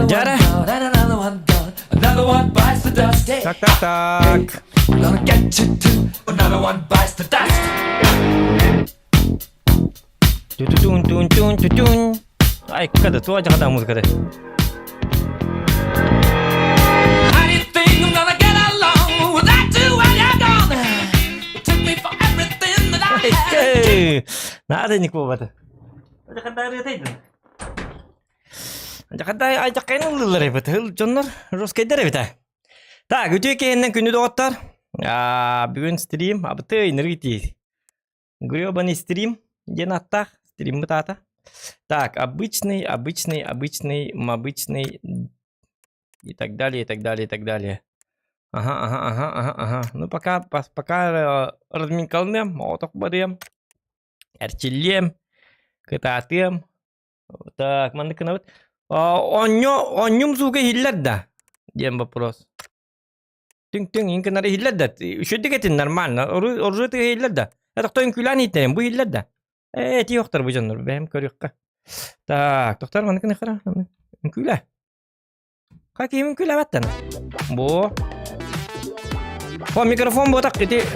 Дьара. Так, так, так. Ту-ту-тун-тун-тун-ту-тун. Ай, когда туа жакада музыкада. Надо не кубата. Дьахадай айдаккайын ыллылар эбит. Ыл дьоннор русскайдар эбит. Так, үтүө киһиннэн күнү доҕоттор. Бүгүн стрим абыты инергити. Гребаный стрим диэн аттаах стриммит аата. Так, обычный, обычный, обычный, обычный и так далее, и так далее, и так далее. Ага, ага, ага, ага, ага. Ну пока, пока разминкалныам, оҕотох барыам, эрчиллиэм, кытаатыам. Так, маннык гынабыт. Онньу, онньум сууга иһиллэр да? Диэн вопрос. Түҥ-түҥ иҥ гынар иһиллэр да? Үчүгдүк этин нормально. Оружие тыга иһиллэр да? Тохтой үҥкүүлээн иһиттэрин, бу иһиллэр да? Ээ, этии охтор бу дьоннор, бэйэм көрүөххэ. Так, тохтор маннык гыныхара. Үҥкүүлээ. Как киһим үҥкүүлээбэттэн? Бу. О, микрофон буотах ити.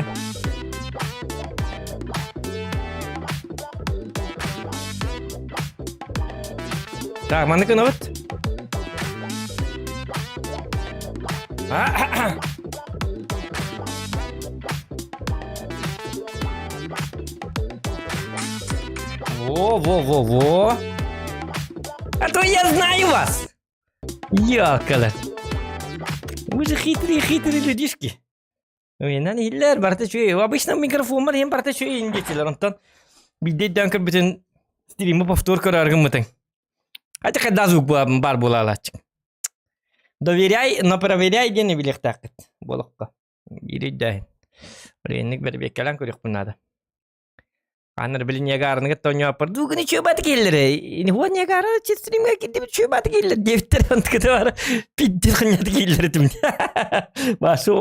Так, маннык гынабыт. Во-во-во-во. А то я знаю вас! Ёкала. Вы же хитрые-хитрые людишки. Уйунан иһиллэр, барыта үчүгэй. Обычно микрофоммар иһин барыта үчүгэй диэтилэр. Онтон биирдэ өйдөөн көрбүтүн стримы повтор көрөр гыммытыҥ. Хотя когда звук баар буолаалааччы. Доверяй, но проверяй диэн билиэхтээххит буолуохха. Биир өйдөөһүн. Блин, бэрбиэккэлээн көрүөхпүн наада. Анар били Ниагараны тоньооппар дугуни чуобаты кииллэр. Ини хуа Ниагара чистримге кирдибит чуобаты кииллэр диэбиттэр онтуката бара пиддир ханньаты кииллэр этим. Башы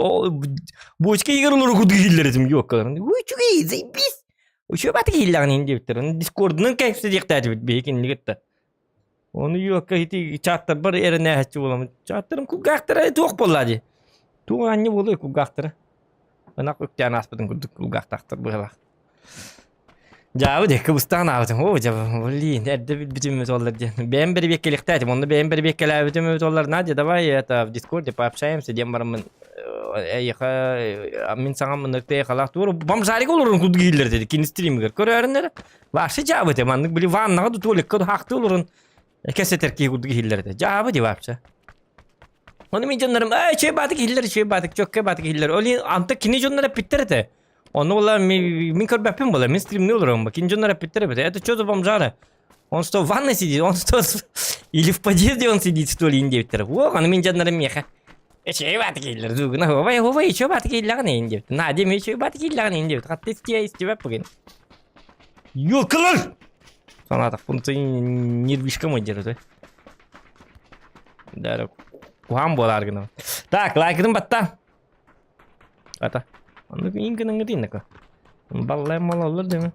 бочка игер олору куду кииллэр этим юоккаларын. Уй чугэй заебись. Чуобаты кииллэҕин диэбиттэр. Дискордунан кэпсэ диэхтээбит биһи кинилигитта. Ону юокка ити чаттарбар эрэнээһэччи буоламмын. Чаттарым кулгаахтара туох буолла дии. Туох анньы буолуой кулгаахтара. Ынах үктээн ааспытын курдук кулгаахтаахтар быһалаах. Дьаабы дии, кыбыстаан аабытым. Оо, дьэ, блин, эрдэ билбитим этоллар диэн. Бэйэм бэрэбиэккэлиэхтээтим, онно бэйэм бэрэбиэккэлээбитим этоллар. Надя, давай это в Дискорде пообщаемся диэн бараммын эйиэхэ мин саҥам ынырык эйиэхэлээх туора бомжарик олорон курдук иһиллэр дии кини стримигэр көрөөрүн эрэ вообще дьаабы этэ маннык били ваннаҕа да туалекка да хаахтыы олорон кэсэтэр киһи курдук иһиллэр этэ дьаабы дии вообще Ону мин дьоннорум ээ үчүгэй баатык иһиллэр үчүгэй баатык чөккө баатык иһиллэр ол иһин анта кини дьоннор эппиттэр этэ Ону була мин көрбөппүн була мин стримни олороммун кини дьоннор эппиттэр эбит это что за бомжара он что в ванной сидит он что или в подъезде он сидит что ли диэбиттэр уох аны мин дьоннорум миэхэ үчүгэй баатык иһиллэр дугуна хобай хобай үчүгэй баатык иһиллэҕин иһин диэбит Надя эмиэ үчүгэй баатык иһиллэҕин иһин диэбит хатты истиэ истибэппин Ёлкалар! Санаатахпын нервишка мой держит. Да, куһаан буолаар гынабын. Так, лайкытын батта. Ата. Оннук иин гыныҥҥыт иннэко. Баллайм малаллар дeme.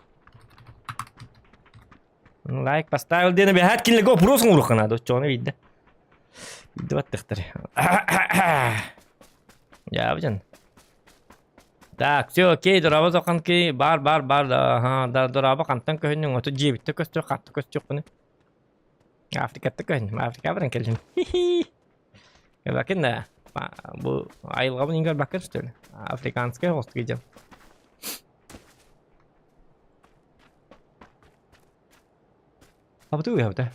Лайк поставил диэн эбэһээт кинилэргэ опрос оҥоруохха наада. Оччоҕуна биирдэ. Биирдэ баттахтар. Дьаабыдьан. Так, все, окей, дорообо зоханки, бар, бар, бар, ага, да, дорообо хантан көһүннүҥ, оту дьиэбиттэ көстүөх, хатта көстүөхпүнү. Африкатта көһүннүм, Африка баран кэллим. Хи-хи. Бакын да, бу айылҕабын ингер бакын что ли? Африканская хостук идем. Абытыы уйабыта.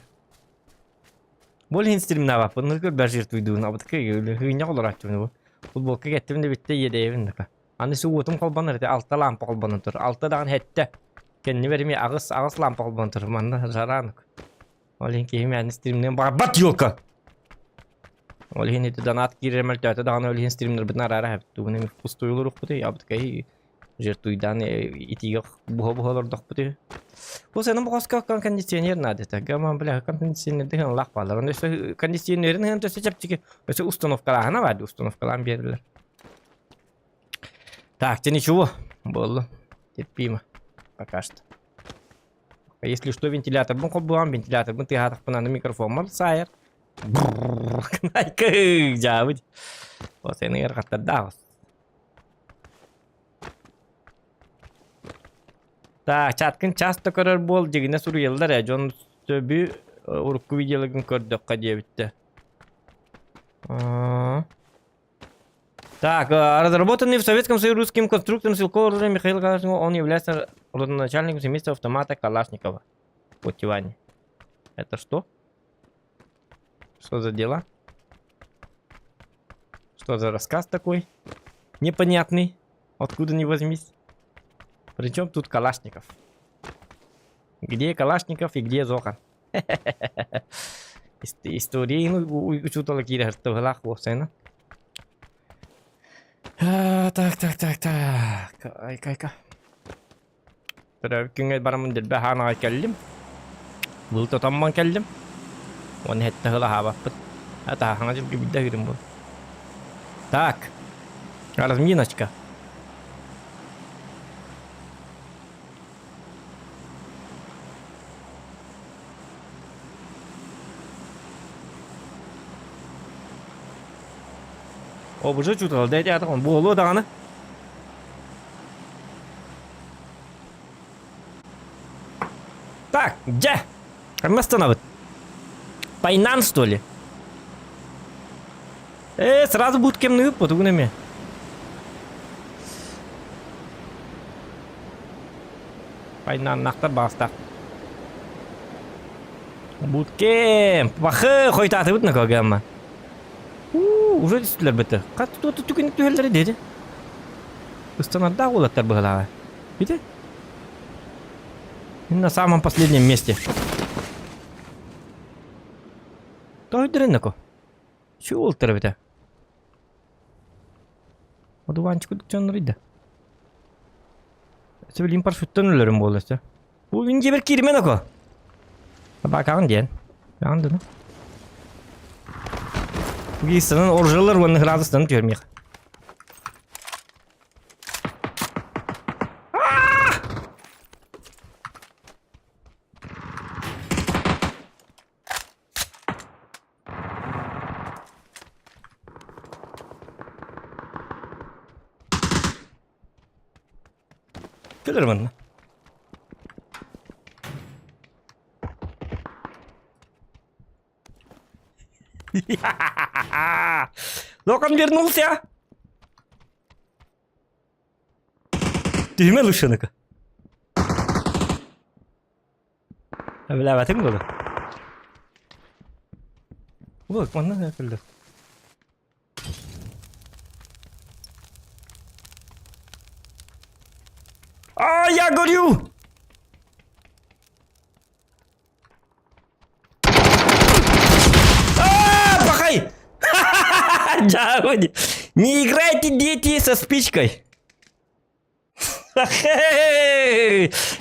Бу иһин стримнаабаппын, көрбөр жертвуйдуун, абытыкы хыынньах олорааччыбын бу. Футболка кэттим да бүттэ иэдэйэбин да. Аны уотум холбонор этэ, алта лампа холбонон тур. Алта даҕаны хэттэ. Кэннибэр эмиэ аҕыс, аҕыс лампа холбонон тур. Манна жараанок. Ол иһин киһи мээнэ стримныан баҕарбат елка! Ол иһин ити донат киирэр мөлтөөтө даҕаны ол иһин стримнербытын араара эбит. Тугун эмит пустуйулуруохпутуй, абытыкай жертвуйдаан итиигэ буһа-буһа олордохпутуй. Бу сенин бу хоско кондиционер надо это. Гаман бля кондиционерди лах баалар. Онно өссө кондиционерин ыһын өссө чэпчэки өссө установкалааһына баар установкалаан биэрдилэр. Так, те ничего было. Терпимо. Пока что. Если что, вентиляторбын холбуам, вентиляторбын тыаһаатахпына аны микрофоммар саайар. Найка дьаабыт. Вот сен ыарахаттардаах. Так, чаткын часто көрөр буол дьигинэ суруйаллар ээ дьон сөбү урукку видеоларгын көрдөххө диэбиттэ. Так, разработанный в Советском Союзе русским конструктором стрелкового оружия Михаил Калашников, он является родоначальником семейства автомата Калашникова. Вот Иване. Это что? Что за дела? Что за рассказ такой? Непонятный. Откуда ни возьмись. Причем тут Калашников? Где Калашников и где Зохан? История учуутала киирэ сыртыбылаах буолсайна. Так, так, так, так. Айка-айка. Төрөөбүт күҥҥэ бараммын дэлби аһаан аҕай кэллим. Былыт отоммон кэллим. Уонна сэттэ сыл аһаабаппыт. Атааһаҥа дьылга биирдэ аһыырым буолла. Так. Разминочка. Обуже чутал, дайте атаҕын буолуо даҕаны. Так, дьэ, хамнастанабыт. Пайнан, что ли? Э, сразу будет кем ныып, тугун эме. Пайнаннахтар баҕастаах. Буткем. Бахы, хойтаатыбыт на кагамма. Уу, уже түстүлэр бөтө. Хат туоту түгүн түһэллэри деди. Ыстанардаах уолаттар быһалааҕа. Види? На самом последнем месте. Тойдырыннако. Şu уолтар эбитэ. Одуванчик курдук дьоннор да. Сөбүлүүн парашюттан өлөрүм буолла өссө. Бу мин дьиэбэр кииримэн око. Табаакаҕын диэн. Баҕан дыны. Гистанан оружиялар уонна ыраазыстанан түһэрмиэх. Кэлэр манна. Локон вернулся. Түһүмэ лучше Билээбэтиҥ дуо? Вот, манна кэллэр. А, я горю! А, пахай! Не играйте, дети, со спичкой.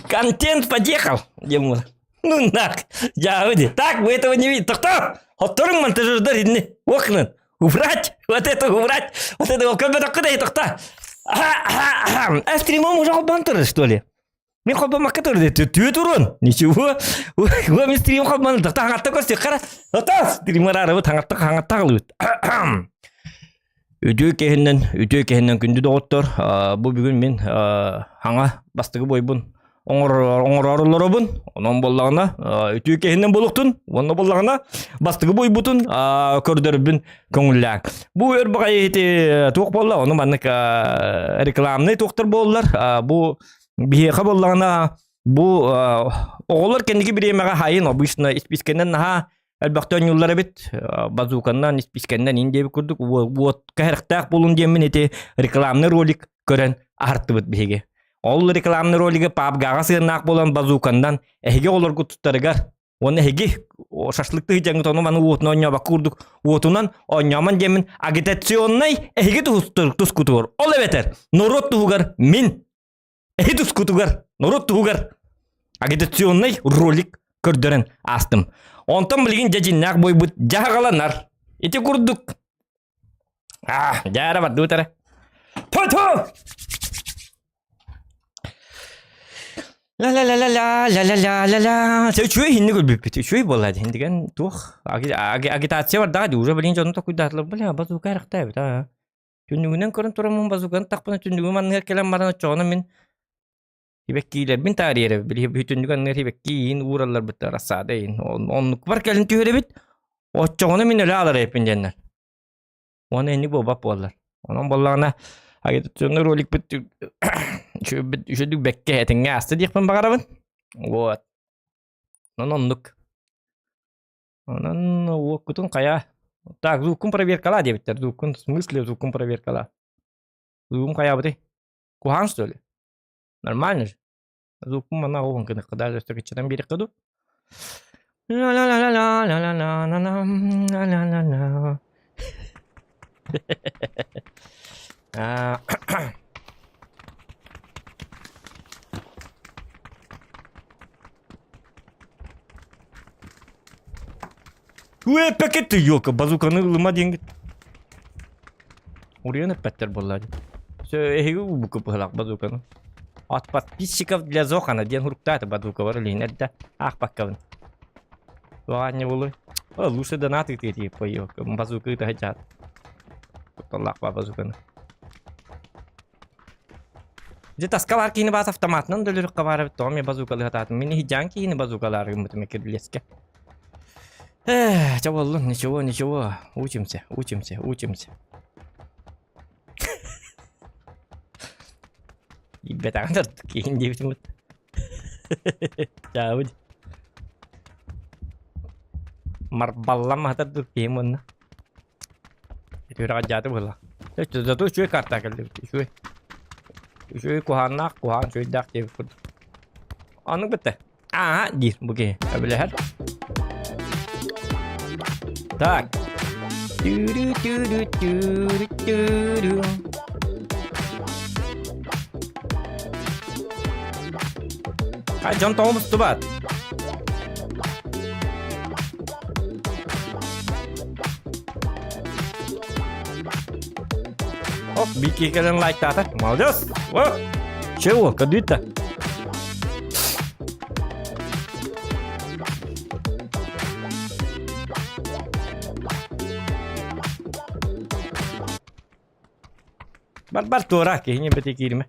Контент подъехал, Димур. Ну нах, я Так, вы этого не видите. Кто? Хотторуҥ монтажердар инни. Окна. Убрать! Вот это убрать! Вот это көмөтөккө тохта. А стримом уже холбоон турар, что ли? Мин холбоммакка турар түө турун. Ничего. Уа мин стрим холбоон тохта хаҥатта көрсү хара. Ото стример арабыт хаҥатта хаҥатта халыбыт. Үтүө киһиннэн, үтүө киһиннэн күндү доҕоттор, бу бүгүн мин хаҥа бастакы бойбун оҥорооруллоробун. Онон буоллаҕына, үтүө киһиннэн буолуохтун, уонна буоллаҕына бастакы бойбутун көрдөрбүн көҥүллээҥ. Бу өр баҕайы ити туох буолла, ону маннык рекламнай туохтар буоллар, бу биһиэхэ буоллаҕына бу оҕолор кэнники бириэмэҕэ хайын обычно испискэнэн наһаа элбэхтэ оонньууллар эбит базуканнан испискэннэн ин диэбит курдук уотка хэрэхтээх буолун диэммин ити рекламный ролик көрөн аһартыбыт биһиги ол рекламный ролиги пабгаҕа сыаннаах буолан базуканнан эһиги оҕолоргут туттарыгар уонна эһиги шашлыктыы дьаҥҥыт ону маны уотунан оонньообокко курдук уотунан оонньоомон диэммин агитационнай эһиги тускутугар ол эбэтэр норуот туһугар мин Эһи тускутугар, норуот туһугар агитационнай ролик көрдөрөн аастым. Онтон билигин дьэ дьиннээх бойбут дьаһаҕаланар. Ити курдук. А, дьаара бардыбыт эрэ. Ту-ту! Ла-ла-ла-ла-ла, ла-ла-ла-ла-ла. Үчүгэй иһинник өлбүппүт. Үчүгэй буолла дии. Деген туох агитация бардаҕа дии. Уже билигин дьону токуйдаатылар. Бля, базука эрехтээбит аа. Түннүгүнэн көрөн тураммын базуканы тахпына түннүгүм анныгар кэлэн баран оччоҕуна мин сибэккиилэрбин таарыйар эбит. Били түннүк анныгар сибэкки иин ууралларбыт рассада иин. Оннукпар кэлин түһэрэбит. Оччоҕуна мин өлө аалар эбиппин диэннэр. Уонна инник буолбат буоллар. Онон буоллаҕына агитационный роликпыт үчүгэй бэккэ этиҥҥэ ааста диэхпин баҕарабын. Вот. Онон оннук. Онон уоккутун хайа Так, звуккун проверкала диэбиттэр. Звуккун, в смысле звуккун проверкала? Звугум хайаабытый? Куһаан что ли? Нормально же. Звуккун манна оҕун гыныхха даже өстө кыччатан биэриэххэ дуу? Ла-ла-ла-ла-ла-ла-ла-ла-ла-ла-ла. Уэ, пакет елка, базуканы ылыма диэҥҥит. Уруйан эппэттэр буолла дии. Все, эһиги уубукка быһалаах базуканы. От подписчиков для Зохана диэн хуруктааты базука бар илиһин эрдэ аахпаккабын. Туох буолуй? О, лучше донат ыытыы поёлка. Базука ыыта сылдьаат. Кутталлаах ба базуканы. Дьэ таскалар киһини баас автоматынан да өлөрүөххэ баар эбит, тоҕо эмиэ базукалыы сатаатым. Мин иһдьээн киһини базукалаары гыммытым эккирбилиэскэ. Эх, чэ буоллун, ничего, ничего. Учимся, учимся, учимся. Ииппэтэҕин тартык киһин диэбитим бытта. Чаабыт. Марбаллан маһатар киһим уонна. Үтүөрэҕэ дьааты буолла. Зато үчүгэй карта кэллибит. Үчүгэй. Үчүгэй куһааннаах, куһаан үчүгэйдээх диэбит курдук. Оннук бытта. Аа диир бу киһи. Өбүлэһэр. Так. Түрү-түрү-түрү-түрү. Хай дьон тоҕо мустубат? Оп, биир кэлэн лайктаата. Молодец! О! Чего, кадыта? Бар-бар туора киһини бити киирмэ.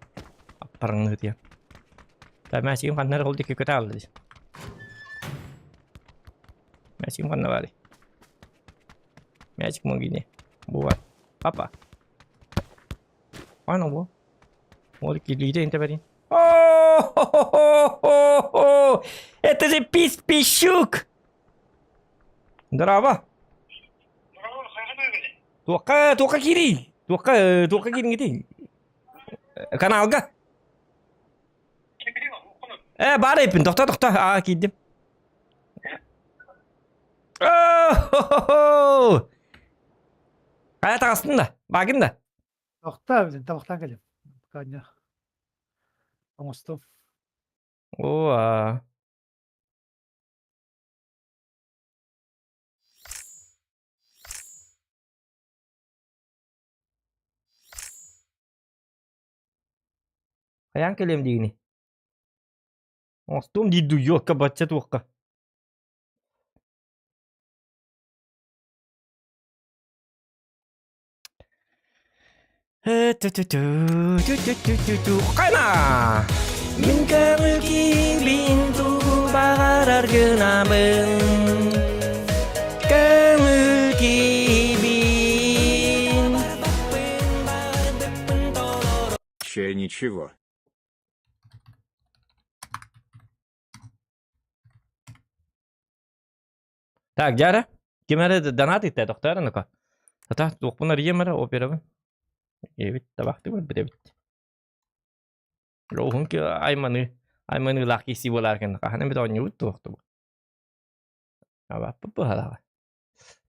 Аппарыңны тиэ. Та мээчигим ханна эрэ ол диэки көтө хаалла дии. Мээчигим ханна баарый? Мээчик мунгини. Бу бар. Папа. Аны бу. Ол килиите инте берин. О-хо-хо-хо-хо! Это же пис-пищук! Здорово! Туохха, туохха киирий? Туохха, туохха киириҥҥитий? Каналга? Э, баар эппин, тохто, тохто, аа, киирдим. О-хо-хо-хо! Хайа таҕыстын да, баагын да? Тохтоо билин табахтаан кэлим. Каня. Оҥостум. О, аа. Хайаан кэлиэм диигиний? Оҥостуом диир дуу, ёлка бачча туохха. Хайна! Мин көҥүл киһибин тугу баҕарар гынабын Көҥүл киһибин Че ничего. Так, дьара, ким эрэ донат иттэ, тохтоор ну-ка. Ата, туохпун арыйыам эрэ, операбын. Эбит, табахты барбыт эбит. Роһун айманы, айманыылаах киси буолаар кэннэ хаһан эмит оонньуубут туохтубут. Абаппыт быһалаҕа.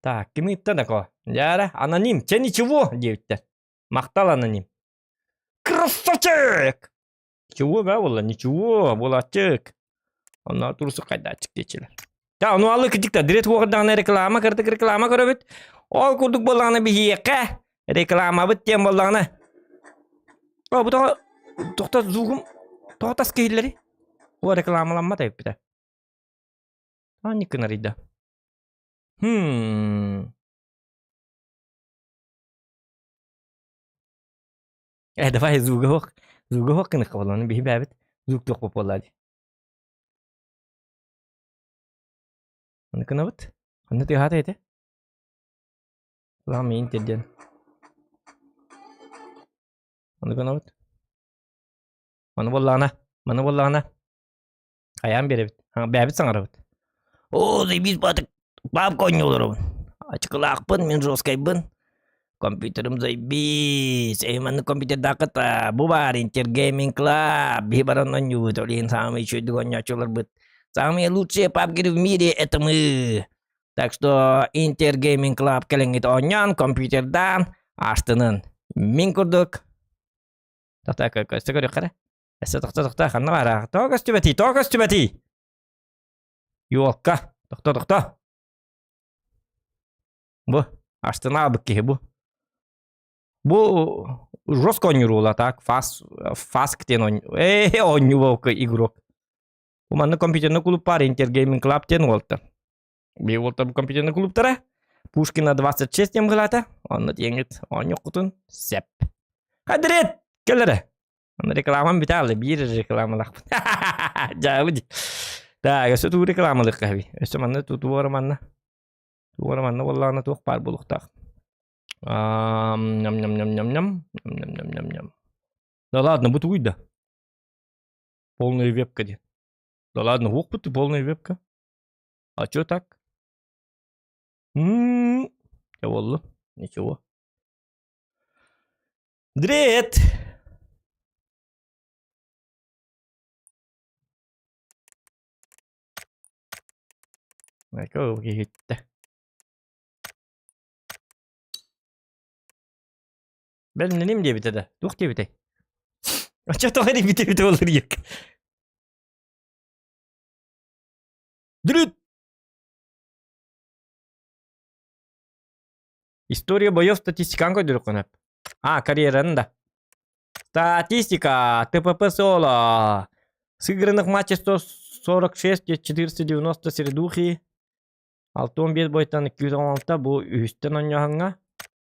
Так, ким ыытта нако? Дьара, аноним, че ничего, диэбиттэр. Махтал аноним. Красавчик! Ничего баа буолла, ничего, буолааччык. Онно турсук хайдааччык диэччилэр. Та ону алы кырдьык дирет уоҕардаҕына реклама кырдык реклама көрөбүт. Ол курдук буоллаҕына биһиэхэ рекламабыт диэн буоллаҕына. О, бу тоҕо тохто звугум тоҕо тас киһиллэри? О, рекламаламмат эбиппитэ. Аанньык гынарыйда. Хм. Э, давай звуга суох, звуга суох гыныахха буолла, биһи бээбит звук туох буолла дии. Аны гынабыт. Ханна тыаһаата ити? Лам миин диэн. Аны гынабыт. Маны буоллаҕына, маны буоллаҕына хайаан биэрэбит. Бээбит саҥарабыт. Оо, заебись баатык папка оонньууларабын. Ачыкылаахпын, мин жесткайбын. Компьютерым заебись. Эй, маннык компьютердааххыт бу баар Интергейминг Club. Биһи баран оонньуубут. Ол иһин самый үчүгэйдик оонньооччуларбыт. Самые лучшие пабгеры в мире это мы. Так что Интергейминг Club кэлэҥҥит оонньоон, компьютердаан астынын. Мин курдук. Тохтоо, көстө көрүөххэ эрэ. Өссө тохтоо, тохтоо, ханна баар? Тоҕо көстүбэтий, тоҕо көстүбэтий? Юолка, тохтоо, тохтоо. Бу, астынаабыт киһи бу. Бу жестко оонньуур так, фас, фаск диэн оонньуу. Ээ, оонньуу игрок. Бу манна компьютерный клуб бар, Интергейминг Club диэн уолта. Би уолта бу компьютерный клубтара. Пушкина 26 диэн быһылаата. Онно диэҥит оонньуоххутун сөп. Хадрет! Кэлэрэ. Аны рекламам бүтэ биир рекламалаахпын. Дьаабы дии. Так, өссө туу рекламалыахха эбий. Өссө манна тутуора манна. Туора манна буоллаҕына туох баар буолуохтаах. Ням-ням-ням-ням-ням. Ням-ням-ням-ням. Да ладно, бу тугуй да? Полная вебка диэн. Да ладно, уохпут ты полная вебка. А чё так? М-м-м. Буолла. Ничего. Дрет! Иһиттэ. Бэлэмнэним диэбитэ да. Туох диэбитэй? Оччо тоҕо эрийбит эбитэ буоллар ийэк. Дрит! История боев статистикаан көрдөрүөххүн сөп. А, карьераны да. Статистика. ТПП соло. Сыгранных матчей 146, 490 середухи. 65 бойтан 216 бу үһүстэн онньоһоҥҥо.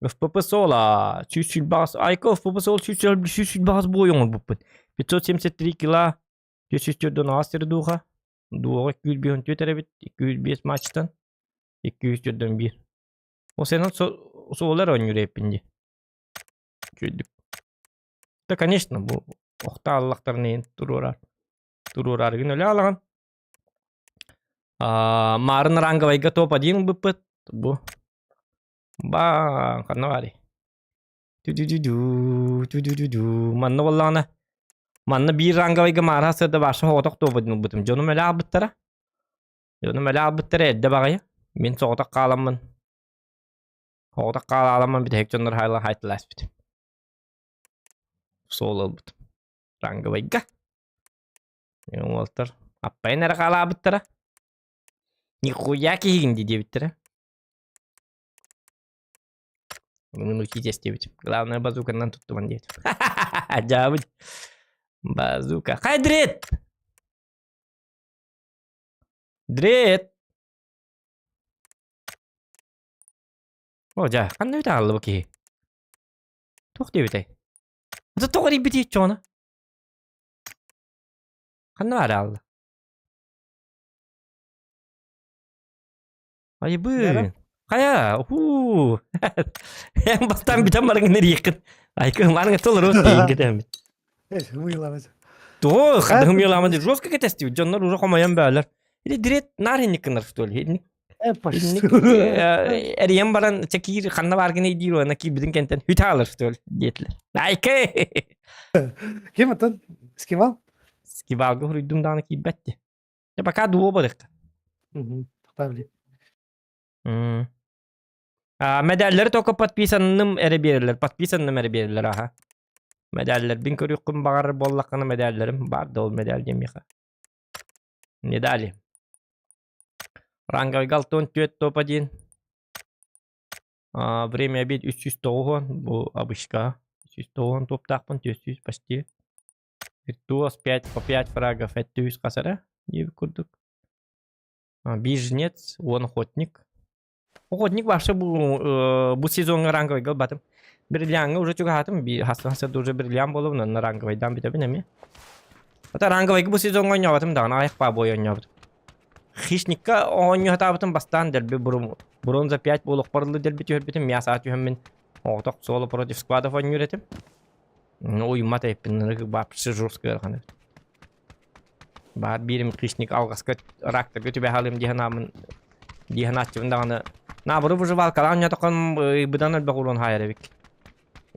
ФПП соло. 128 Айко ФПП соло 128 бой оҥорбуппут. 573 кило 404 середуха. Дуоҕа 254 эрэбит 205 матчтан 241. Ол сенен суолар оонньуур эппин дии. Үчүгэйдик. Да, конечно, бу охта аллахтарын иһин туруорар. Туруораргын өлө алаҕын. Маарын ранговайга топ-1 ылбыппыт. Бу. Ба, ханна баарый? Ту-ду-ду-ду, ту-ду-ду-ду. Манна буоллаҕына, манна биир ранговайга маараһа сырда баша соҕотох топ-1 ылбытым. Дьонум өлө аалбыттара. Дьонум өлө аалбыттара эрдэ баҕайы. Мин соҕотох хааламмын Оҕотох хаалааламмын бүтэһик дьоннор хаайталааспытым. Суол ылбытым. Ранговайга. Уолтар аппайын эрэ хаалаабыттара. Нихуя киһигин дии диэбиттэрэ. Мин учитесь диэбитим. Главное базуканан туттуман диэтим. Дьаабыт. Базука. Хай дрет! Дрет! Оо дьэ, ханна бүтэ хаалла бу киһи? Туох диэбитэй? Ата тоҕо эрийбитий чоҕуна? Ханна баара хаалла? Айбыы! Хайа, уу! Эн бастаан бүтэн бараҥын эрийэххин. Айка, маныҥа толору тиийин кэтэһэммит. Тоҕо хадыһым ыламан жестко кэтэстибит. Дьоннор уже хомойон бөөлөр. Или дирет наар инник гынар что ли? Инник эрийэн баран чэ киир ханна бааргын диир уонна киирбитин кэнтэн хүтэ хаалар что ли диэтилэр. Айка! Ким атын? Скивал? Скивалга хуруйдум даҕаны киирбэт дии. Пока дуо барыахха. Мэдээллэри только подписанным эрэ биэрэллэр, подписанным эрэ биэрэллэр аха. Мэдээллэрбин көрүөххүн баҕарар буоллаххына мэдээллэрим баар да ол мэдээл диэн миэхэ. Не дали. Ранговый галтон 4 топ-1. Время обед 309 бу обычка. 309 топтаахпын 400 почти. Виртуоз 5 по 5 фрагов это үс хасара диэбит курдук. Биир жнец, он охотник. Охотник вообще бу, бу сезоҥҥа ранговайга ылбатым. Бриллиаҥҥа уже чугаһаатым, хас уже бриллиант буолабын, онно ранговайдаан бүтэбин эмиэ. Ата ранговайга бу сезоҥҥа оонньообатым даҕаны, аҕыйах баабой оонньообутум. Хищникка оонньоотаабытым бастаан дэлби бронза 5 буолуохпар дылы дэлби түһэрбитим, мясо түһэммин оҕотох соло против складов оонньуур этим. Уйуммат эппин, вообще жестко ыарахан эбит. Баар биирим хищник алҕаска рактарга түбэһэ дии санааммын дии санааччыбын даҕаны наоборот выживалкалаан ньотохон быдан элбэх урон хаайар эбик.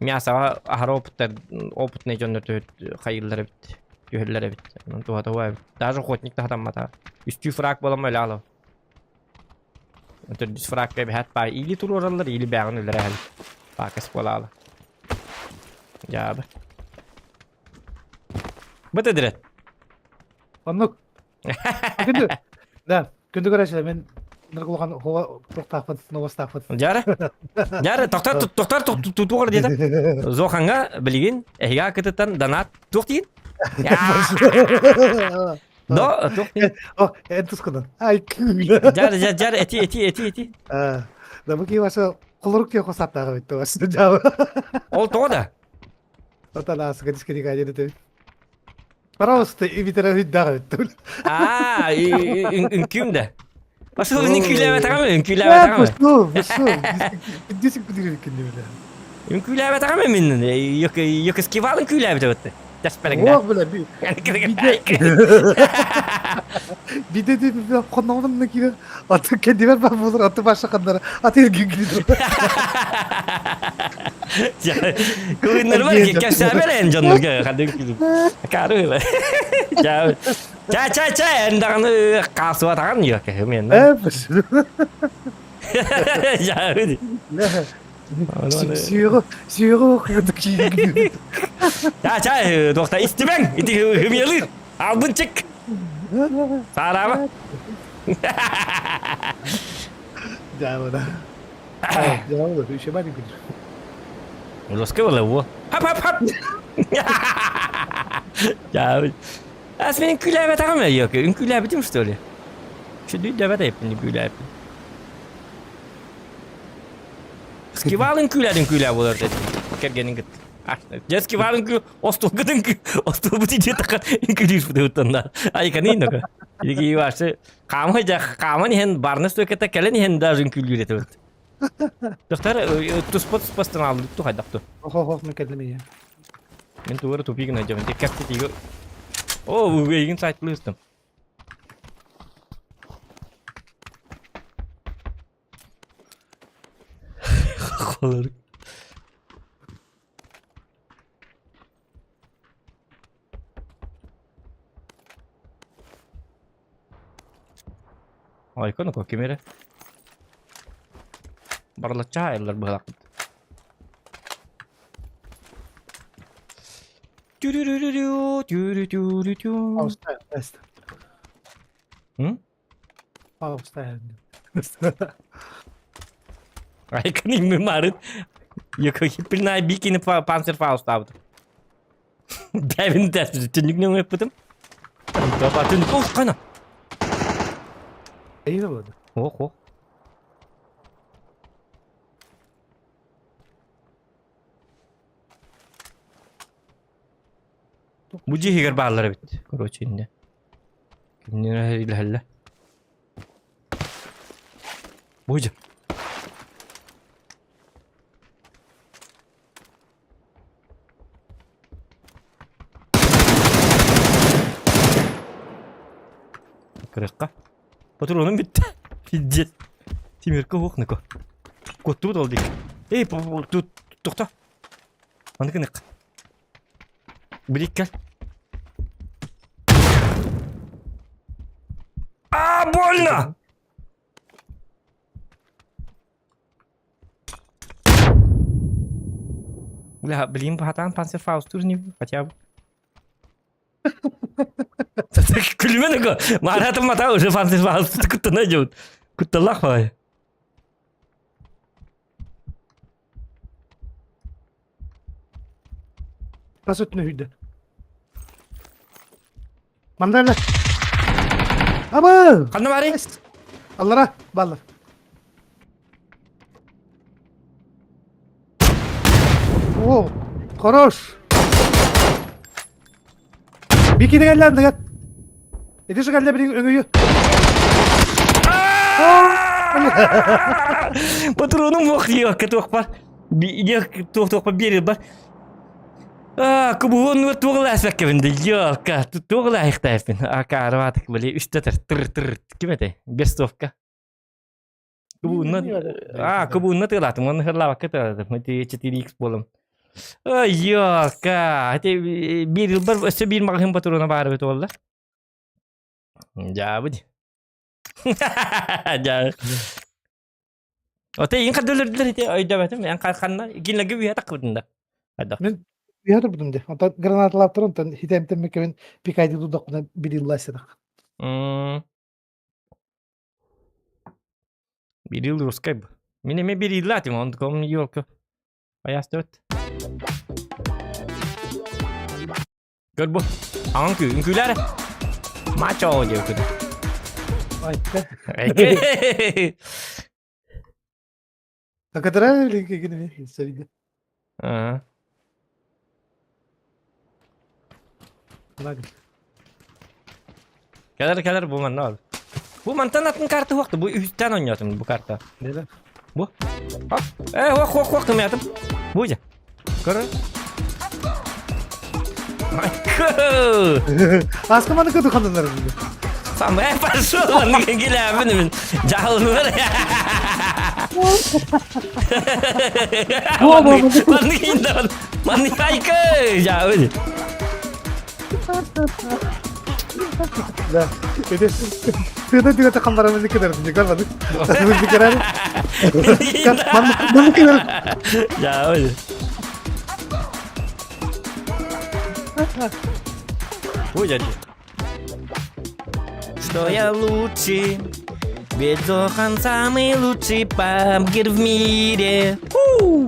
Мясоҕа аһара опыттар опытный дьоннор хайыыллар эбит түһэллэр эбит. Онон туһата эбит. Даже охотник да хатаммата. Үстүү фраг буолан өлө алав. Төрдүс фрагка эбэһээт паа или туруораллар, или бээҕин өлөрөһөл. Паакас буолаала. Дьаабы. Быт эдирет. Оннук. Күндү. Да, күндү көрөчүлэр мен улахан туохтаахпын, новостаахпын. Дьара. Дьара, тохтор тохтор тутугар диэтэ. Зоханга билигин эһиги акытыттан донат туох диин? До, туох диин? О, эн тускунан. Ай, күллэ. Дьара, дьара, дьара, эти, эти, эти, эти. Да, бу киһи холорук диэн хосаттааҕа бит туос. Ол тоҕо да? Оталаасыга дискотека диэн Пожалуйста, ибитера хүддээх эбит. Аа, үҥкүүм да. Пошел үҥкүүлээбэтэҕим, үҥкүүлээбэтэҕим. Пошел, пошел. Десик күдүрүккүн бile. Үҥкүүлээбэтэҕим мин. Йөкөскивал үҥкүүлээбитэ бытты. Тэспэригинэ. Ох, бля, биде де хонноҕун киирэр аты кэдибэр бар буолар аты баша ханнара аты эргин Кылыннарбар кэпсээмэр эн дьоннорго хадын Кары Ча ча ча ча эн даҕаны хаасыбатаҕын yok мен. Сүйөҕү сүйөҕү Ча ча туохта истимэҥ ити хымыялыыр албынчык саараама. Дьаабыда. Дьаабыда, еще маленький. Жестко было его. Хап-хап-хап! Дьаабыт. Ас мен үҥкүүлээбэтэҕим ээ, ёки. Үҥкүүлээбитим, что ли? Чүдүйдэбэт эппин үҥкүүлээбиппин. Скивал үҥкүүлээн үҥкүүлээ буолар дедим. Кэргэнин кытта. Дьэ скивал үҥкүү остуолгут үҥкүү остуолбут идиэтахха үҥкүүлүүр Айканын ноко. Иги вообще хаама дьэ хааман иһэн барна стойката кэлэн иһэн даже үҥкүүлүүр этибит. Доктор туспа туспа станалдык ту хайдах ту. Ох ох ох мен кэллим ийэ. Мен тугары тупигын айдьабын диккәпти тиги. О, угайгын сайтлыыстым. Холор. Айкон ким эрэ? Барлачча айыллар быһалаахпыт. Түрүрүрүрү, түрү-түрү-тү. М? Айкын иҥмин марын. Йокохиппилнай бикини панцерфауст аабытым. Бэбин тэспит түннүк нөҥөппүтүм. Атын ох қана. Эйне болады. Ох, ох. Бу дьиһигэр бааллар эбит. Короче, инне. Кимнин илэһэллэ. Будем. Кырыкка. Патроным бүттэ. Пиздец. Тимирка уох ныко. Куоттубут ол дик. Эй, тут тохто. Маны кынык. Билик кэл. А, больно! Бля, блин, братан, панцерфауст не хотя бы. Күлүмэн ыго. Маратым мата уже панцерфауст куттана идет. Кутталлах бай. Тас өттүнэ сүүрдэ. Манна элэ. Аба! Ханна барый? Аллара баллар. О, хорош. Бикини кэллэ андыгат. Ити же кэллэ билин өҥөйү. Патроным ох диэккэ туохпар. Туох-туохпар биэрэр бар. Аа, кубуон туоҕулаасаккабын да ёлка, туоҕулаайыктаайпын. Акаарыбаатык били үстэ тыр тыр тыр ким этэй? Бестовка. Кубуунна аа кубуунна тыалаатым, уонна хырлаабакка тыалаатым. Ити 4X буолам. Ой, ёлка, ити биир ылбар өссө биир маҕаһыын патрона баар эбит буолла. Дьаабыт. Дьаа. Оте иин хадылырдылар ити өйдөбөтүм. Эн ханна кинилэргэ үһэ таххыбытын да. Хайдах? Мин үһэ турбутум де. Онтон гранаталаап туран, онтон хитэмтэммиккэбин пикайди дудахпына билиллаасыдах. Бирил русскай бу. Мин эме бириллаатым, он ком елка. Аястыбыт. Көр бу. Аҥан күү, үҥкүүлээр. Мачо диэн күн. Айта. Айка. Акатара билин сэргэ. Аа. Лагы. Кэлэр кэлэр бу манна ол. Бу мантан атын карта хуохта, бу үһүстээн оонньоотум бу карта. Бу. Хоп. Э, хуох, хуох, хуох, тымыятым. Бу же. Көрө. Аска маны көтү ханнанар. Сам э пошел, киләбин мин. Жалыныр. Маны инде. Маны айкы. Жабын. Да. Эти Тыда тыда хамбарамызды кедер. Көрмөдүк. Мызды керер. Маны кедер. Жабын. Ой, дядя. Что я лучший, ведь Зохан самый лучший памгир в мире. У!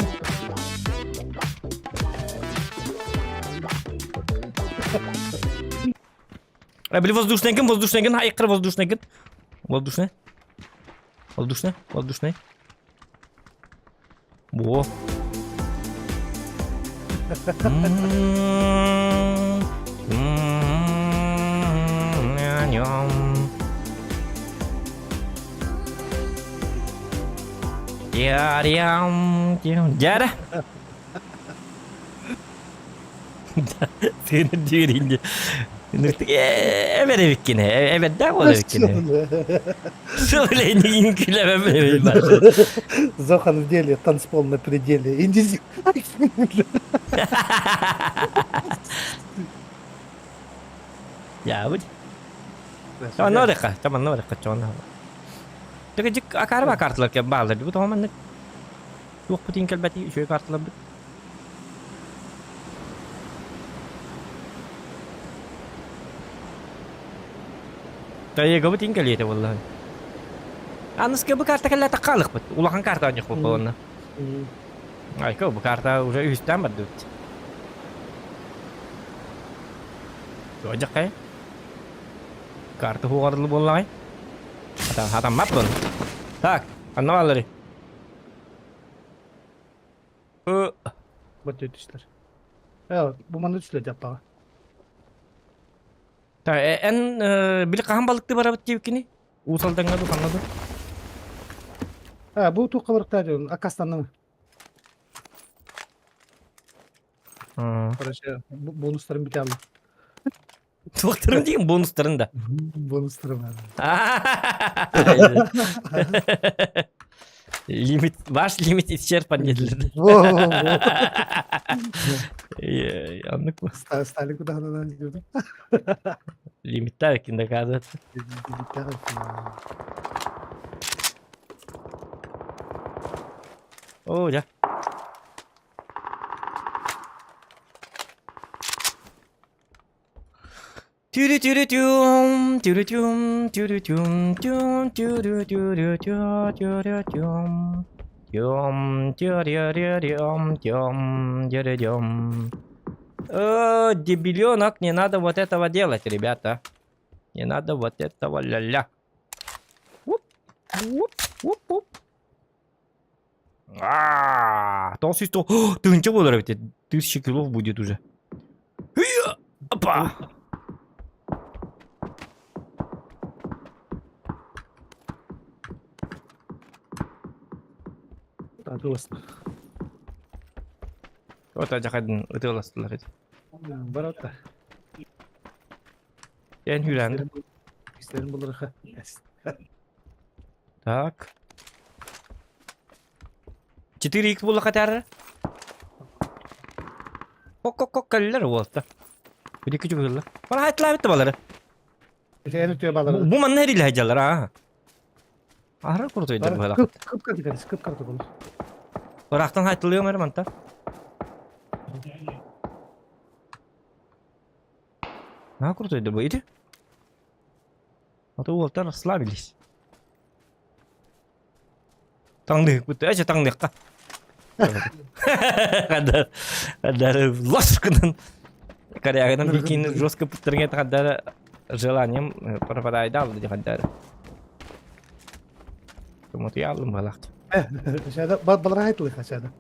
Э, били воздушный ким, воздушный ким, айкыр воздушный ким. Воздушный. Воздушный, воздушный. Во. Дяра. Тыыныр дүүринди. Эбер эбиккине, эбердää буолар эбиккине. Сыл элейнигин күлэбэм Зохан в деле, танцпол на пределе. Индизи. Яабыт. Онно барыахха, манна барыахха, чоҕун. Тыгыдьык акаарба карталар кэ бааллар бу тоҕо маннык туохпутун кэлбэти үчүгэй карталарбыт. Тайыгабыт ин кэлиэтэ буоллаһын. Аныска бу карта кэллэ хаалыхпыт. Улахан карта оонньохпут буоланна. Айка бу карта уже үһүстээн бардыбыт. Туодьаккай. Карта хуоҕарылы буоллаҕай. Хатаммаппын. Так, анна бааллары. Бу түстүлэр. Э, бу манна түстүлэр дьаппаҕа. Та эн били хаһан балыкты барабыт диэбиккини? Уус Алдаҥҥа ду ханна ду? А, бу туохха барыктаа диэн аккастанным. Короче, бонустарын бүтэ алла. Туохтарын диэн бонустарын да. Бонустарым. Лимит, ваш лимит исчерпан диэтилэр. Оннук Сталин кудаһынан диэбитим. Лимиттаах кин доказывается. О, да. Тюрю-тюрю-тюм, тюрю-тюм, тюрю-тюм, тюм, тюрю-тюрю-тю, тюрю-тюм. Тюм, тюрю-рю-рюм, тюм, тюрю-тюм. Э, дебилёнок, не надо вот этого делать, ребята. Не надо вот этого ля-ля. Уп, уп, уп, уп. А, толстый Тыһыынча буолар эбит. Тысяча килов будет уже. Опа! Вот ажахадын ытыаластылар эти. Баратта. Эн хүрәнді. Истерин булырха. Так. 4x буолла хатары. Кок-кок-кок кэллэр уолта. Били күчүк ылла. Бара хайтылаабыт балары. Эн өтө балары. Бу манна эрилэ жаллар аа. Аһара куртуйдар быһалах. Кып кып кып кып кып кып. Ыраахтан хайтылыам эрэ манта. Наһаа куртуйда бу ити. А то уолтар расслабились. Таҥныһыкпыт, эчэ таҥныахха. Хаддар, хаддар лоскунан корягынан бикини жестко пыттыргет хаддар желанием пропадает алды хаддар. Кому-то балахт. Шада балар айтылы хашада.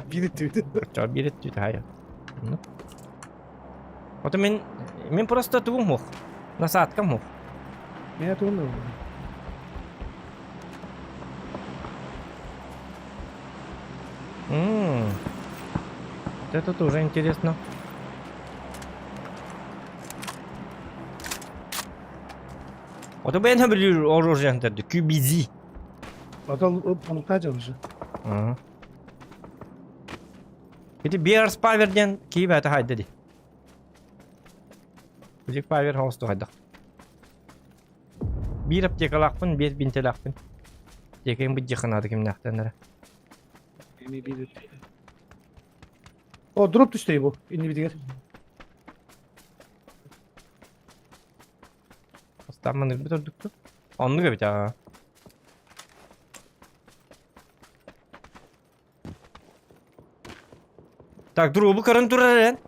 Бири түйтү. Чо бири түйтү хая. Вот мен мен просто тугум мох. Насадкам мох. Мен тугум. М, Вот это тоже интересно. Ото бэйэн хөбүлүүр оружиен төрдү QBZ. Ото онуктаа дьалышы. Ага. Ити Bears Power диэн кии бээтэ хайда ди. Бузик Power хоҕусту хайдах. Биир аптекалаахпын, биэс бинтэлээхпин. Аптекаҥ быдьыахха наада кимнээхтэн эрэ. О, дроп түстэ бу иннибитигэр. Бастаан маннык ордукту. Оннук эбит аа. Так, дроbu көрөн турар эрэн.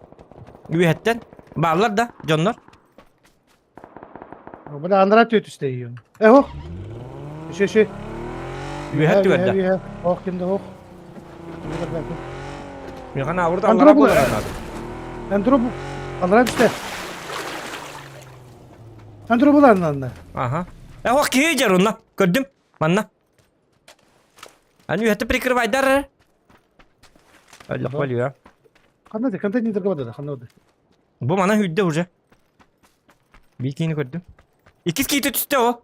Үөһэттэн. Бааллар да, дьоннор. Бля, анараа түө түстэ ийион. Э, ох! Үшө, үшө. Үөһэ түгэрдэ. Үөһэ, ох, кимде ох. Михан аурда аллара буолар. Андро бу. Аллара түстэ. Андро булар анна. Аха. Э, ох, киһи жар онна. Көрдүм. Манна. Аны үөһэтэ прикрывайдар. Өллөх болуя. Ханна де, контейнерге барды да, ханна барды. Бу мана хүдде уже. Биир киһини көрдүм. Иккис киһитэ түстэ о.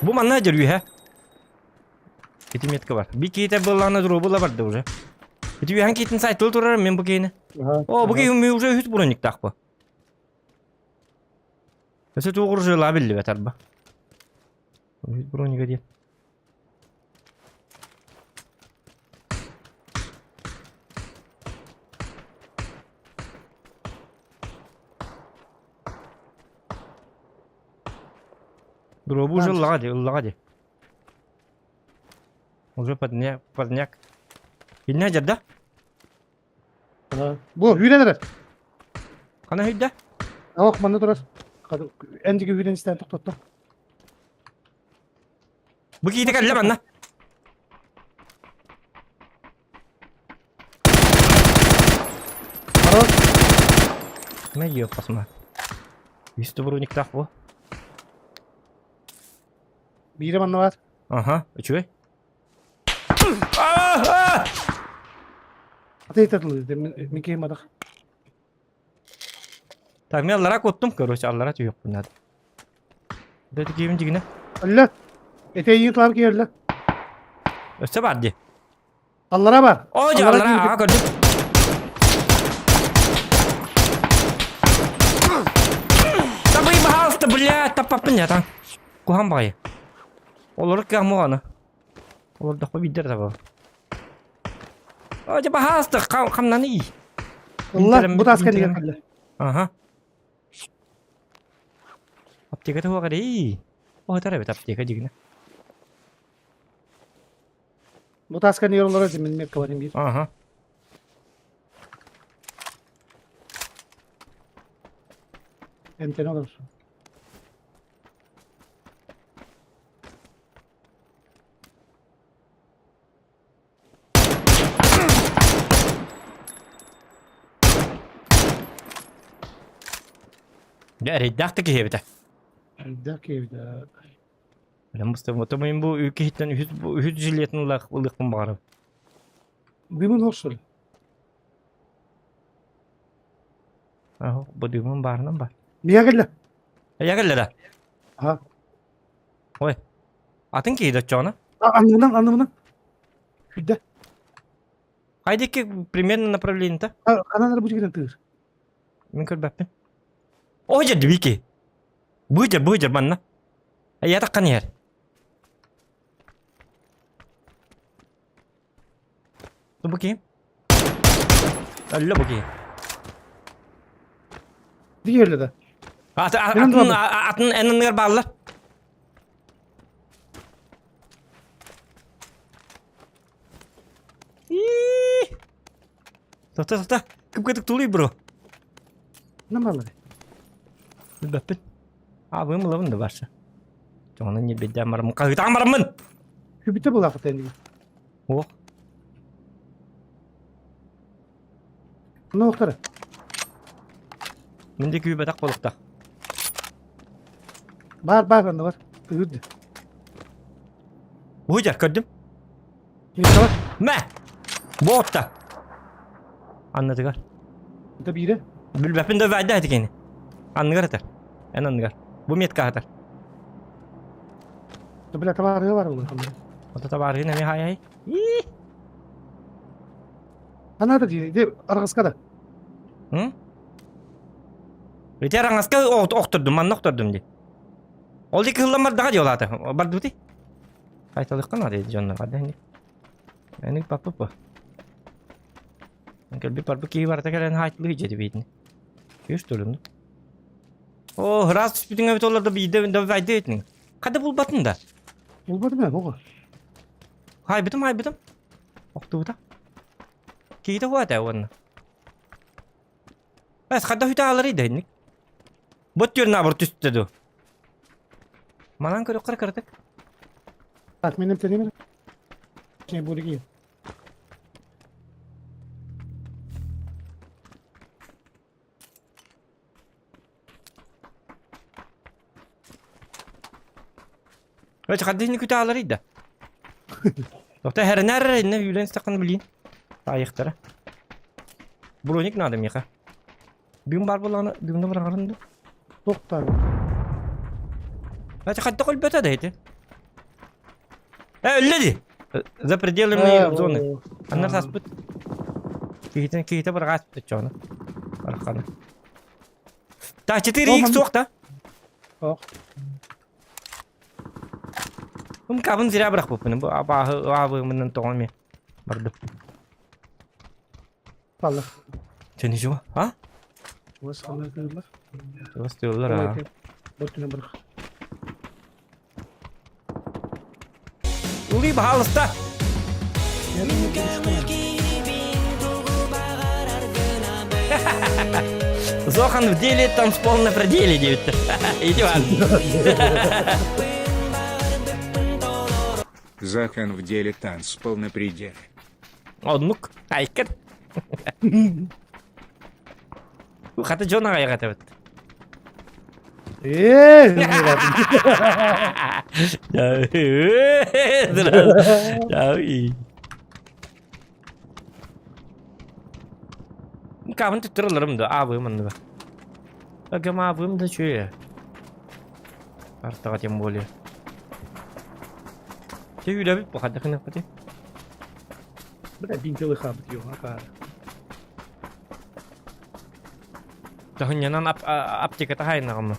Бу манна дьөрүүһэ. Ити метка бар. Биир киһитэ быллаана дробула барды уже. Ити үһэн киһитин сайтыл турар мен бу киһини. О, бу киһи уже үһүс брониктаах бу. Өсө туох оружиелаа биллибэт арба. Үһүс бронига диэн. Дробу уже ыллаҕа дии, ыллаҕа дии. Уже подня, подняк. Иннэ дьарда? Бу hүүрэн эрэр. Хана hүйдэ? Ох, манна турар. Эн диги hүүрэн истэн тохтотто. Бу киһитэ кэллэ манна. Хорош. Мэ йоппасма. Үс брониктаах бу. Биирэ манна бар. Аха, үчүгэй. Аты татылы, мен киһим адах. Так, мен аллара куттум, короче, аллара түһүөхпүн надо. Дэти киһим дьигинэ. Алла. Этэйин тылар киһи Өссө бар дии. Аллара бар. О, дьэ, аллара, аха көрдүм. Табый, пожалуйста, блядь, таппаппын я там. Куһан баҕайы. Олору кыаммыҕаны. Олордоххо биирдэр таба. О, дьэ, пожалуйста, хамнаны. Ылла, бу таас кэннигэр кэллэ. Аха. Аптека туох эрэй? Оһотор эбит аптека дьигинэ. Бу таас кэннигэр олорор дьэ мин кабарым биир. Аха. Эмтэнэ олорор. Дьэ эрэйдээх да киһи эбитэ. Эрэйдээх киһи эбитэ. Билэн быстым. Ото мин бу киһиттэн үһүс үһүс жилетин ылыахпын баҕарабын. Дымын хорсул. Аһо, бу дымын баарынан бар. Мия кэллэ. Эйэ кэллэ да? Аха. Ой. Атын киһи да оччоҕуна? Аннынан, аннынан. Күдэ. Хайдики примерно направление-то? Ханан эрэ бу дьигинэн тыыр. Мин көрбөппүн. О, дьэ, Вики. Быдьар, быдьар манна. Эйэ таххан иһэр. Бу ким? Өллө бу киһи. Диэрле да. Аты атын атын эннер бааллар. Тоқта, тоқта. Кім кетік тулый бро? Намалар. Билбэппин. Абым ылабын да барса. Чоҥону ньирбэйдээн бараммын хаһыытаан бараммын! Хүбүтэ булаахыт эниги. Уох. Онно охтара. Мин де күүбэтэх буолуохтаах. Бар бар анна бар. Үрдү. Буһуйдар көрдүм. Киирсэ Мэ! Буотта. Аннытыгар. Да биирэ. Билбэппин да вайда этикени. Анныгар этэр. Эн анныгар. Бу метка атар. Да бля табаарыга бар ол. Ото табаарыгын эмиэ хай-хай. Анаата дии, де арҕаска да. М? Ити араҥаска охтордум, манна охтордум дии. Ол дии кыһыллан бардаҕа дии ол аата. Бардыбыты. Хайталыхха наада дьоннор хадда инник. Эник паппы. Кэлбит барбыт киһи барыта кэлэн хаайтылыы дьэти биитини. Күүс төлүмнү. О, ыраас түспүтүҥ эбит олордо биирдэ давайды этиҥ. Хада булбатын да. Булбатым ээ, оҕо. Хайбытым, хайбытым. Охтубута. Киһитэ хуата уонна. Эс хада хүтэ алары да инник. Бот түөрнэ абыр түстэ ду. Манан көрөххөр кыратык. Так, мен эмтенемин. Не буду кийин. Өч хаддыһыны күтэ алар да. Тоқта хэрнэр инне үлэн стакан билин. Тайыктара. Броник надо меха. Бүгүн бар буоллаҕына бүгүн да быраҕарын да. Тоқтар. Значит, хайдах өлбөтө да ити? Э, өллө ди. За пределами зоны. Анна саспыт. Киһитин киһитэ быраҕаспыт чону. Бараххана. Так, 4x суох да? Ох. Умкабын зря бырахпыппын. Бу абааһы аабыымынан тоҕо эмиэ бардым. Палла. Че ничего? А? Чугас халлар тыыллар. Чугас тыыллар, а. Бортuna бырах. Улый, пожалуйста. Зохан в деле, танцпол на пределе, диэбиттэр. Иди ладно. Захан в деле танцпол на пределе. Оннук. Айкыр. Хата дьон аҕайах этэбит. Ээ, Кабын туттарыларым да аабыым анныга. Агам аабыым да чүө. Артаға тем более. Те үлэбит бу хадда кынаппыты. Бля, бинтилы хабыт ё, ака. Таһынньанан аптеката хайнаҕым.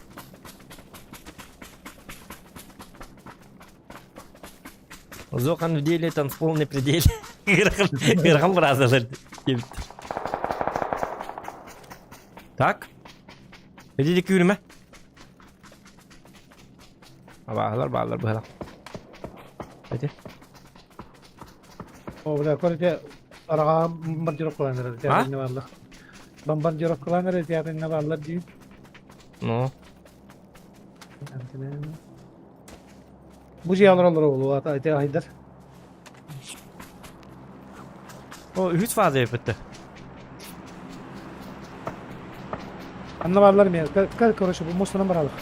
Зохан в деле танцпол на пределе. Ыарахан фразалар диэбит. Так. Иди күүрүмэ. Абааһылар бааллар быһалах. Эти. О, бля, короче, араҕа бомбардировкалаан эрэр театринна бааллар. Бомбардировкалаан эрэр театринна бааллар дии. Ну. Бу дьиэ олороллор буолуо, ити айдар. О, үһүс фаза эппитте. Анна бааллар эмиэ. Короче, бу муостанан баралык.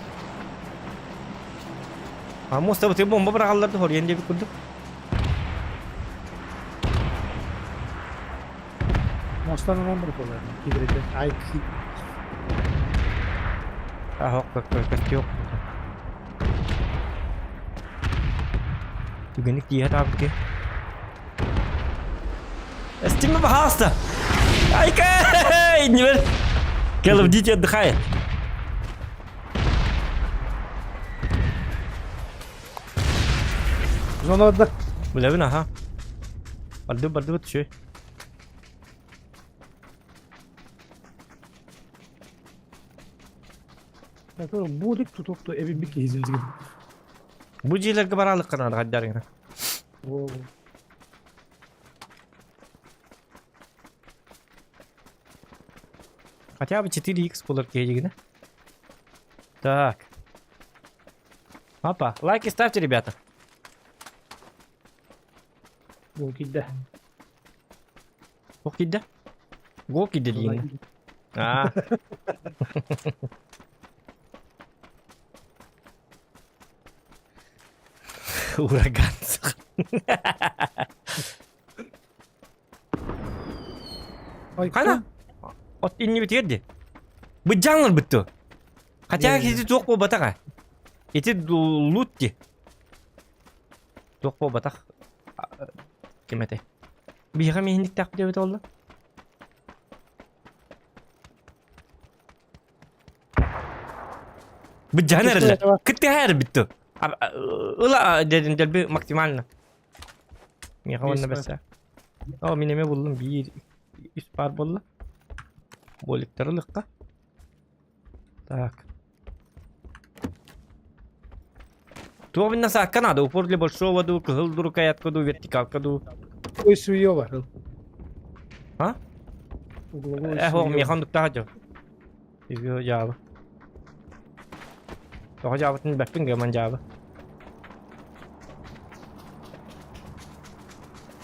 А муоста бу бомба быраҕаллар да хоруйан диэбит курдук. Муостанан бараллар. Киирете. Ай. Ахок көстүөх. Түгэнник тииһэ таабыт Эстиме, пожалуйста! Айка! Не Call of Duty отдыхает. Зона отда. Билэбин, аха. Барды, барды бут үчүгэй. Бу тутукту эбин киһизин Бу дьиэлэргэ бараалыкка наада хайдарыҥа. Хотя бы 4х булар киһи Так. Опа, лайки ставьте, ребята. Гол киирдэ. Гол киирдэ? Гол киирдэ диин. Аа. Ураган. Хана? От иннибитигэр ди. Быдьаҥ ылбытту. Хотя ити туох буолбатаҕа. Ити лут ди. Туох буолбатах. Ким этэй? Биһиэхэ миһинниктээх диэбит олла. Быдьаһан эрэллэр. Кыттыһа эрбитту. Ыла дедин дэлби максимально. Миэхэ уонна бэсэ. О, мин эмэ буллум биир үс паар буолла. Боликтары ылыхха. Так. Туох бинна саакка надо? Упор для большого ду, кыһыл дурукаятка ду, вертикалка ду. Ой, суе бар. А? Угловой Эх, ол суе. миэхэ оннуктаах дьон. Үгүө дьаабы. Тоҕо дьаабытын бэппин гыман дьаабы.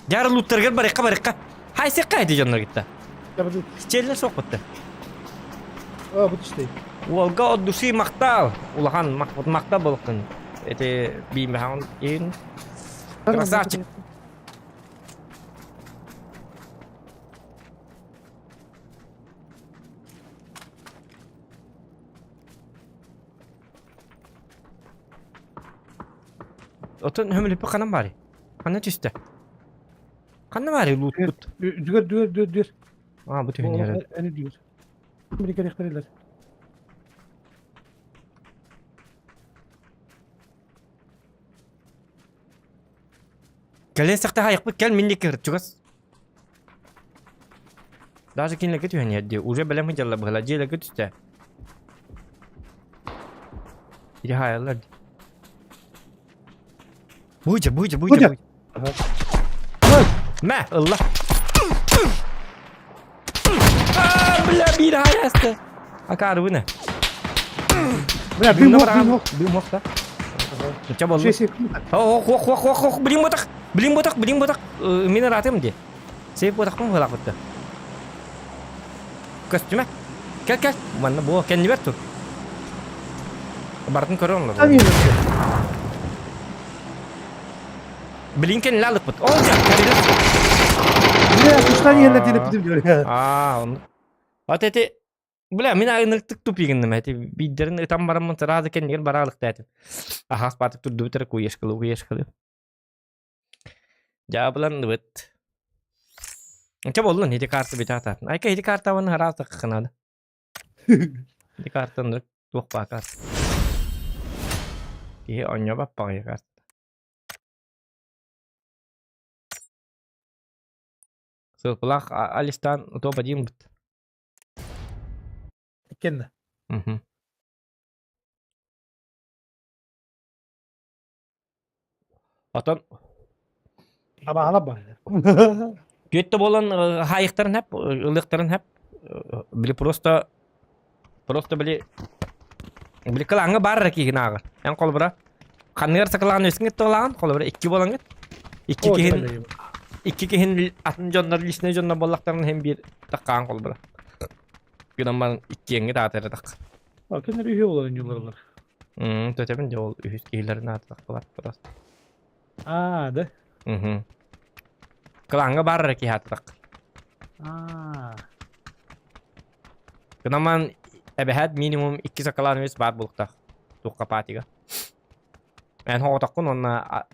Дьаар луттарыгар барыхха барыхха. Хайсыхха эти дьоннор кытта. Сичэллэр суохпутта. А, бу түстей. Уолга от души махтал. Улахан махтал болуктун. Эти биимэһэҕин иһин. Красавчик. Отон хөмөлөппү ханан баарый? Ханна түстэ? Ханна баарый луутпут? Дүгер, дүгер, дүгер, дүгер. Аа, бу түһүн ярар. Эни дүгер. Бiri керектерилер. Кэлэн сахта хайыкпыт кэл минни кыр чугас. Даже кинилэргэ түһэн иһэр дии. Уже бэлэм сылдьаллар быһыылаах. Дьиэлэргэ түстэ. Ити хаайаллар дии. Быыча, быыча, быыча, Быыча. быыча. Мэ, ылла. А, бля, биир хаайаста. Акаарыбына. Бля, дым ох, дым ох. Дым ох, да? Ча болду. 6 секунд. Ох, ох, ох, ох, ох, блин ботах, блин ботах, блин ботах. Мин ыраатым дии. Сейп ботахпын быһалаахпытта. Көстүмэ. Кэл, кэл. Манна бу кэннибэр тур. Бартын көрө онлор. Блин кэннилэ алыкпыт. Ол дьэ, кэрилер. Бля, куштан иһэллэр диэн эппитим диyor. Аа, оннук. Вот эти Бля, мин ынырыктык тупигынным эти биирдэрин ытан бараммын сразу кэннигэр бараалыктаа этим. Аһаас баатык турдубут эрэ куешкалы куешкалы. Дьаабыланныбыт. Чэ буоллун, ити карта бүтэ Айка ити картабын хараас такканады. Ити картаны туох баа карта. Киһи оонньообот баҕайы карта. Сылпылаах Алистан топ-1 бут. Иккенне. Мгм. Отон Абаала бар. Күөттө буолан хаайыктарын хэп, ылыктарын хэп. Били просто просто били били кылааҥҥа баар эрэ киһин ааҕар. Эн холобура ханныгар сакылаан өскүн кытта холобура икки буолаҥҥыт. Икки киһин икки киһин атын дьоннор личный дьоннор буоллахтарын иһин биир таккаан холобура. Гынан баран иккиэҥҥит аата эрэ такка. Кинилэр үһү буолан ньуларылар. Төтөбүн дьэ ол үһүс киһилэрин аата таккалар просто. Аа, да? Мгм. Кылааҥҥа баар эрэ киһи аата такка. Аа. Гынан эбэһээт минимум икки сакалаан үс баар буолуохтаах. Туохха паатига. Эн хоҕотоххун уонна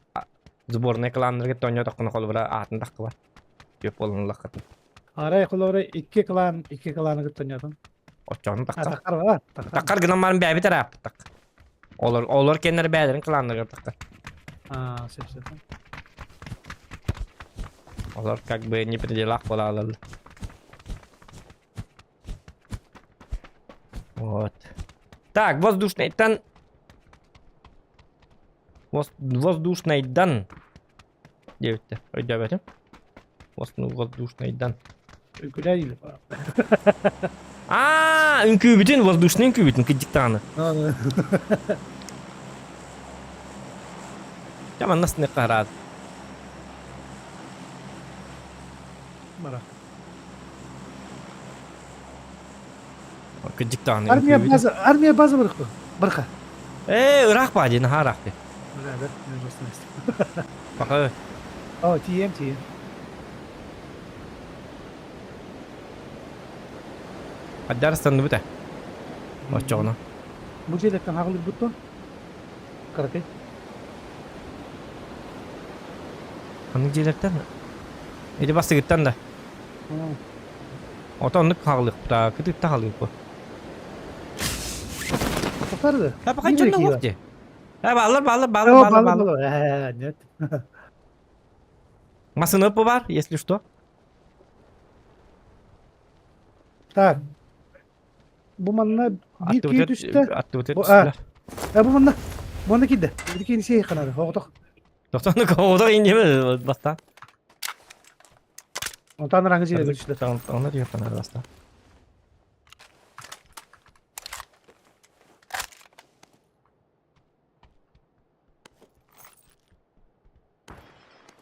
сборнай кылааннарга тонньотоххуна холобура аатын таххыбар. Түөп буолан ыллаххытын. Арай холобура икки кылаан икки кылааны кытта тонньотун. Оччоҕуна таххар. Таххар ба? Таххар. Таххар гынан баран бэйэбит эрэ ааппыттах. Олор олор кэннэр бэйэлэрин кылааннарыгар таххар. Аа, сөп сөп. Олор как бы не при делах буолалар. Вот. Так, воздушный тан... Воздушный дан. Диэбиттэр. Өйдөөбөтүм. Воздушный дан. Үҥкүүлээ дииллэр. Аа, үҥкүүбүтүн, воздушный үҥкүүбүтүн кырдьык даҕаны. Дьэ манна сыныахха араат. Бара. Кырдьык даҕаны Армия үҥкүүбүтүн. база, армия база барыха. Барыха. Ээ, ыраах баа дии, наһаа ыраах дии. Да, да, Пока. О, тиийэм, тиийэм. Аддарыстанныбыт ээ. Оччоҕуна. Бу дьиэлэртэн хаҕылыйбыт дуо? Кыракый. Ханнык дьиэлэртэн? Ити бастыгыттан да. Ото оннук хаалыахпыта, кытытта хаалыахпыт. Сахар Да, пока дьонно уох дии. Э, бааллар, бааллар, бааллар, бааллар, бааллар. Э, нет. Масыны бар, если что. Так. Бу манна биир киһи түстэ. Аттыбыт Бу а, бу манна. Манна киирдэ. Бу киһини сиэй ханары. Оҕотох. Тохтону оҕотох инньэ бастаан. Онтон араҥы дьиэлэргэ түстэ. Онно тиийэ ханары бастаан.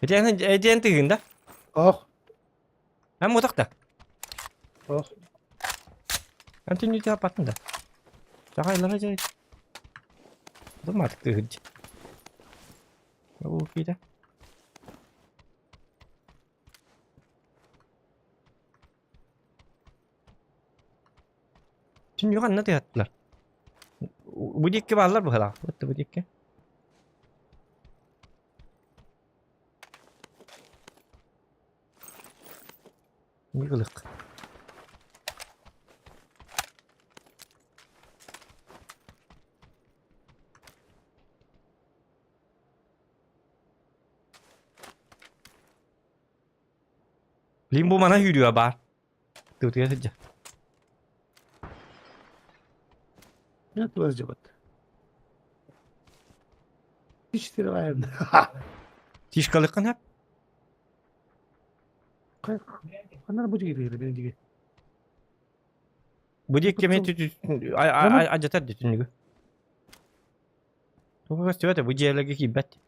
Этиэн этиэн тыгын да? Ох. Эн мутах да? Ох. Эн түннүтэ аппаттын да? Сахайлара дьэ. Думаатык тыгын. Ол киирэ. Түннүк анна тыһаттылар. Бу диэкки бааллар быһалаах. Бу диэкки. Ньыгылык. Лимбо мана сүүрүө баар. Тыбытыгар сылдьар. Нет, сылдьыбыт. Ичтирбайым. Тишкалыккын хап. Ханна бу дигир бен диги. Бу диэки мен ажатар түннүгү. Туга көстүбэт бу дьиэлэргэ киирбэт.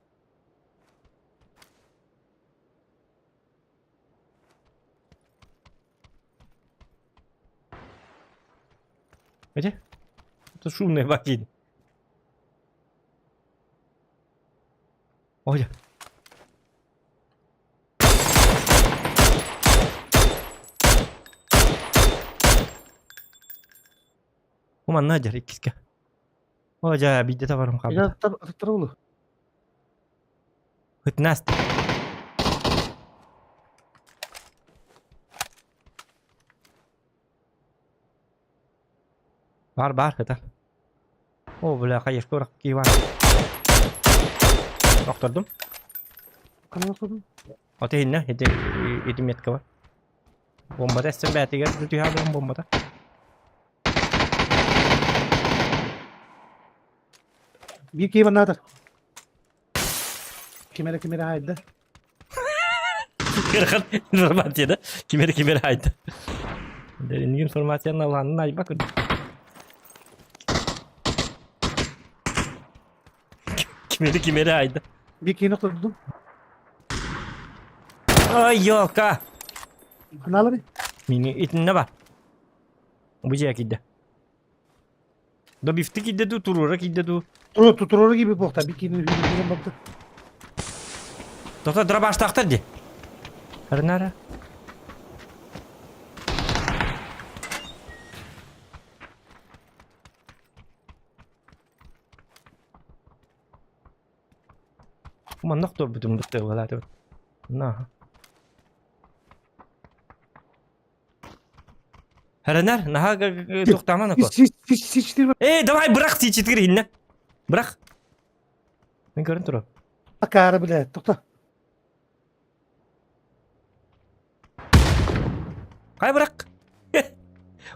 Эти? Это шумные бакин. Ой. Бу манна дьэр иккискэ. О дьэ биирдэ табарым хаалбыта. Аттар улу. Ытнаст. Бар бар хыта. О бля хаешка урак киван. Охтордум. Канал охтордум. Ото инна ити ити метка бар. Бомбата эстер бээтигэр түһэ буолан бомбата. Биир киһи баннаатар. Ким эрэ ким эрэ хаайда. Кырхан информация да? Ким эрэ ким эрэ хаайда. Инник информацияны алаанын айба көрдүк. Ким эрэ ким эрэ хаайда. Биир киһини охтордум. Ой, ёлка! Ханаалары? Мини итиннэ бар. Бу дьиэ киирдэ. Да бифти киирдэ дуу, туруора киирдэ дуу. Туруора киирбит буолта, бир киһини үүрэн барда. Тота дробаштаахтар дии. Арнара. Маннах турбутум быттыылааты. На. Эрэнэр, наһаа туохтааман ако. Эй, давай бырах сичитигир иһиннэ. Бырах. Мен көрөн турар. Акаары билэ, тохто. Хай бырах.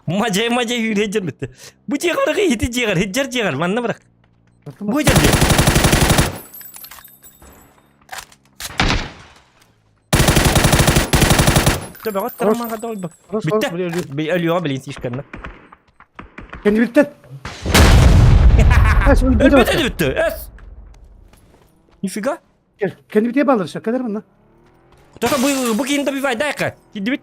Мажай мажай үүрэ бітті. Бу дьиэҕэр ити дьиэҕэр, хиджер дьиэҕэр, манна бырах. Бу дьэр Төбөҕө тарамаҕа да олбок. Бүттэ. Өлүөҕэ билин сишканна. Кэннибиттэн. Өлбөтө бүттү. Эс. Нифига. Кэннибитэ балыр шакалар мына. Только бу бу кийин добивай дай-ка. Кидибит.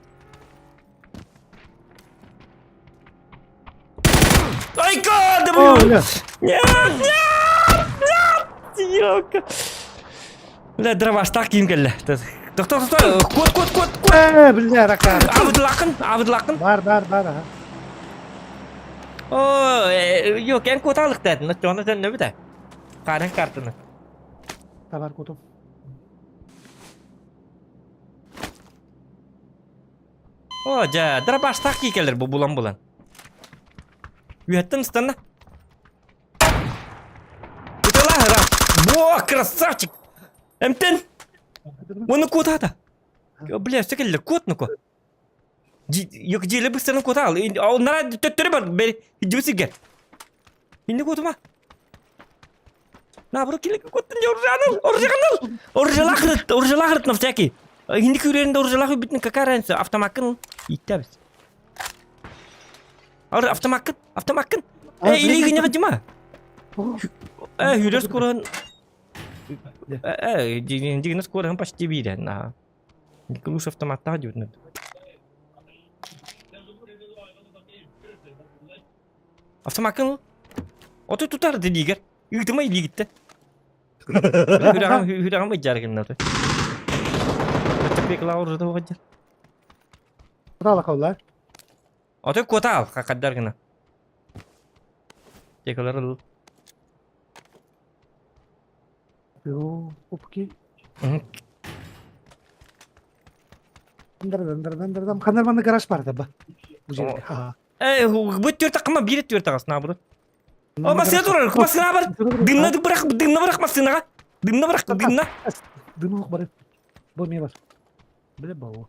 Ай, God! Нет, нет, нет! Ёлка. Бля, дроваштаах киим кэллэ. Тохто, тохто, кот, кот, кот, кот. Э, бля, ракар. Абыдлакын, абыдлакын. Бар, бар, бар, аха. О, yok, эн куотаалыктаатын, оччоҕуна төннөбүт Хаарын картаны. Табар кутум. О, дьэ, дробаштаах кии кэлэр бу булан-булан. Үөттэн ыстанна. Ыталаһыра. Во, красавчик! Эмтэн! Оны куотаата. Бля, все кэллэ, куот ну-ка. Yok, дьиэлэ быстарын куотаал. Оннара төттөрү бар, бери, идиот сиргэ. Инни куотума. Наоборот, килик куоттун оружаныл, оружаныл. Оружалахырыт, оружалахырыт на всякий. Инни күрерінде оружалахы бүтін какая разница, автомакын иттәбіз. Автомаккын, автомаккын. Э, илиигин Дима. Э, хүрэр скорон. Э, дигин скорон почти биир. На. Николуш автоматтаах диэбитин. Автомаккын Ото тутар дилигер. Ыытыма илиигиттэ. Хүрэҕим хүрэҕим ыйдьар гыннаты. Чапекла оружие оҕодьар. Кутаалаха улар. Ото куотаал хакаддар гына. Текалар ыл. Yo, опки. Хандар манна гараж бар да ба. Бу жерде. Ха. Э, бу түөрт акыма биир түөрт аҕас наоборот. О, массыына турар, массыына бар. Дымна бырах, дымна бырах массыынаҕа. Дымна бырах, дымна. Дымы бар. Бу ме бар. Биле бау.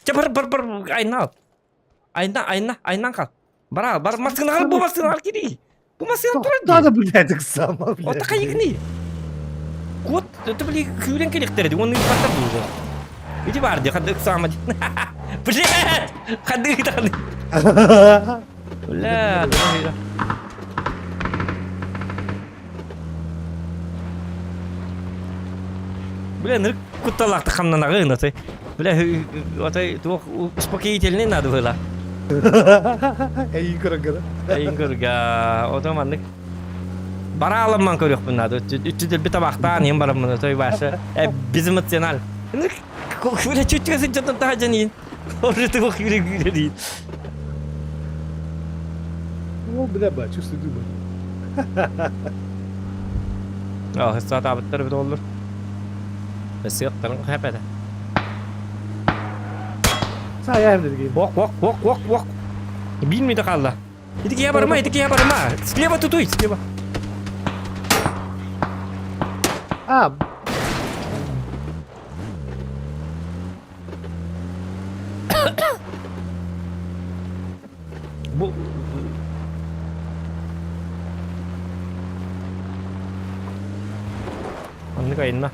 Чэ бар бар бар айна ал. Айна айна айнан хал. Бар ал, бар массыынаҕа бу массыынаҕа кири. Бу массыына турар Да да блядь, сама блядь. Ота хайыгны. Кот, это бли күүрен келиктер ди, оны паттар уже. Иди бар ди, хады сама ди. Блядь! Хады хады. Бля, давай. Бля, нырк кутталаахты хамнанаҕын отой. Бля, отой туох успокоительный надо было. Эйин көрөнгө Эйин көргө. Ото маннык бараалымман көрүөхпүн наада. Үчүдөлбү табахтаан иһин бараммын отой башы. Э, безэмоциональ. Бля, чуть-чуть сылдьан таһа иин. Уже ты күүрэ күүрэ диин. О, бля, ба, чувствую думаю. Aa, сатаабыттар бит оллур. Сыаттарын хэпэдэ. Саа дедigi. Вок, вок, вок, вок, вок. Билмейді қалды. Итикия барма, итикия барма. Слева тутуй, слева. А, Бу Оннук айынна.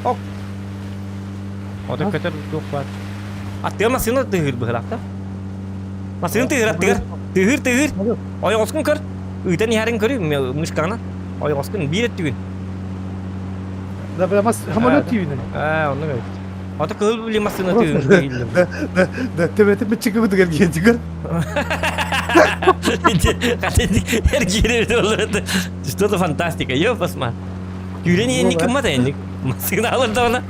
Ок. Ото көтөр туох баар. Аттыгар массыына тыһыыр быһылаахта. Массыына тыһыыр аттыгар. Тыһыыр тыһыыр. Ойоҕоскун көр. Ыытан иһэрин көрүй мышкаҕынан. Ойоҕоскун биир өттүгүн. Да, бля, мас самолет тиибинен. Ээ, оннук эбит. Ото кыһыл били массыына тыһыыр Да, да, да, төбөтүн быччыгы бытыгар киһитигэр. Эргиирэ олорду. Что-то фантастика, ёпасма. Күүрэн иэнник кыммат энник. Массыына алырдаҕына.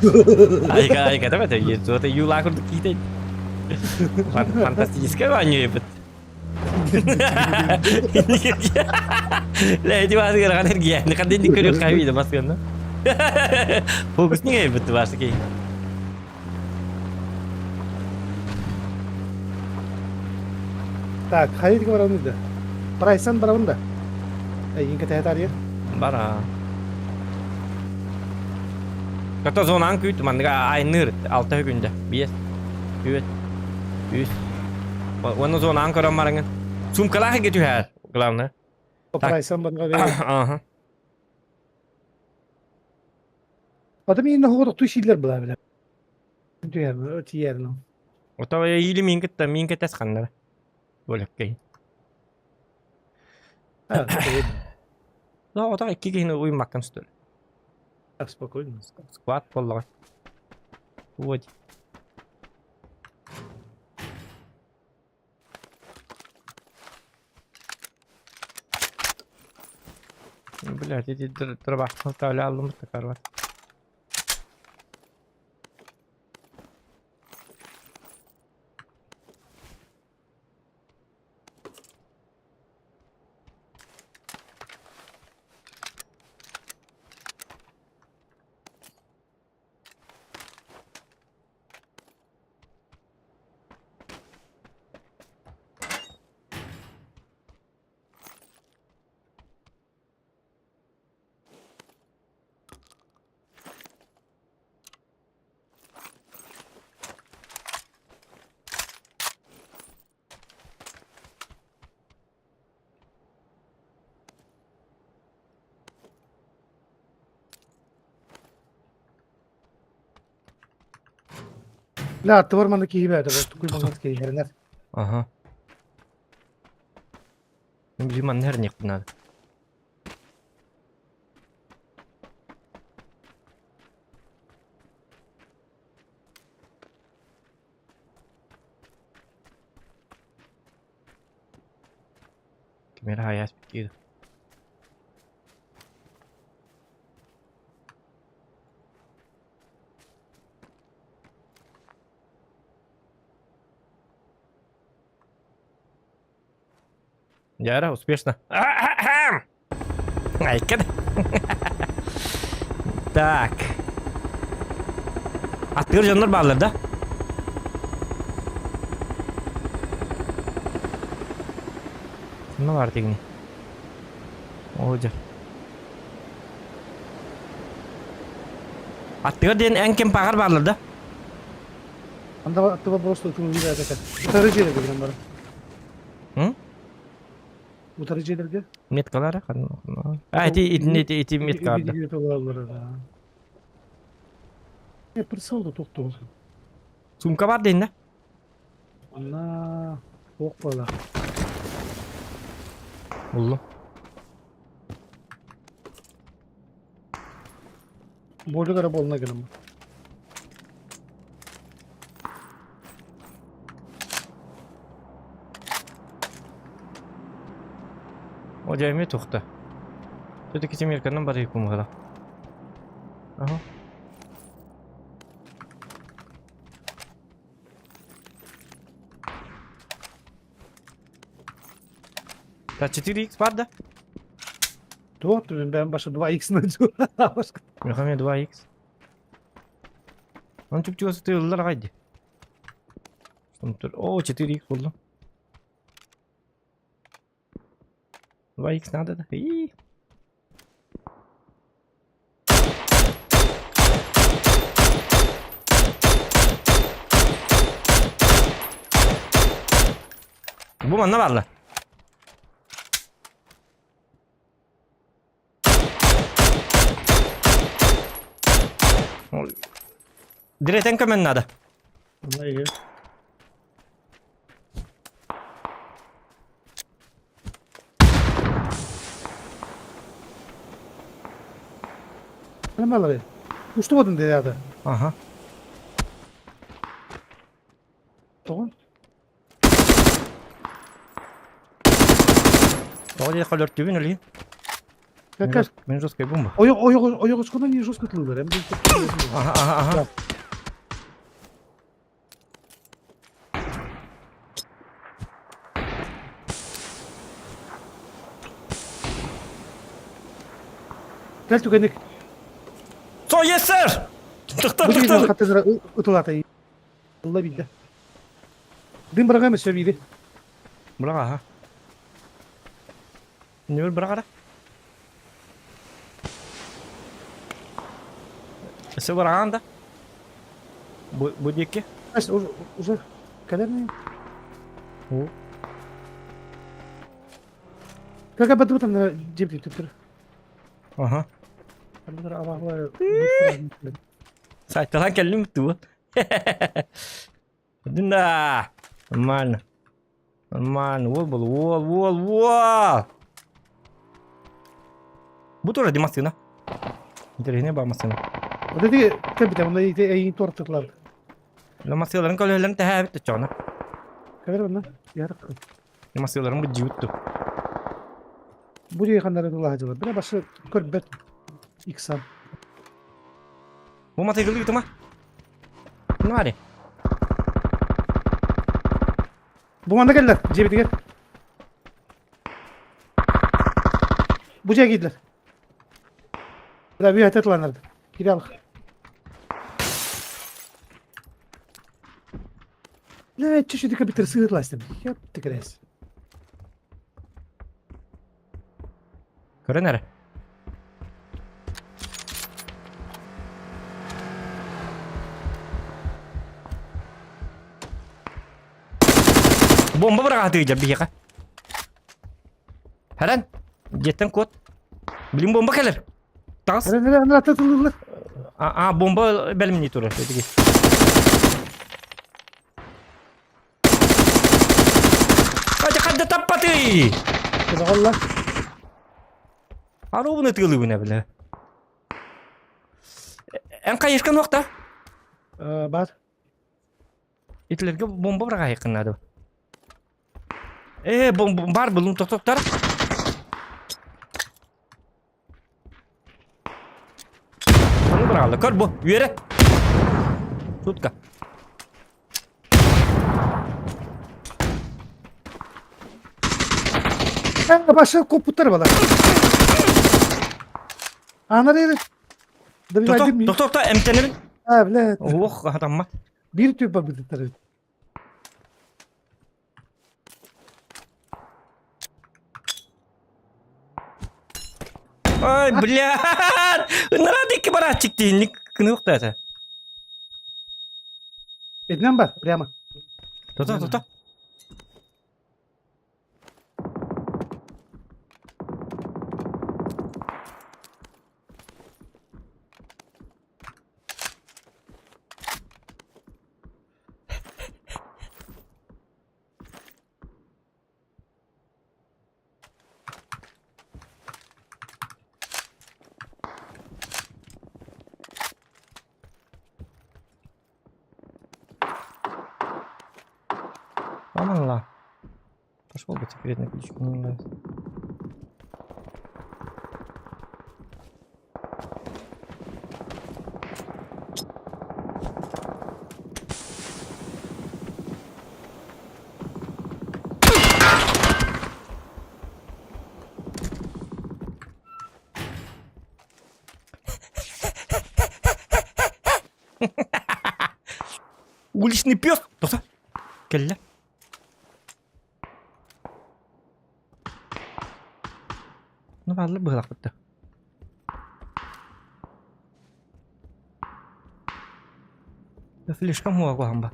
Айка, айка, давай, что-то юла курдук киитей. Фантастическая ваню ебет. Лэ, ити баасы кырахан эргийэни ханна инник көрүөх хайбида масканна. Фокус не ебет баасы кей. Так, хайдик барабын да. Прайсан барабын да. Эйин кэтэһэ таарыйа. Бара. Ката зонаан күүт манныга айныыр алта күндэ. Биэс, үөт, үс. Уонна зонаан көрөн бараҥын. Сумкалаах игэ түһээр, главное. Прайсан барга Ага. Ата мин хоҕотохтуу сииллэр была билэ. Түһэр, тиийэр ну. Ото или мин кытта мин кэтэс ханнара. Бөлөккэй. Ну, ото икки киһини уймаккын что ли? Так, спокойно. Склад буоллаҕа. Вот. Блядь, эти дробашны оставлял, такар Бля, аттыбар манна киһи бээтэ, тукуй манна киһи Ага. Блин, манна эрниэхпин наада. Ким эрэ хайаас киир. Дьара, успешно. Айка. Так. Аттыыр дьоннор бааллар да? Кимме баар тигини? Оо дьэ. Аттыгар диэн эн ким пааҕар бааллар да? Анда аттыба просто ытылыы этэ. Утары дьиэлэргэ гынан баран. М? Утары дьиэлэргэ. Меткалара А, ити ити ити ити меткалар. Я прицел да тохтоо. Сумка бар дейін да? Анна туох буола. Буллум. Болю эрэ буолна гынан. О, дьэ эмиэ тухта. Все-таки Семерканан барыйык кумуһара. Ага. Так, 4х бар да? Туох түбүн бэйэм баша 2x найду. Миэхэ эмиэ 2x. Он чуп-чугас ытыыллар аҕай дии. О, 4x буллум. 2x надо да? И. Бу манна бааллар. Диретен көмөн надо. Нормально. Устубатын диэти. Ага. Тоҕо? Тоҕо диэххэ өлөртүбүн өлүйүн. Как Мин жесткая бомба. Ойох ойох ойоҕоскунан не жестко тыллар. Ага, ага, ага. Кэл түгэнник. So yes sir! Тохтоо тохтоо. Хаттыгара ытылата. Ылла биирдэ. Дым быраҕа эмэ сөбиири. Быраҕа аха. Ньүр быраҕара. Өссө быраҕаан да. Бу, бу диэки. Уже, уже кэлэр О. Как об этом там дебри түптүр. Аха. Сайталан кэллим туу. Да. Нормально. Нормально. Уол был. Уол, уол, уол. Бу тоже Димас сына. Интэриэһинэй баа массыына. Вот эти кэлбитэ, онно ити эйиин туортуклар. Массыыларын көлөһөлөрүн тэһээбит оччоҕуна. Кэлэр онно. Ярык. Массыыларын быдьыыбыт ту. Бу дии ханнары тулаһадылар. Бile башы көрбөт. Иксан. Бу матыгылы ытыма. Ну ари. Бу манна кэллэр, дьиэбитигэр. Бу дьиэ киирдилэр. Бля, үөһэтэ тыланнарды. Киирэ алых. Бля, чуть-чуть компьютер сыырластым. Хеп, ты крэс. Көрөн эрэ. Бомба быраҕаатыы дьэ биһиэхэ. Хэрэн, дьиэттэн куот. Билин бомба кэлэр. Таҕыс. Эрэн эрэн ата тылыллар. А, бомба бэлэмнии турар. Этиги. Хадя хадда таппатый! Кызагалла. Аруубуна тыылыбына биле. Эн хайышкан уохта? Бар. Итилерге бомба быраҕаайыккын наада. Ээ, бомба бар булун тохтоттар. Ону быраҕаллар. Көр бу, үөрэ. Сутка. Э, башы коппуттар бала. Анар eri. Тохто, тохто, тохто, эмтэнэбин. А, бля. Ох, хатаммат. Биир түп бар быттар. Ай, блядь! Ыныраад икки барааччык диинник кыныахта Этинэн бар, прямо. Тота, тота. Аманла. Пошел бы секретный ключ. Мне не нравится. Уличный пес! Тоқта! Кэллэ. Ну, бааллар быһалахпыт да. Слишком уоҕуһан ба.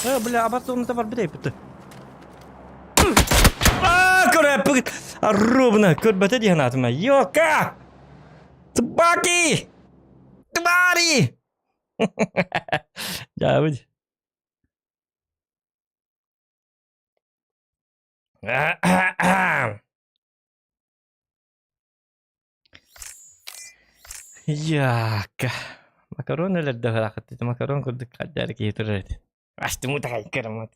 Э, бля, абат зоната бар бит эппит. А, көрөппүт. Ровно көрбөтө диэн атыма. Йока! Собаки! Твари! Дьаабыт. Яакка. Макарон өлөрдө ыраахыт макарон курдук хаддаар киһи турар этэ. Астым утаҕай кыраммат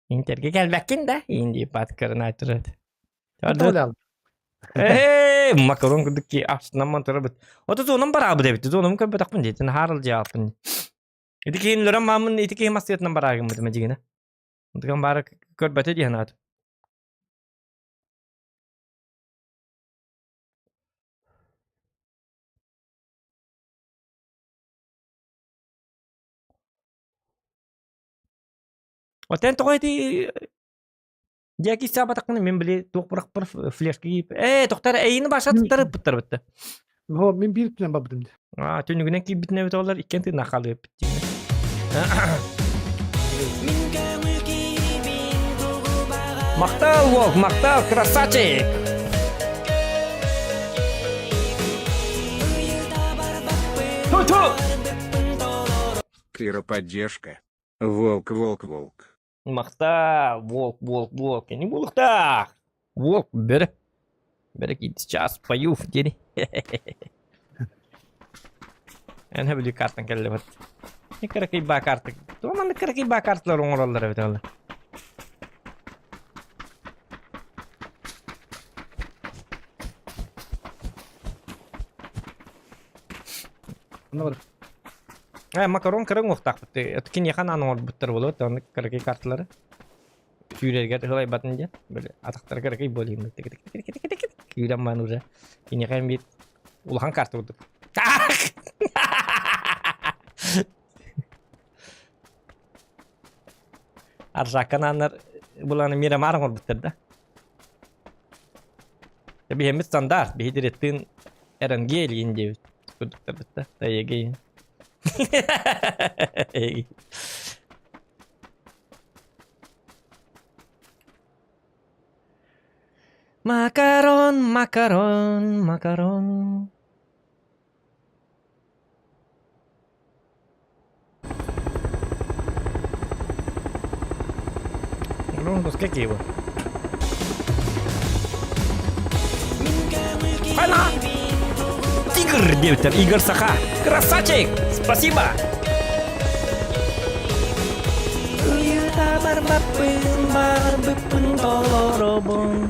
Интерге кэлбэккин да иин диэппат кырына турар этэ. Ээ, макарон курдук ки астынан турабыт. Ото зонам бараабыт эбит. Зонам көрбөтөхпүн диэтин хаарыл дьааппын. Ити киһин өлөрөн маамын ити киһи массыытынан бараагыммытым дьигинэ. Дыган баара көрбөтө диэн аат. Отен тоҕо ити Дьэ саабатаххына мин били туох бырахпар флешка киип. Ээ, тохтор эйини баша туттар бытта. Ho, мин биир түнэн барбытым дии. Аа, түнүгүнэн киирбитинэ эбит олар иккиэн тыынна хаалыаппыт дии. Махтал, Вов, махтал, красавчик! Ту-ту! Кира поддержка. Волк, волк, волк. Махта, волк, волк, волк. Не буолуохтаах. Волк, бөрө. Бөрө киирдэ. Сейчас пою в деле. Эн хэбили картан кэллэ бат. Не кыракый баа карта. Туох маннык кыракый баа карталар оҥороллор эбит ол. Онно бар. Э, макарон кыра уҥуохтаахпыт. Киниэхэ анаан оҥорбуттар буолуо, оннук кыракый карталары. Сүүрэргэр ылайбатын диэн. Били атахтара кыракый буолуо. Күүрэн баан уже. Киниэхэ биир улахан карта курдук. Аржакка анааннар буланы Мирамар оҥорбуттар да. Биһэммит стандарт, биһи директын РНГ илиин диэбит курдуктарбыт да. Эйэгей. Макарон, макарон, макарон. Ну, какие его? Она! Тигр, диэбиттэр, Игорь Саха. Красавчик! Спасибо! Барбаппын, барбыппын толоробун.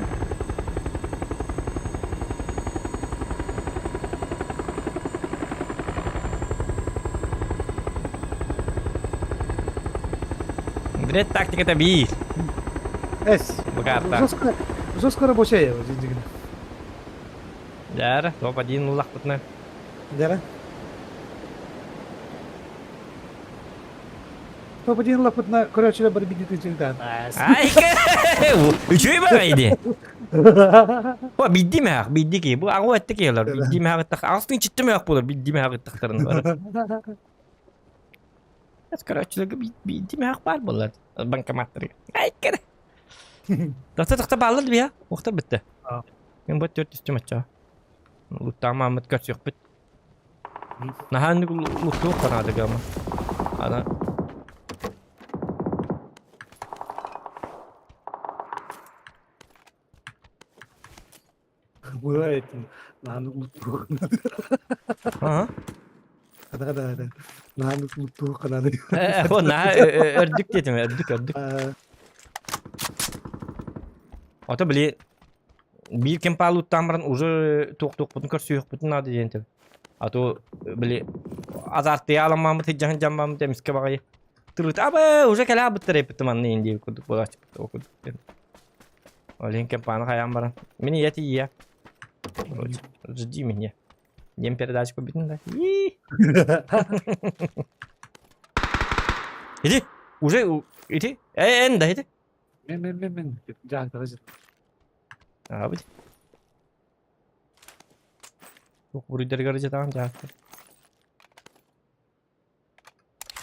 Дред тактиката биир. Эс. Бу карта. Жестко, жестко рабочая дигин. Дьэ, топ-1 ыллахпытына. Дьэ. Топ-1 ыллахпытына көрөөччүлэр бары бидитин чыгдаан. Ай, үчүгэй баҕайы дии. Бу бидди мээх, бидди ки. Бу аҕу этте киһилэр, бидди мээх ыттах. Аҕыстын читти мээх буолар, бидди мээх ыттахтарын бары. Короче, бидди мээх баар буолар банкоматтарга. Ай, кere. Тахта тахта бааллар бия. Уохтар битте. Мен бу төрт үстүм ачча. Луттаамааммыт көрсүөхпүт. Наһаа инник луттуох ханаада гама. Ана Бывает, нааны луттуох. Ага. Да, да, да. Нааны луттуох канады. Э, о, наһаа өрдүк диэтим, өрдүк, өрдүк. Ото били биир кэм паалыттаан баран уже туох-туохпутун көрсүөхпүтүн наада диэн этим. А то били азартыйа аламмаммыт сылдьан дьаммаммыт эмискэ баҕайы тырыт абы уже кэлээбиттэр эппитим анны иин диэбит курдук буолааччыппыт ол курдук диэн. Ол иһин кэмпааны хайаан баран мин ийэ тиийэ. Жди меня. Диэн передача көрбүтүн да. Иди, уже иди. Эн да иди. Мен мен мен мен жаһантара Аабыт. Туох буруйдарыгар дьатаҕын дьаһахтар.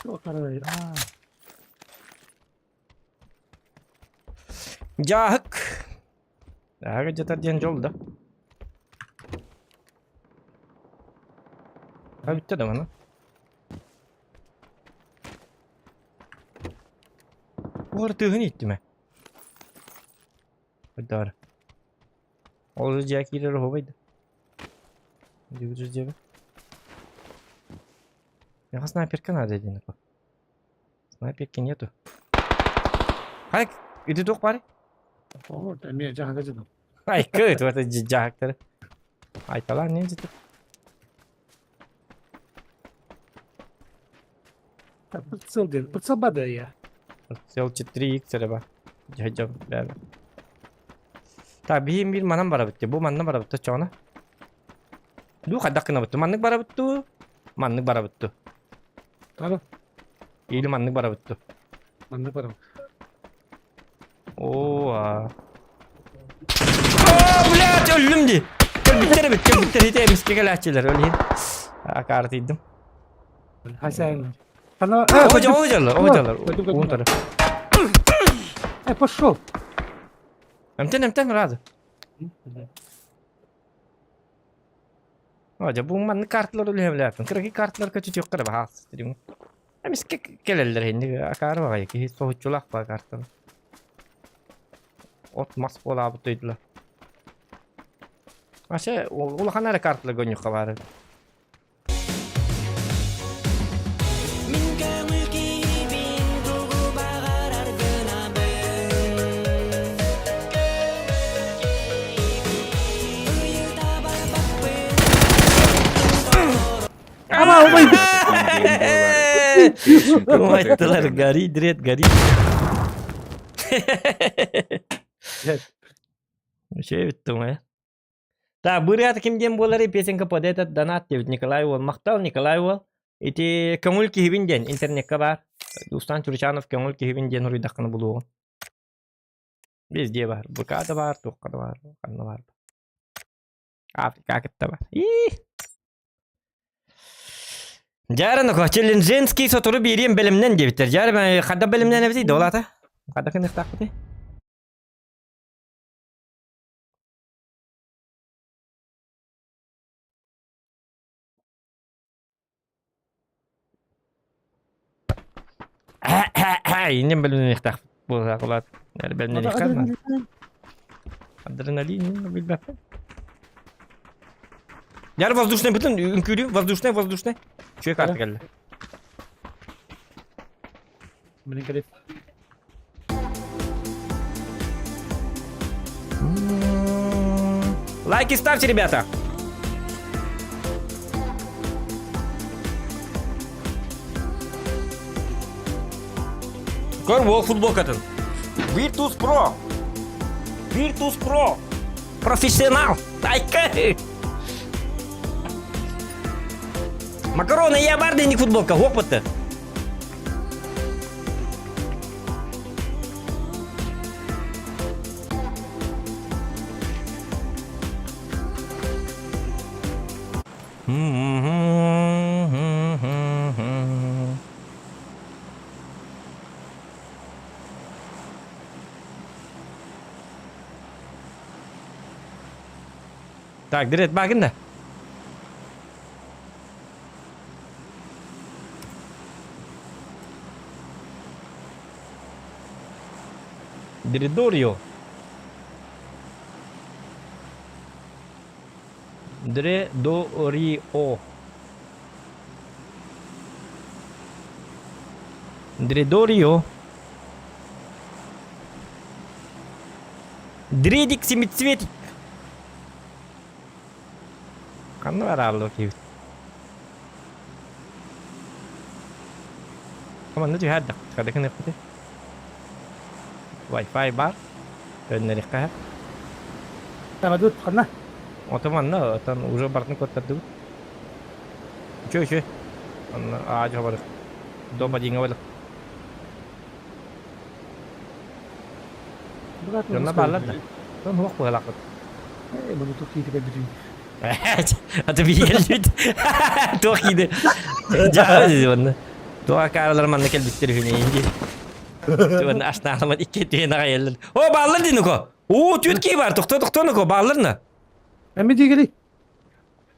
Аа. Дьааһык. Дьааһык дьатар диэн дьол да. Ha бүттэ да маны. Олар тыһын иттиме. Удар. Ол дьиэ киирэр оһуобай да. Дьиэ дьиэ. Миэхэ снайперка надо диэн Снайперки нету. Хайк, иди туох баарый? О, эмиэ дьаһага дьаһам. Ай, кыт, вот эти дьаһактары. Айталаан не дьитip. Прицел диэн, прицел бада я. Прицел 4X эрэ ба. Дьэ, бэбэ. Так, биһим биир манан барабыт дии. Бу манна барабыт да чоҕуна. Дуу хайдах гынабыт? Маннык барабыт дуу? Маннык барабыт дуу? Alo. Или маннык барабыт дуу? Маннык барабыт. Оо, аа. Аа, блядь, өллүм дии. Кэлбиттэр эбит, кэлбиттэр ити эмискэ кэлээччилэр, ол иһин. Акаартыйдым. Хозяин. Ана, О, дьаллар, о, дьаллар, уун тары. Э, пошел. Эмтэн, эмтэн, рады. О, дьэ, бу маннык карталар үлэһэбилээппин. Кыракый карталар көчүтүөххэ эрэ баһаас. Эмискэ кэлэллэр инник акаары баҕайы киһи соһуччулаах баа картаны. От мас буолаабыт дойдула. Аше улахан эрэ карталарга онньукка баар эбит. Мин көҥүл киһибин тугу баҕарар гынабын Ыйыта барбаппын Ама умай. Умайттылар, гори, дред, гори. Үчүгэй бүттү умайа. Так, бырыата ким диэн буоларый песенка под этот донат диэбит Николай уол. Махтал Николай уол. Ити көҥүл киһибин диэн интернекка баар. Дустан Чурчанов көҥүл киһибин диэн уруйдаххына булуоҕун. Везде баар. ВК да баар, туохха да баар, ханна баар. Африка кытта бар. Дьаарынако, челлендженский сотору биэриэм бэлэмнэн диэбиттэр. Дьаары хадда бэлэмнэн эбитий долата? Хадда кыныхтаахпытый? Иннем бэлэмнэниэхтээх буолар улаат. Бэлэмнэниэххэ Адреналин билбэппин. Яр воздушный бүтүн үҥкүүлүү воздушный воздушный. Үчүгэй карта кэллэ. Блин, кэлип. Лайки ставьте, ребята! Көр уол футболкатын. Virtus Pro. Virtus Pro. Профессионал. Тайка. Макароны я бар дэнник футболка. Опыты. Так, Дред, багын да? Дредорио. Дредорио. Дредорио. Дредик семицветик. Ханна барааллар киһибит? Манна түһэрдэх, хадыкын эппити. Wi-Fi бар. Көннөрүххэ. Табадут ханна? Ото манна, отон уже бартын коттардыбыт. Үчү үчү. Онно аажа барык. Дома диҥэ барык. Дьонно бааллар да. Тон хуох быһалаахпыт. Ээ, буну тух киитэ кэлбитин. Аты биһиэлбит. Туох кииде. Жаа манна. Туох акааралар манна кэлбиттэр үһүнэйин дии. Манна ашнаахламат икки түһэн аҕайаллар. О, бааллар дии нуко. Оо, түөт кии бар, тохто тохто нуко, бааллар на. Эми дигили.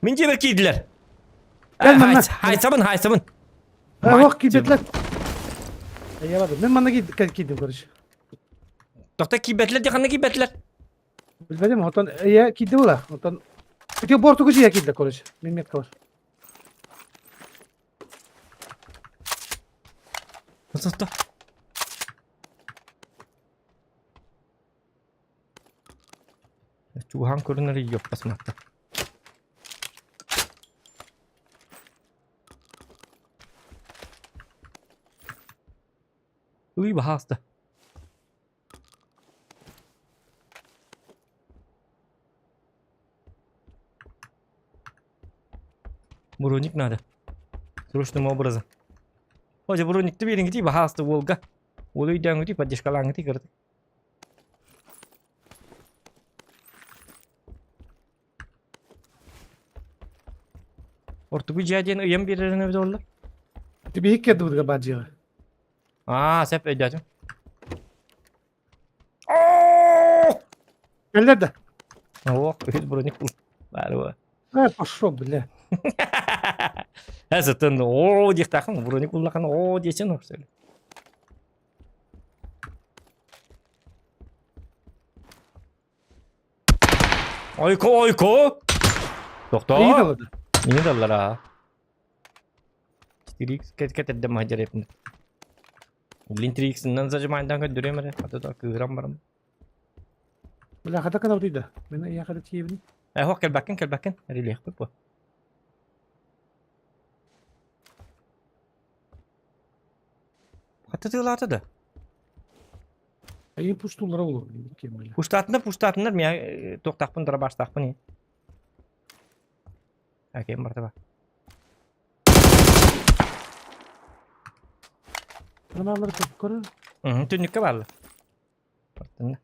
Мин дьиэбэр киирдилэр. Кэл манна. Хайсабын, хайсабын. Ох, киирбэтилэр. Эйэ барды. Мен манна киирдим, короче. Тохто киирбэтилэр дии, ханна киирбэтилэр? Билбэтим, отон эйэ киирди була. Отон Ити бортугу дьиэ киирдэ, короче. Мин метка бар. Тохто. Чугаһаан көрүнэр йоппас матта. Уй, баһааста. Броник надо. Срочным образом. Оже броникты бериңити баһааста уолга. Уол өйдөөҥүтүй поддержкалааҥҥытый кыраты. Ортугу дьиэ диэн ыйан биэрэрин эбит буолла. Ити биһик кэрдибитигэр баар дьиэҕэ. Аа, сөп өйдөөтүм. Кэллэр да. Ох, үһүс броник баар буо. Э, пошел, бля. Эсэтин оо диэхтаахын, броник уллахан оо диэчен орсөл. Ойко, ойко! Тохтоо. Iyi de vardı. Мини даллара. 4x кэтэрдэ маһдьар Блин, 3x-нан зажимайдан көрдөрүөм эрэ. Ата да кыыран барам. Бля, хата кадавдыйда. Мен яхада тиебин. Э, хох кэлбэккин, кэлбэккин. Релиэхпит бу. Хата тыылаата да. Айы пуштулара olur. Кем Пуштатынар, пуштатынар, мен туохтаахпын, дырабаастаахпын. Акем барда ба. Аналар көрөр. Түннүккэ бааллар. Бартынна.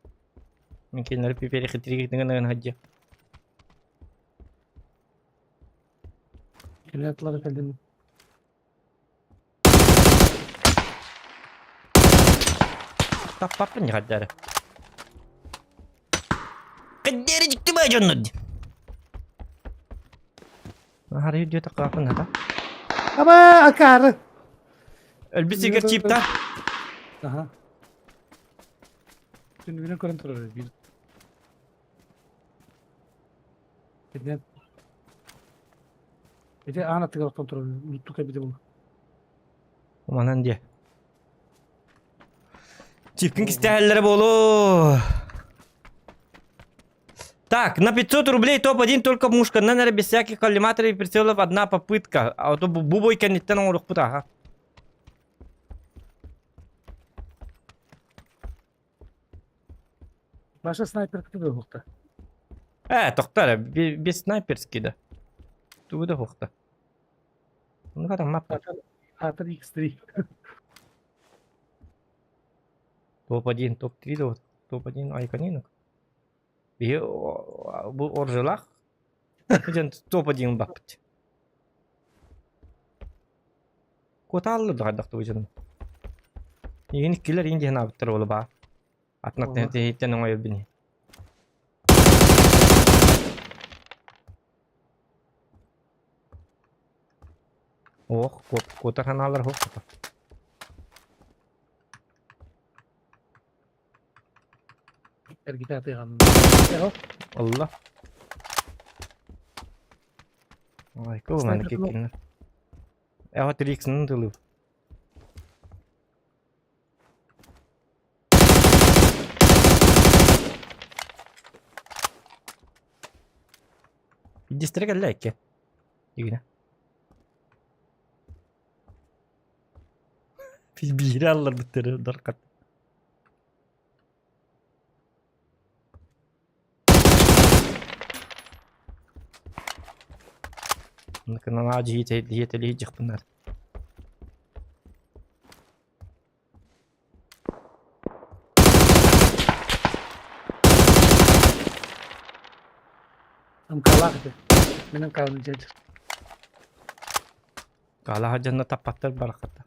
Мин кинилэри пипери хитригитинген хадья. Келатлар кэлдим. Таппаппын хаддары. Каддери дьикти баа дьоннор ди. Хары үрдүө таккааппын хата. Ама акары. Өлбүт сиргэр чиипта. Аха. Түнүгүнэн көрөн турар биир. Итинэн. Ити аан аттыгар охтон турар. Луттук эбитэ буолуо. Манан диэ. Чипкин кистээһэллэрэ буолуо. Так, на 500 рублей топ-1 только мушканнан эрэ без всяких коллиматоров и прицелов одна попытка. А то бу бой кэнниттэн оҥоруохпут аха. Баша снайперката да уһукта. Э, тохтоо эрэ, без снайперский да. Тугу да уһукта. Ну как там маппа? Атар X3. Топ-1, топ-3 да вот. Топ-1 айконинок. Биһи бу оржылах. Дьэн топ-1 баппыт. Куотааллар да хайдах тугу дьонум. Игин иккилэр иин диэн аабыттар буола баа. Атын аттан оҥойор бини. Ох, куотар ханаалар хоп. Эргитэ атыган. Алла. Ой, кыл маны киккиннер. Эҕэ Триксንን тылы. Дистре кэллэ икки. Игинэ. Биири алларбыттары даркат. Нааа дьиэтэлии дьахпынар. Амкалаах этэ. Мин амкаланы дьэ. Каалаха дьонно таппаттар барахата.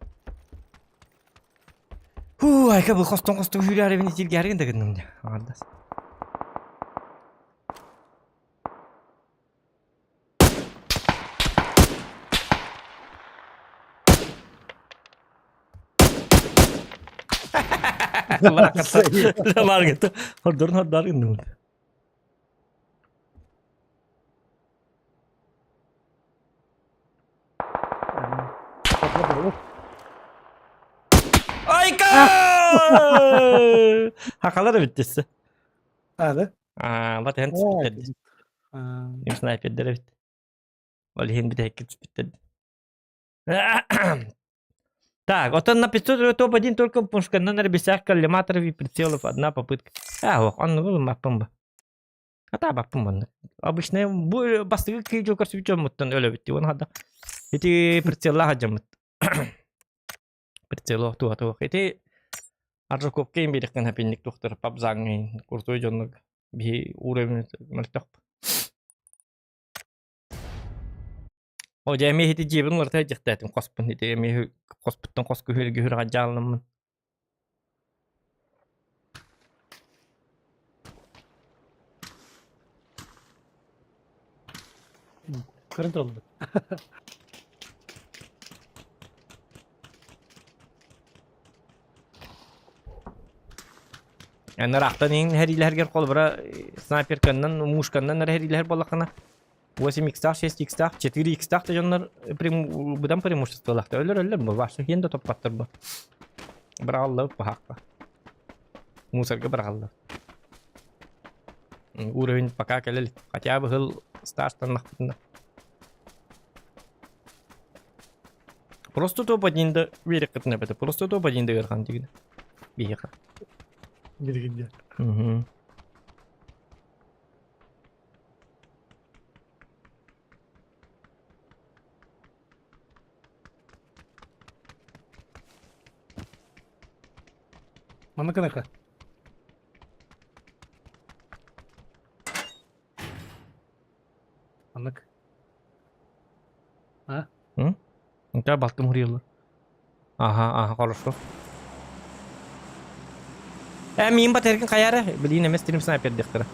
Хуу, айка бу хостон хостон хүрээрибин итиргээрин да гынным дьэ. Аҥардас. Баракатта. Хордорун хордоор гынным. Айка! Хакалар эбит Аада. Аа, бат эн түспүттэр. Им снайпердер эбит. Ол иһин бүтэһиккэ түспүттэр. Так, вот он на 500 топ-1 только пушканнан без всяких коллиматоров и прицелов одна попытка. А, ох, он был маппым ба. Ата баппым манна. Обычно бу бастыгы киһи көрсүбүт дьоммуттан өлөбүт дии. Оны Ити прицеллаах дьоммут. Прицеллаах туha туох. Ити Аржаковка имбириктен хапинник тухтар папзаңын куртой дьоннук биһи уровень мөлтөх. О дьэ эмиэ ити дьиэбин уларыта дьихтээтим хоспун ити эмиэ хоспуттан хос күһүргү дьаалламмын. Көрөн тураллар. Эн ыраахтан иһин сэриилэһэргэр холобура снайперканнан, мушканнан эрэ сэриилэһэр буоллаххына 8 икстаах, 6 икстаах, 4 икстаах да дьоннор быдан преимуществолаахтар. Өлөр-өлөр бу, вообще хиэн да топпаттар бу. Быраҕаллар баһаахха. Мусорга быраҕаллар. Уровень пока кэлэ Хотя бы хыл стартаннахпытына. Просто топ-1 да үөрэххитин эбэтэ. Просто топ-1 да ыарахан дигин. Биһиэхэ. Билигин диэн. Мгм. Манна гыныха. Маннык. А? М? Да, балтым хуруйаллар. Аха, аха, хорошо. Э, миин батаргын хайара? Билин эмес стрим снайпер диэхтэрэ.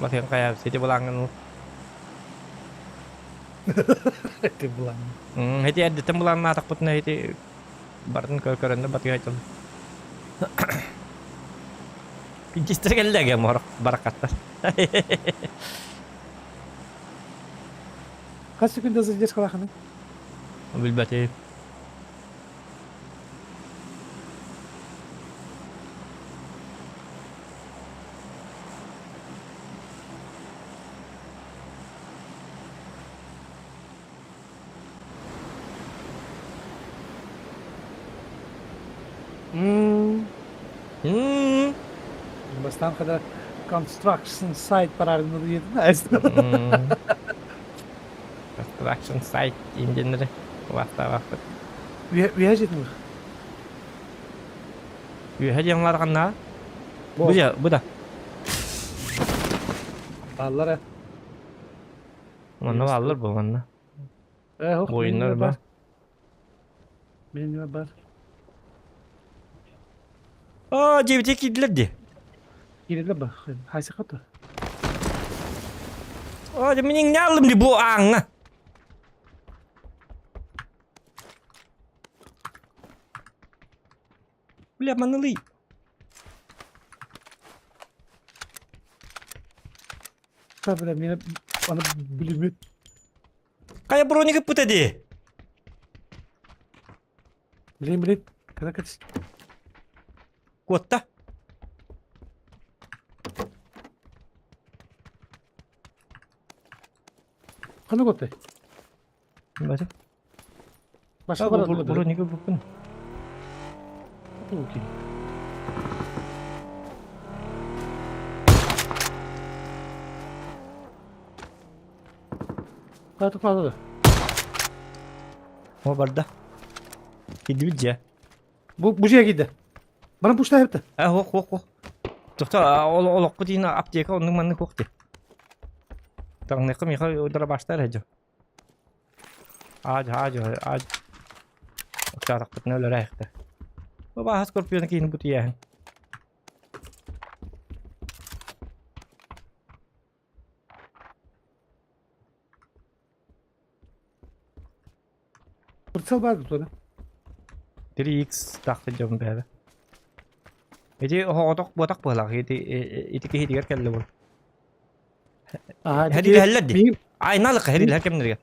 Батаргын хайар, сити булаҥын Эти булан. Эти эрдеттен булааннаатахпытына эти барын көрөннөр батыга айтылды. Пинчистер келлеге морок баракаттар. Хас секунда задержкалаханы? Билбэтим. М. М. Бастаан когда construction site барарын М. Construction site диэн убаастаабаппыт. Үһэ жетин Үөһэ диэн ларҕаннаа. Бу да, бу да. Бааллар Манна бааллар бу манна. Э, Буойуннар бар. Меню бар. Аа, дьиэбитигэр киирдилэр дии. Киирдилэр ба. Хайсы хата. Аа, дьэ мин иҥнэ аллым дии бу ааҥҥа. Бля, манылый. Та бля, мені аны бүлүмүт. Хайа броник ыппыта дии. Блин, блин. Когда катись? Куотта. Ханна куоттай? Бача. Башка барар дуо? Броник ыппыппын. Окей. Хайа тохтоото О барда. Кидибит дьэ. Бу бу дьиэ киирдэ. Баран пуштаа эбитэ. Э, ох, ох, ох. Тохто, ол олохпут иһин аптека оннук маннык ох дии. Таҥныахха миэхэ дырабаштар эдьо. Аадьа, аадьа, аадьа. Оттаатахпытына өлөрөөйөхтө. Бу бааһа скорпиона киһини бутуйааһын. Прицел баар дуо? 3x тахса дьон бэйэ. Ити оһоҕотох буотах быһалаах ити ити киһитигэр кэллэ бу. Аа, Һэрилэһэллэр дии. Айналык һэрилэһэр кэмнэригэр.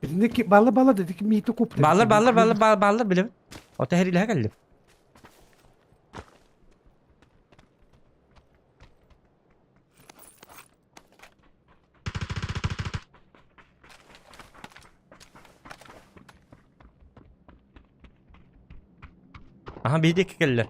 Итинник балла балла дедик миити куп. Бааллар бааллар бааллар бааллар билэбин. Ото һэрилэһэ кэллим. Аха биһи диэки кэллэ.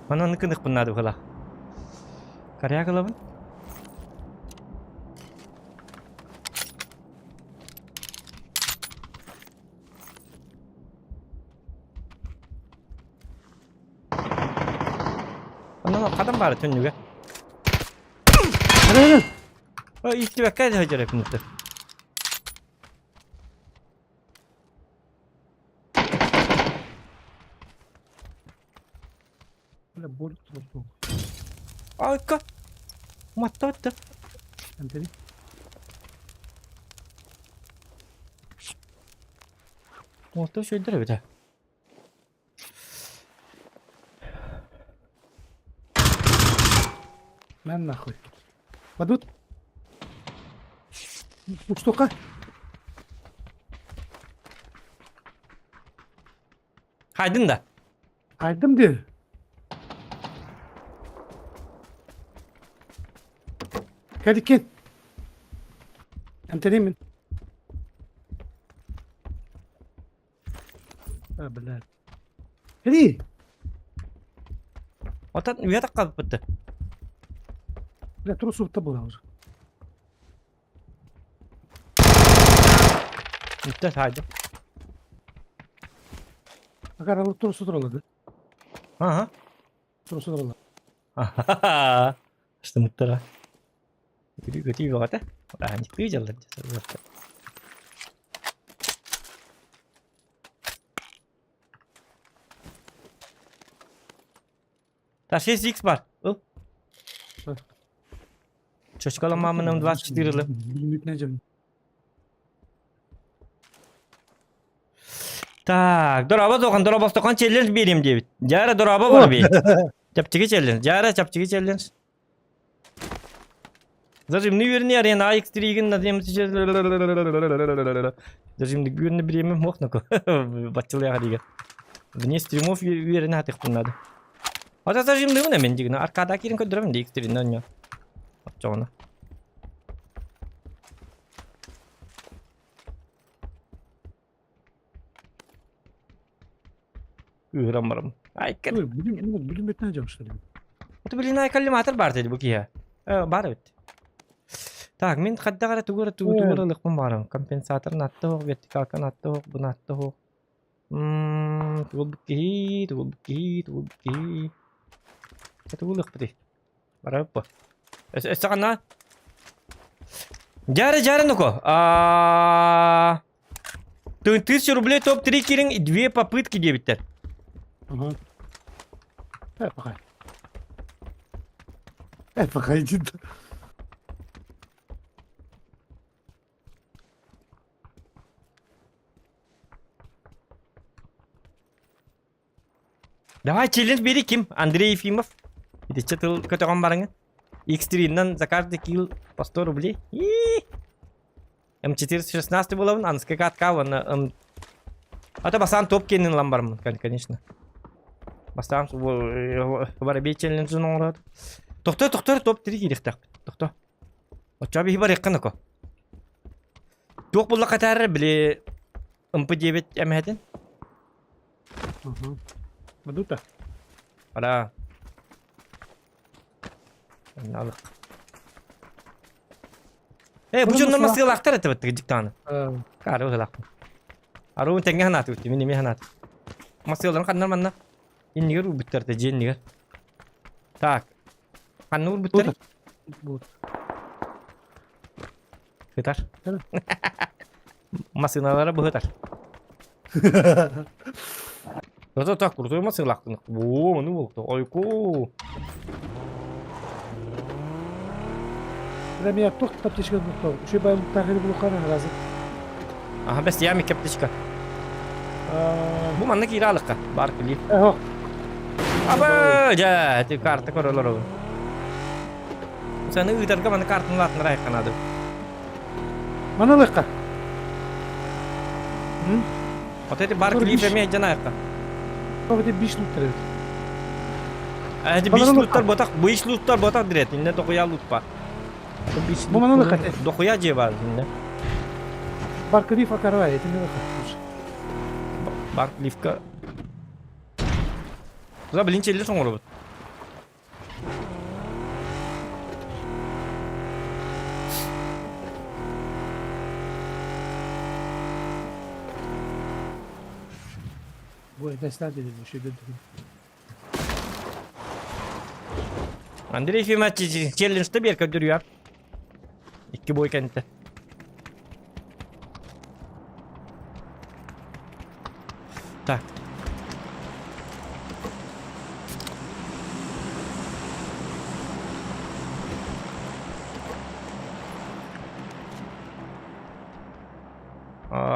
Манан ыкыныхпын наада быһыылаах. Коряк ылабын. Онон хатан баара түннүгэ. Иттибэккэ сылдьар эппиттэр. Айка. Матта атта. Эмтэни. Матта сөйдер эбит. Мэн нахуй. Падут. Укстука. Хайдын да. Хайдым дии. Кэликкин. Эмтэниим мин. А, блядь. Кэлии. Отон үйэ таххалбыт. Бля, трусу-то была уже. Бүттэ саайдым. Акаралы трусу туралады. Ага. Трусу турала. Штымыттара. Көтүү бөҕөтө. Аанньыктыы дьаллар. Та 6x бар. Ыл. Чочкала мамыным 24 ылы. Так, дороба тохан, дороба тохан челлендж берем диэбит. Дьара дороба бар би. Чапчыгы челлендж. Дьара чапчыгы челлендж. Зажимны верни арена AX3-гин назем Зажимны күрні биремем мох нако. Бачылыяға деген. Вне стримов үеріне атықпын надо. Ата зажимны мен деген. Аркада кирин көдірем де X3-ні онё. Очоғына. Кыыран барам. Айкар. Ой, бүлүм бүлүм что ли? Это блин айкаллиматор бар dedi bu киһи. Бар эбит. Так, мин хадда гара тугура тугу тугура лыкпын барым. Компенсатор натты хоқ, вертикалка натты хоқ, бу натты хоқ. Тугул киһи, тугул киһи, тугул киһи. Тугул лыкпыты. Барабы бу. Өссө қанна? Жары жары ну-ка. 1000 рублей топ-3 кирин и две попытки дебиттер. Ага. Э, пока. Э, пока иди. Давай челлендж бери ким? Андрей Ефимов. Итиччэ тыл көтөҕөн барыҥын. X3-нан за каждый килл по 100 рублей. М416 буолабын, аныска катка уонна М... А то бастаан топ киэнин ылан бараммын, конечно. Бастаан воробей челленджин оҥорот. Тохто, тохто, топ-3 киириэхтээхпит. Тохто. Оччоҕо биһи барыахха ноко. Туох булла катаарар били МП9 эмэһэтин? Ага. Мадута. Ара. Налык. Э, бу дьоннор масыалаахтар этэ баттыгы дьыктааны. Каары быһылаахпын. Аруун тэҥҥэ санааты үттү, мин эмиэ санаатым. Масыаларын ханнар манна? Иннигэр уурбуттар да, дьиэ иннигэр. Так. Ханна уурбуттар? Вот. Сытар. Массыыналара быһытар. Это так крутой массыылаахтын. Оо, ну буолта. Ойку. Бля, меня тух таптичка бухтал. Еще бы тахили булухана разы. Ага, бэс ями кептичка. Бу манна киирэ алыкка. Бар кили. Эхо. Аба, дьэ, ти карта көрөлөр. Саны ыытарга маны картын латынара айханады. Маналыкка. Вот эти бар клип эме дьан айыкка. Бабы биш луттар эбит. Эти биш луттар ботак, биш луттар ботак дирет. Инне дохуя лут бар. Бу маналыкка. Дохуя же бар инне. Бар клиф акарва, эти не Бар клифка. За блин челле соңорубут. Бу это стадия вообще Андрей Ефимович челленджты бер көдүрүөр. Икки бой кэннитэ. Так.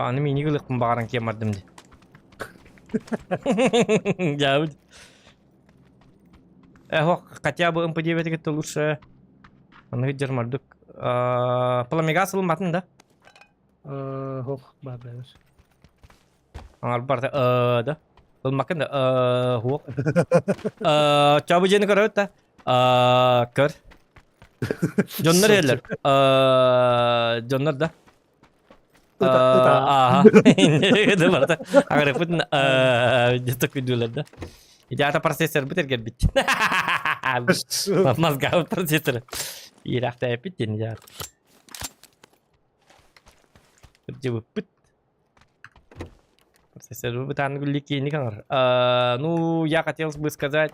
Аны миини гылыахпын баҕаран киэн бардым дии. Дьаабыт. Эх, хотя бы МП9 это лучше. Аны дьармардык. Пламегас ылымматын да? Хох, баар баар. Аңарбар да. Ылмакын да хуох. Чабы дьиэни көрөбүт да. Көр. Дьоннор иһэллэр. Дьоннор да. Ааха. Барыта агарыппытын где-то күндүлэр да. Идеята процессорбыт эргэрбит. Мозгабыт процессор. Иирээхтээппит диэн дьаар. Кырдьыбыппыт. Процессор бытаан гүлликиини канар. Ну, я хотел бы сказать,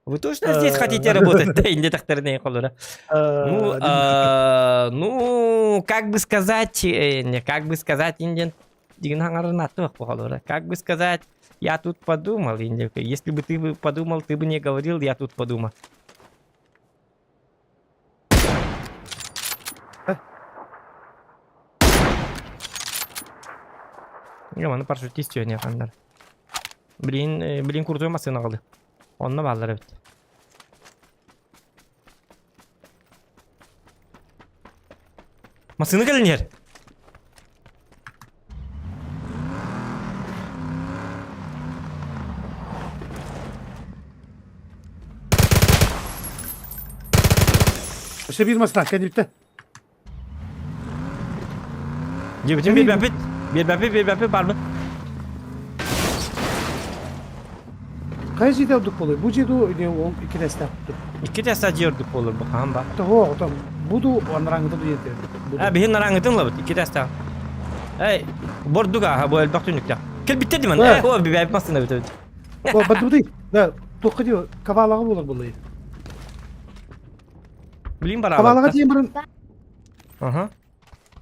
Вы точно здесь хотите работать? Да, инде тахтарына холора. Ну, ну, как бы сказать, не, как бы сказать, инден, дигин хаңарын аттыбак холора. Как бы сказать, я тут подумал, инде, если бы ты бы подумал, ты бы не говорил, я тут подумал. Маны парашютист не хандар. Блин, блин, крутой массына қалды. Онно бааллар эбит. Массыына кэлэн иһэр. Өссө биир массыына кэнниттэн. Диэбитим биэрбэппит. Биэрбэппит, биэрбэппит барбыт. Хайа дьиэтэ ордук буолуой? Бу дьиэ дуу или ол икки тэстээх дуу? Икки тэстээх дьиэ ордук буолар бу хаһан баар. Тоҕо отон бу дуу анарааҥҥыта дуу диэтэ. А биһин нараҥҥытын ылабыт икки тэстээх. Эй, бордук ааха бу элбэх түннүктээх. Кэлбиттэр диман. Э, о, бибээбит массыына эбит эбит. О, бардыбытый. Да, туохха дио кабалаҕа буолар буоллай. Блин Кабалаҕа бараабатта. тиийэн баран Аха.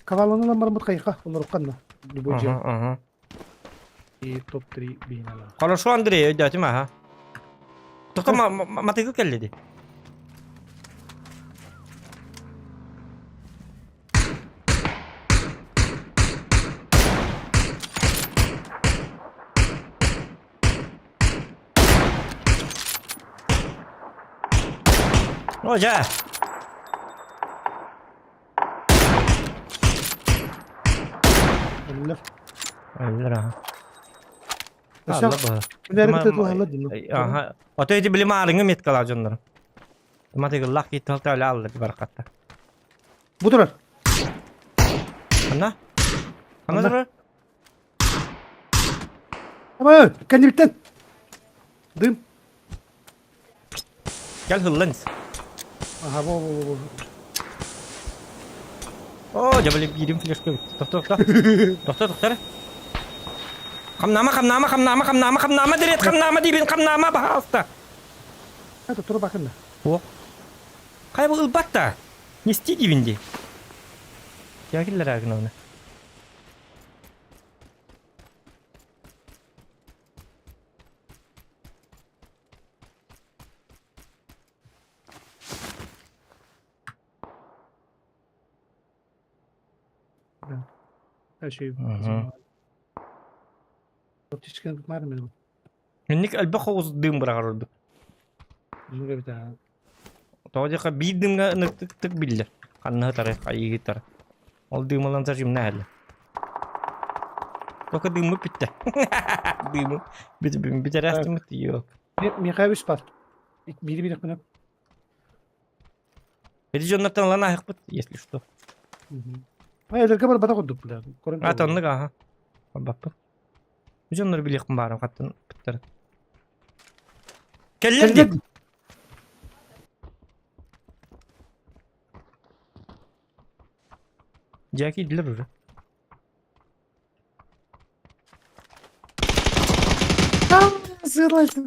Кабаланы ылан бараммыт хайха олорукканна. Любой дьиэ. Аха, аха. И топ-3 биһинала. Хорошо, Андрей, өйдөөтүм аха. Тоқта матыгы кэллэ ди. О, дьэ! Өллөр. Өллөр, аха. Өссө Алла баһа. Үлэри кытта туһалла дии. Аха. Ото эти били маарыҥы меткалаа дьоннору. Матыгыллах китталта өлө алла баракатта. Бу турар. Ханна? Ханна турар? Ама, кэннибиттэн. Дым. Кэл хыллан. Аха, бу, бу, бу. О, дьэ, били биирим флешка эбит. Тохто, тохто. Тохто, тохто. Хамнама, хамнама, хамнама, хамнама, хамнама, дирет, хамнама диибин, хамнама, баһаалыста. Это тура бакынна. О. Хайа бу ылбат да. Не исти диибин дии. Я киллэрэ гына Her şey. Инник элбэх оҕус дыым быраҕар ордук. Тоҕо диэххэ биир дыымҥа ынырыктык биллэр. Ханна сытары, хайыы Ол дыымылан зажимна элэ. Только дыыммыт бүттэ. Дыымы бүтэрээстиммит yok. Михайлович бар. Бири бири күнү. Эти дьоннортон ылан аһыкпыт, если что. Эдерге бар бата курдук бля. А тоннук аха. Барбаппын. Бу дьоннору билиэхпин баарым хаттан ыттар. Кэллэр дии. Дьэ киирдилэр уже. Сыылайсың.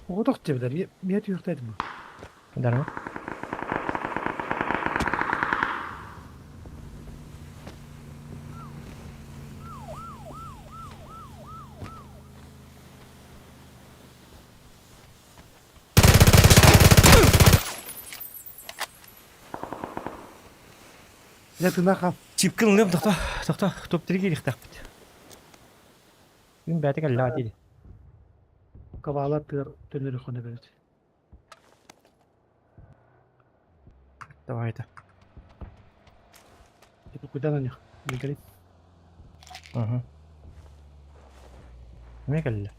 Оҕотох диэбитэр, миэ түһүөхтээтим. Дарма. Дьэ тына хам. Чипкин ылыам тохто, тохто, топ-3 киириэхтээхпит. Күн бэйэтэ кэллэҕэ дии. Кабаала тыар төннөрү хонобүт. Давай это. Типа куда на них? Не горит. Ага. Эмиэ кэллэ.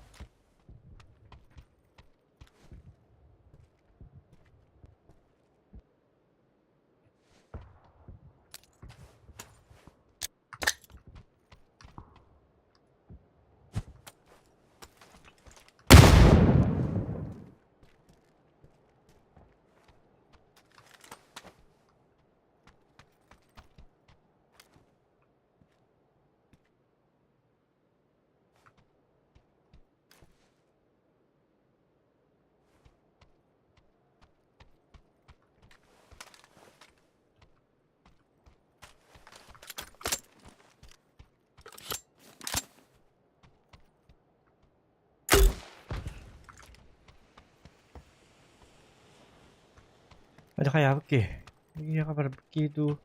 Это хайаабыт киһи. Миэхэ барбыт киһи дуу.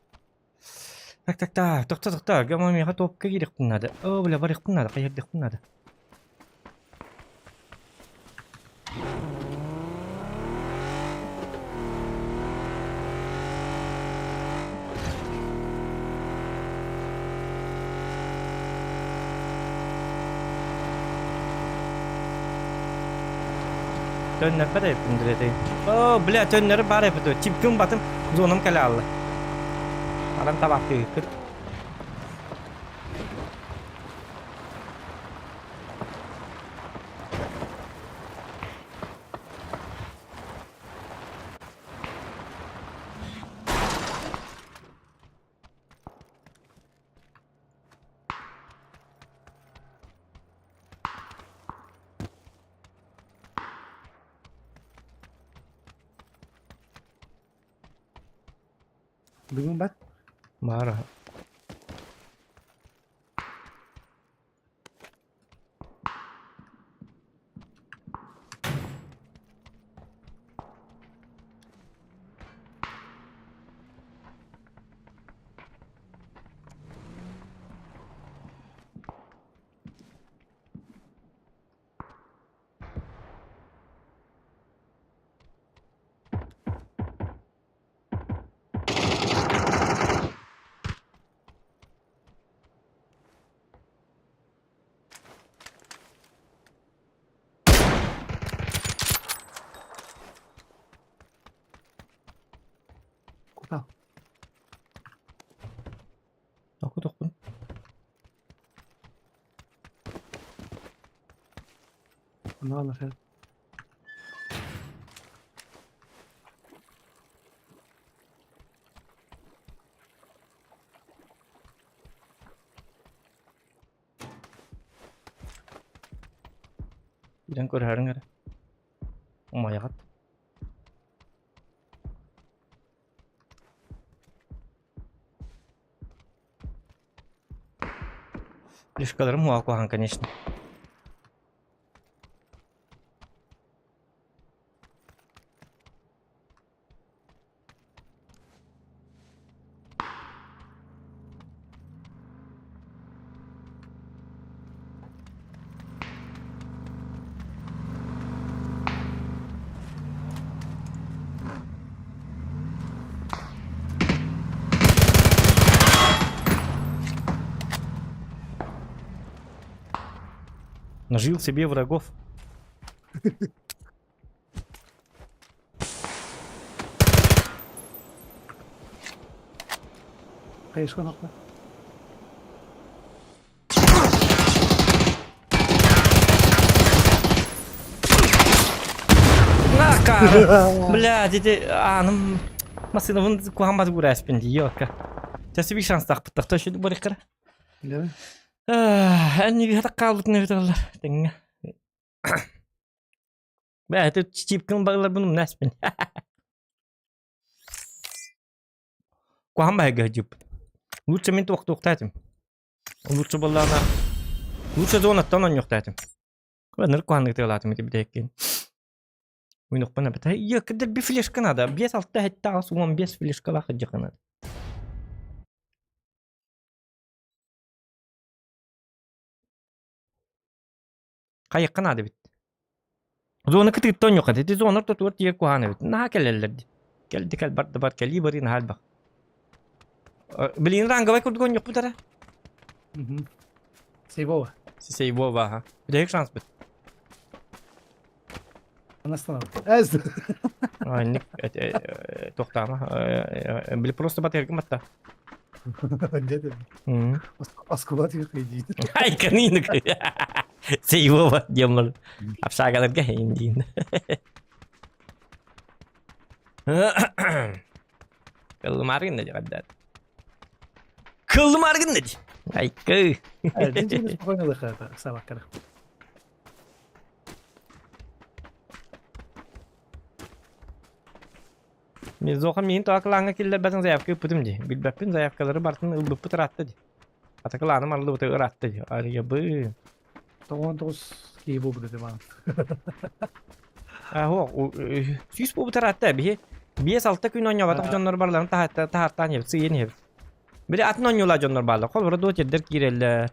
Так, так, так, тохто, тохто, гама миэхэ топка киириэхпин наада. Оо, бля, барыахпын наада, хайыардыахпын наада. Төннөрбөт эбиппин диэтей. Оо, бля, төннөрү баар эбит дуо. Чипкин батым, зонам кэлэ хаалла. Аран табаахтыыбыт. Бүгүн бат. Баар. Кутал. Тохпун. Онно fen. Киирэн көрөөрүҥ эрэ. Умайаҕыт. Плюшкаларым уһаҕа куһаҕан, конечно. Нажил себе врагов. Хайысхан охта. На, Бля, ити ааным массыынабын куһаҕан бат уурааспын дии, ёка. Часы bir шанстаахпыт тохто шү барыххара. Билэбин. Эн ньиги хаалбытын эбит оллар тэҥҥэ. Бээ, это чипкин багларбын умнаспын. Куһаҕан баһыга дьып. Лучше мин туохтуохтаатым. Лучше буоллаҕына лучше зонаттан оонньуохтаатым. Ынырык куһаҕаннык тыалаатым ити бүтэһиккин. Ойнохпун эбэтэ. Йа, кыдыр би флешка надо. 5 6 7 8 15 флешкалаах дьаханат. Хайыахха наада эбит. Зона кытыытта оонньуохха ити зона ортотугар тиийэр куһаҕан эбит. Наһаа кэлэллэр дии. Кэлди кэл барда бар кэлии барыы наһаа элбэх. Билигин ранговай курдук оонньуохпут эрэ. Сейвова. Сейвова, аха. Бүтэһик шанспыт. Анастанов. Эз. Анник тохтаама. Били просто батыргым атта. Деді. Оскула түйқи дейді. Ай, канинок. Сейвова диэммэр. Апсаагаларга иин диин. Кыллымааргын да дьаҕардаат. Кыллымааргын да ди. Айкы. Спокойно лыхата, сабаккара. Мизоха миин тоҕо кылааҥҥа киллэрбэтин заявка ыыппытым дии. Билбэппин заявкалары барытын ылбыппыт ыраатта дии. Ата кылааным арыллыбыта ыраатта дии. Арыйабын. 99 киһи буолбут этэ маан. Аһо, сүүс буолбут ыраатта биһи. 5-6 күн оонньооботох дьоннор барыларын таһаартаан иһэбит, сыыйан иһэбит. Били атын оонньуулаах дьоннор бааллар. Холобура дуо тирдэр киирэллэр.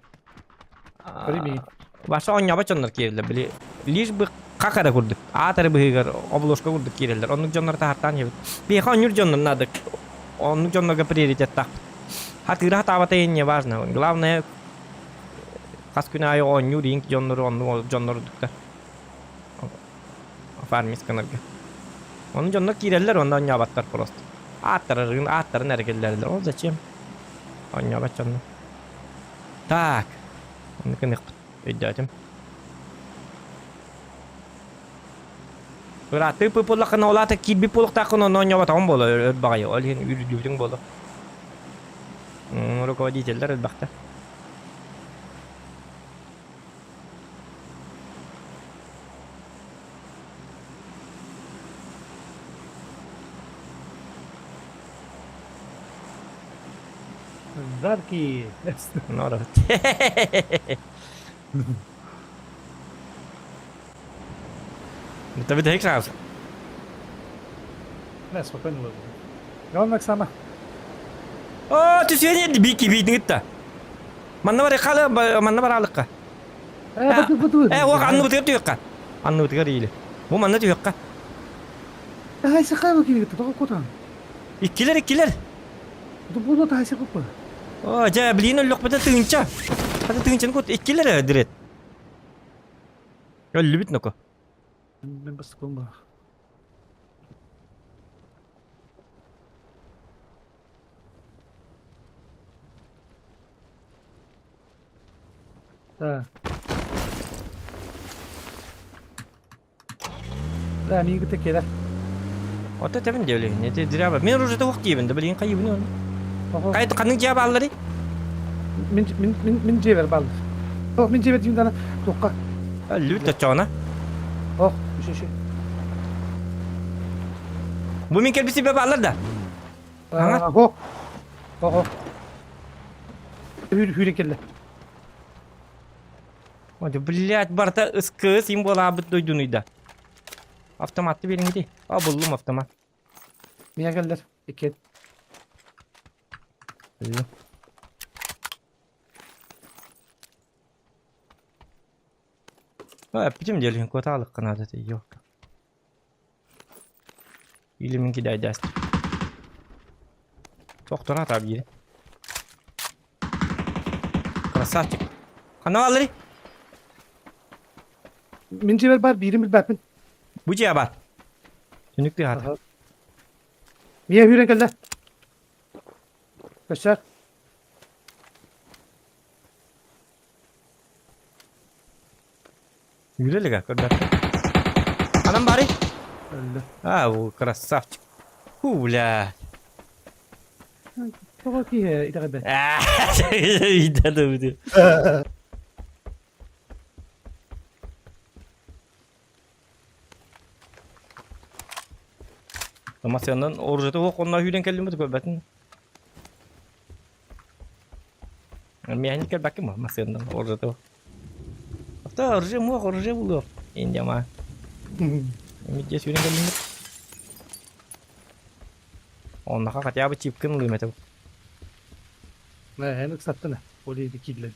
Баша оонньообот дьоннор киирэллэр. Били лишь бы как эрэ курдук. Аат эрэ быһыыгар обложка курдук киирэллэр. Оннук дьоннор таһаартаан иһэбит. Биһиэхэ оонньуур дьоннор надо. Оннук дьоннорго приоритеттаахпыт. Хатыыра хатаабата не важно. Главное хас күн аайы оонньуур иҥ дьоннору оннук дьоннор ордуктар. Фармис гынарга. Ону дьоннор киирэллэр уонна оонньооботтор просто. Ааттарын, ааттарын эрэ киллэрэллэр. Ол зачем? Оонньообот дьоннор. Так. Оннук гыныахпыт. Өйдөөтүм. Ырааттыы пыпыллаххына ол аата киирбит буолуохтааххын онно оонньооботоҕум буолуо өр баҕайы. Ол иһин үрдүбүтүҥ буолуо. Руководителлэр элбэхтэр. Жаркий. Норот. Это бүтэһик саас. Мэ, спокойно ловил. Главное, Оксана. О, түсүөн ерди бики биитин кытта. Манна бар халы манна бар алыкка. Э, ох, анныбытыгар түһүөххэ. Анныбытыгар иили. Бу манна түһүөххэ. Тахайсы хайба кииргитэ, тоҕо кутан? Иккилэр, иккилэр. Буду тахайсы куппа. О, дьэ, билигин өллөхпүтэ тыынча. Хата тыынчаны кут, иккилэр дирет. Өллүбүт ноко. Мен бастыкым бар. Да. Да, миигин кытта кэлэр. Ото тэбин диэли. Не диряба. Мен уже туох диибин да билигин хайыбын оны. Кай ханнык дьиэ баалларый? Мин мин мин мин дьиэбэр бааллар. Ох, мин дьиэбэр диим дана туохха. Лүт точоона. Ох, үш үш. Бу мин кэлбит сирбэ бааллар да? Ага. Ох. Ох. Хүүрэн хүүрэн кэллэ. Ой, блядь, барыта ыскы син буолаабыт дойдунуйда. Автоматты бериңити. А, буллум автомат. Миа кэллэр. Иккиэн. Эппитим диэлин куотаалыкка наада ёлка. Или мин кидайдааст. Тохтора атаа биири. Красавчик. Ханна баалларый? Мин дьиэбэр баар биирин билбэппин. Бу дьиэ баар. Түнүк тыаһаата. Миэ үүрэн кэллэ. Көссөр. Үүрэ илигэ көрбөппүн. Ханан баарый? Өллө. А, у красавчик. Ху, бля. Тоҕо киһи итэҕэйбэт. Ыйда да бүтү. Масыаннан оружиета суох онно үүрэн кэллим көрбөтүн. Миэхэ кэлбэккин бу массыыннан оружиета Авто оружие муох оружие булуох индиама. Мидде сүүрэн кэллиҥ Онноха хотя бы чипкин ылыым этэ. Эн ыксаттын ол иһи кииллэд.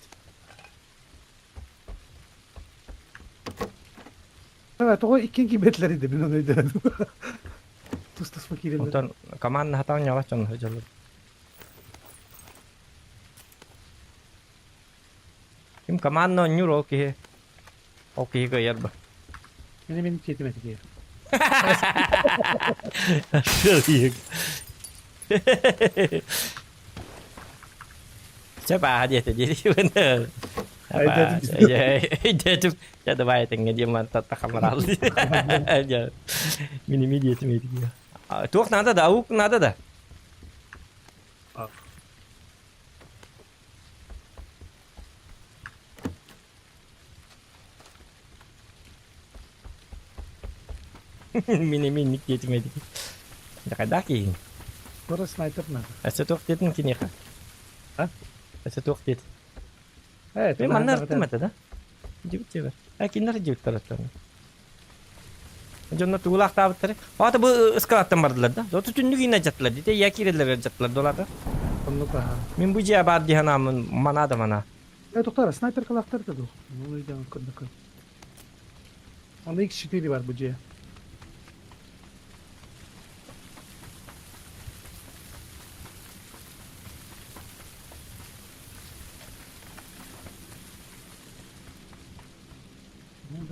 Тоҕо иккиэн киирбэтилэр ди мин ону өйдөөтүм. Тус-туспа киирэллэр. Онтон команда хатаан ньоҕо дьон сылдьаллар. Ким команда оонньуур ол киһи ол киһи кыайар ба. Мин мин киэтим этигэр. Сөп ааһа диэтэ диэри. Өйдөөтүм. Дьэ давай этэҥҥэ диэн мантан тахамараал. Миними диэтим этигэр. Туох надо да, аук надо да. Мин эмиэ инник диэтим эдики. Хайдах киһиҥ? Скоро снайпер надо. Өссө туох диэтин киниэхэ? А? Өссө туох диэтин? Э, Мен манна ырыттым этэ да? Дьибит дьибэр. А кинилэр дьибиттэр ырыттым. Дьонно тугулаахтаабыттары. Аата бу ыскалаттан бардылар да. Зото түннүк иинэ дьаттылар дите я киирэллэр дьаттылар долата. Оннук аха. Мин бу дьиэ баар дии санааммын манаа да манаа. Э, тоқтар, снайперкалаахтар да дуо? Ну, өйдөөн көрдөххө. Аны X4 бар бу дьиэ.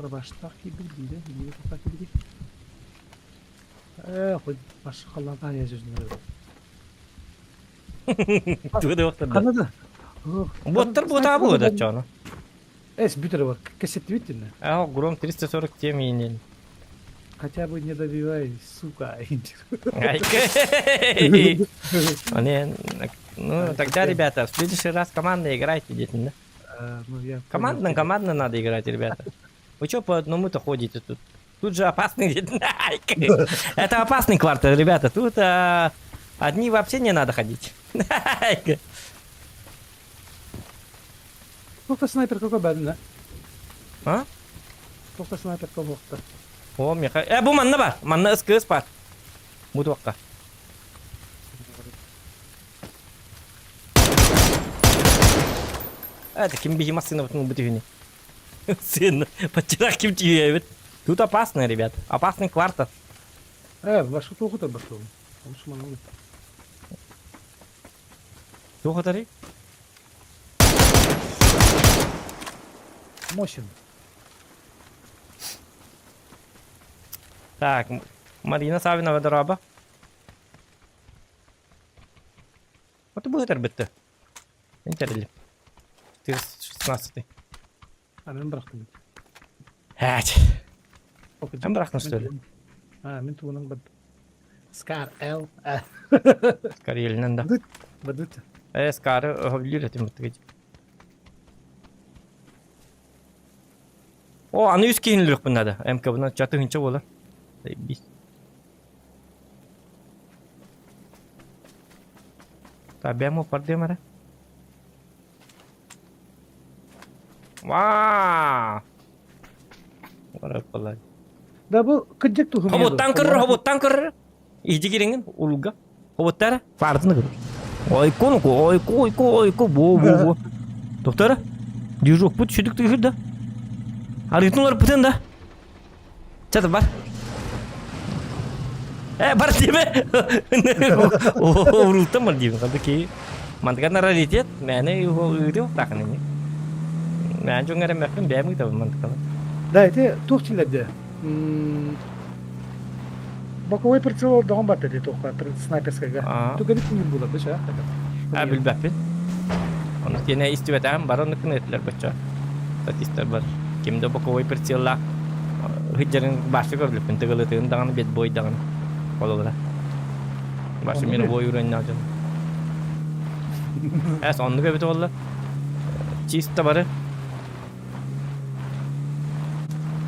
Дробаштаах киирбит биирэ, биирэ тоқтаа киирбит. Э, хоть баш халлаан языжнары. Тугу да уохтар да. Ханна да? Буоттар буотаа буода чоно. Эс бүтэр бар. Кэсеттибит динне. А, Гром 347 иинин. Хотя бы не добивай, сука. Ну, тогда, ребята, в следующий раз командно играйте, дети, да? Ну, я Командно, командно надо играть, ребята. Вы что по одному-то ходите тут? Тут же опасный... Это опасный квартал, ребята. Тут одни вообще не надо ходить. Туохта снайпер какой бәдін, А? Туохта снайпер тобуохта. О, меха. Э, бу манна бар. Манна ыс бар. Бу туохха. Это ким биһи массыына бутун ылбыт үһүнү. Сын, подтирах ким тиийэбит. Тут опасно, ребят. Опасный квартал. Э, башка туохутар башка. Лучше маналы. Туохутарый? Мощен. Так, Марина Савинова дороба. Вот будет арбитты. Интерли. 416. А, мен бырахтым. Әт. Мен бырахтым, что ли? А, мен тугунан бат. Скар Л. Скар елінен да. Бадыт. Э, Скары өһөбүлүүр этим быттыгыч. О, аны үс киһини надо. МК-бынан чатыгынча буолар. Бис. Abbiamo perdimere. Вау! Барапалай. Да бу кыдьык туһум. Хоботтан көрөр, хоботтан көрөр. Иди кириҥин улуга. Хоботтара фартını көрөр. Ойко ну ойко ойко ойко бу бу бу. Доктора, движок пут сүдүк тыгыр да. Арытын пытын да. Чаты бар. Э, бар диме. Урултан бар диме. Ханды ки. Мантыган раритет, мәне ыты тақын. Мән жоңара мәппин бәм гыта мантыкала. Да, это туох тилерде. Боковой прицел догон бар деди туохка снайперскайга. Тугани күнүн була быш, а? А билбәппин. Оны тиэнэ истибэтээм бар оннук этилер бачча. Статистар бар. Кимде боковой прицелла хыджарын башы көрүлүппүн тыгылытыгын даҕаны бетбой даҕаны холобура. Башы мировой уровень дьон. Эс оннук эбит буолла. Чисто бары.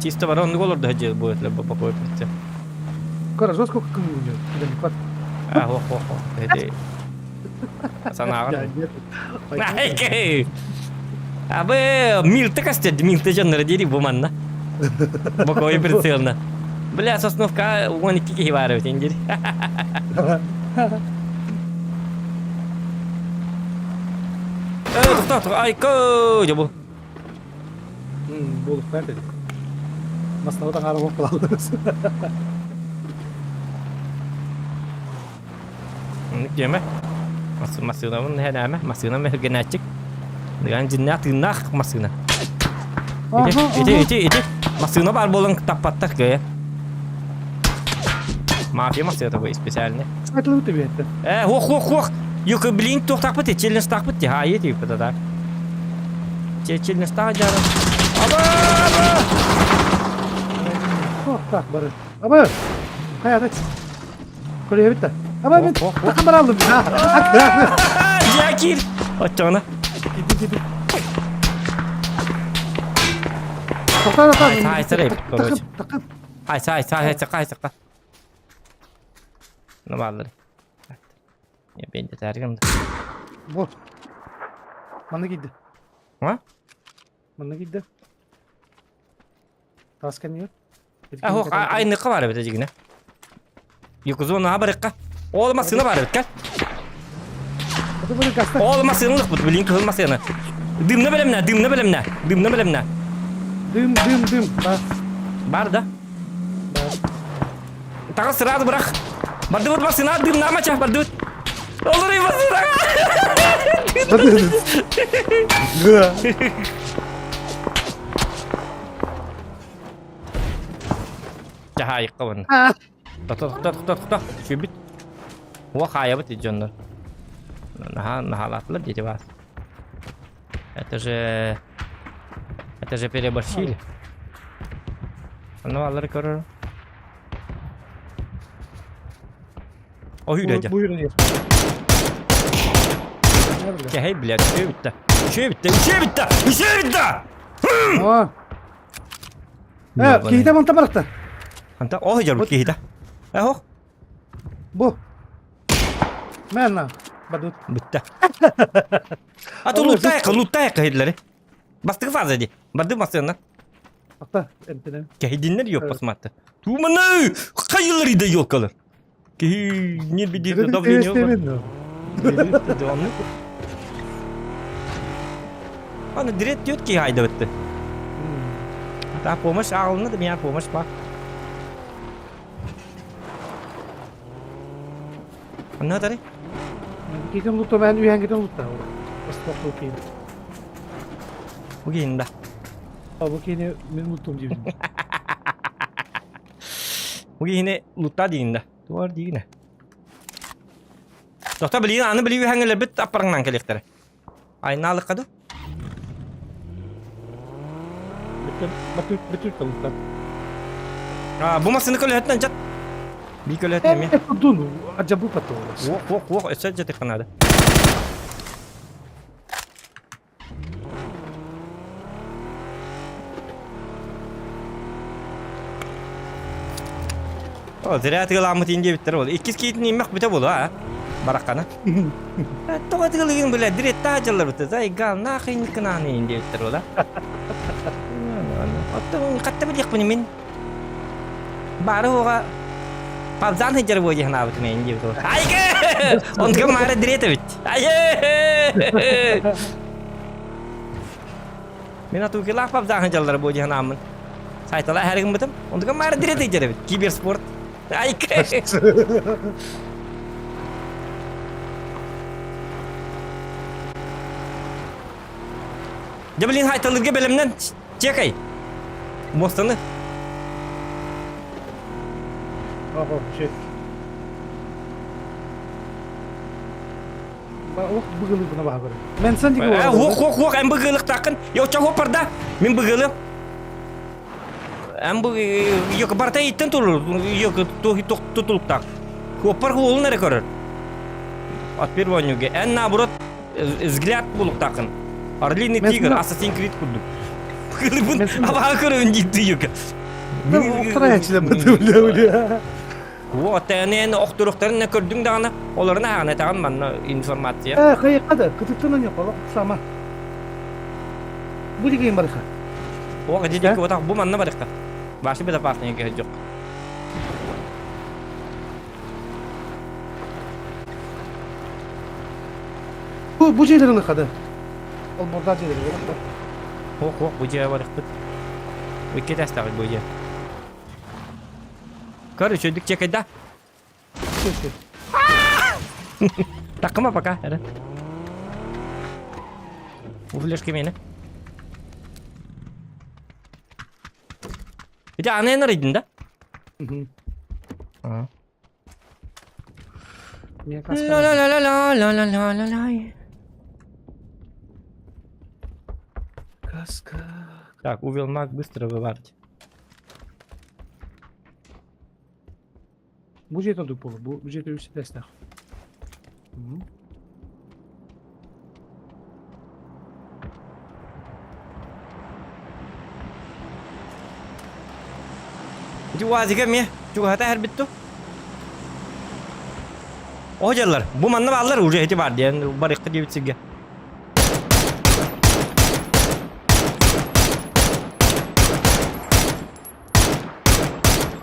Чисто бары оннук олорду хыджы бу этилер боковой прицел. Хорошо, сколько кому у него? Куда не хватит? А, хо хо хо. Это санааҕын. Айкэй! Абы милты кастет, милты дьоннора дири бу манна. Боковой прицелна. Бля, сосновка 12 киһи баар эбит дири. Э, тоқтат, айко, жобу. Болуп баар деди. Маслова таҥаара буолуп кылаалларыс. Оннук диэмэ. Массыынабын эһэнээмэ. Массыына мөһүргэнээччик. Дыган дьиннээх тыыннаах массыына. Ити, ити, ити, ити. Массыына баар буолан таппаттар кыайа. Мафия массыына бу специальный. Айтылыбыт эбиэттэ. Э, хуох, хуох, хуох. Юка, блин, туохтаахпыт ти, челленджтаахпыт ти. Хаайы тииппит ата. Челленджтаах дьара. Аба, аба! Туохтаах бары. Аба! Хайа, Көрүөбүт да. Аба мен такам баралым. Жакир! Оччоҕуна. Хайсарай, короче. Хайса, хайса, хайса, хайса. Ну бааллар. Я бенде тәргем да. Вот. Манна киирди. А? Манна киирди. Таас кэннигэр. Аһох айныкка бар эбит дьигинэ. Якузона барыкка. Ол массыына бар эбит кэл. Ол массыыналык бут, билин кыһыл массыына. Дымна бэлэмнэ, дымна бэлэмнэ, дымна бэлэмнэ. Дым, дым, дым. Бар. Бар да. Таҕыс сразу бырах. Бардыбыт массыына, дымна мача, бардыбыт. Олорой массыына. Дьаһаайыкка уонна. Тохто, тохто, тохто, тохто. Сүбүт. Уо хаайабыт дьоннор. Наһаа наһаалаатылар дети вас. Это же... Это же переборщили. Ону аллары көрөр. Ойу дядя. Buyurun. Кэһэй, блядь, үчүгэй бүттэ. Үчүгэй бүттэ, үчүгэй бүттэ, үчүгэй бүттэ! О. Э, киһитэ манта барахта. Ханта, ол дьорбут киһитэ. Э, Бу. Мэнна, бадут. Бүттэ. А то лутайка, лутайка хидлери. Бастыгы фаза ди. Барды массыына. Акта, эмтенем. Кэһидиннер yok басматты. Туманы хайылар иде ёлкалар. Киһи не бедит давление бар. Аны дирет диет ки хайда битти. Та помощь алынды да меня помощь ба. Анна тари? Китин лутта мен үйән китин лутта. Бастық лутта. Бу кейин да. Бу кейини мен луттум дейбин. Бу киһини лутта диин да. Туар диигинэ. Тохто билигин аны билии үһэҥҥэлэрбит аппарыҥнаан кэлиэхтэрэ. Айнаалыкка ду? А, бу массыына көлөһөтүнэн дьат. Бии көлөһөтүн эмиэ. Дун, ажабы потом. Уох, уох, уох, өссө дьатыхха наада. О, зря тыаламмыт диэбиттэр буолла. Иккис киитин иммэх бүтэ буолуо, а? Бараккана. Тоҕо тыалыгын бля, диретта дьаллар бутэ. Зайгал, нахуй никынааны диэбиттэр буолла. Оттон хатта билиэхпин мин. Бары оҕа Пабзан сылдьар буо дии санаабытым эйин диэбит ол. Айгы! Онтуга маара дириэт эбит. Айы! Мин атуукилаах пабзан сылдьаллар буо дии санааммын. Сайтала эһэр гыммытым. Онтуга маара дириэт сылдьар эбит. Киберспорт. Айгы! Дьэ блин хайталырга бэлэмнэн чекай. Муостаны. Ого, şey. Ох быгылы бuna баҕа Мен сан диге Э, Уох, уох, уох, эн быгылыктааххын. Йо, чого парда? Мин быгылым. Эн бу йок барта иттен турur. Йок тутулуктаах. Хуоппар хуолун эрэ көрөр. От первого Эн наоборот взгляд булуктаахын. Орлиный тигр, Ассасин Крид курдук. Кылыбын абаха көрөбүн диир юка. Вот, эн охторуктарын көрдүң даҕаны, олорун ааҕына таҕан манна информация. Э, хайыкка кытыттан аньоколо сама. Бу дигин барыха. О, дедик вот бу манна барыха. Ваши безопасные жок. Бу бу дьиэлэрин ыхады. Ол бурда дьиэлэри Ох, ох, бу дьиэ барыхпыт. Икки этээстээх бу дьиэ. Көр, үчүгүйдүк чекайда. Такыма пока, эрэ. Бу флешка миэнэ. Ити аны эн арыйдын да? Ага. Ла-ла-ла-ла-ла-ла-ла-ла-ла. Каска. Так, увел маг быстро выварить. Бу дьиэтэ ордук буолуо. Бу дьиэтэ үс этээстээх. Ити УАЗига эмиэ чугаһата иһэрбит дуу? О дьаллар, бу манна бааллар уже ити баар диэн барыахха диэбит сиргэ.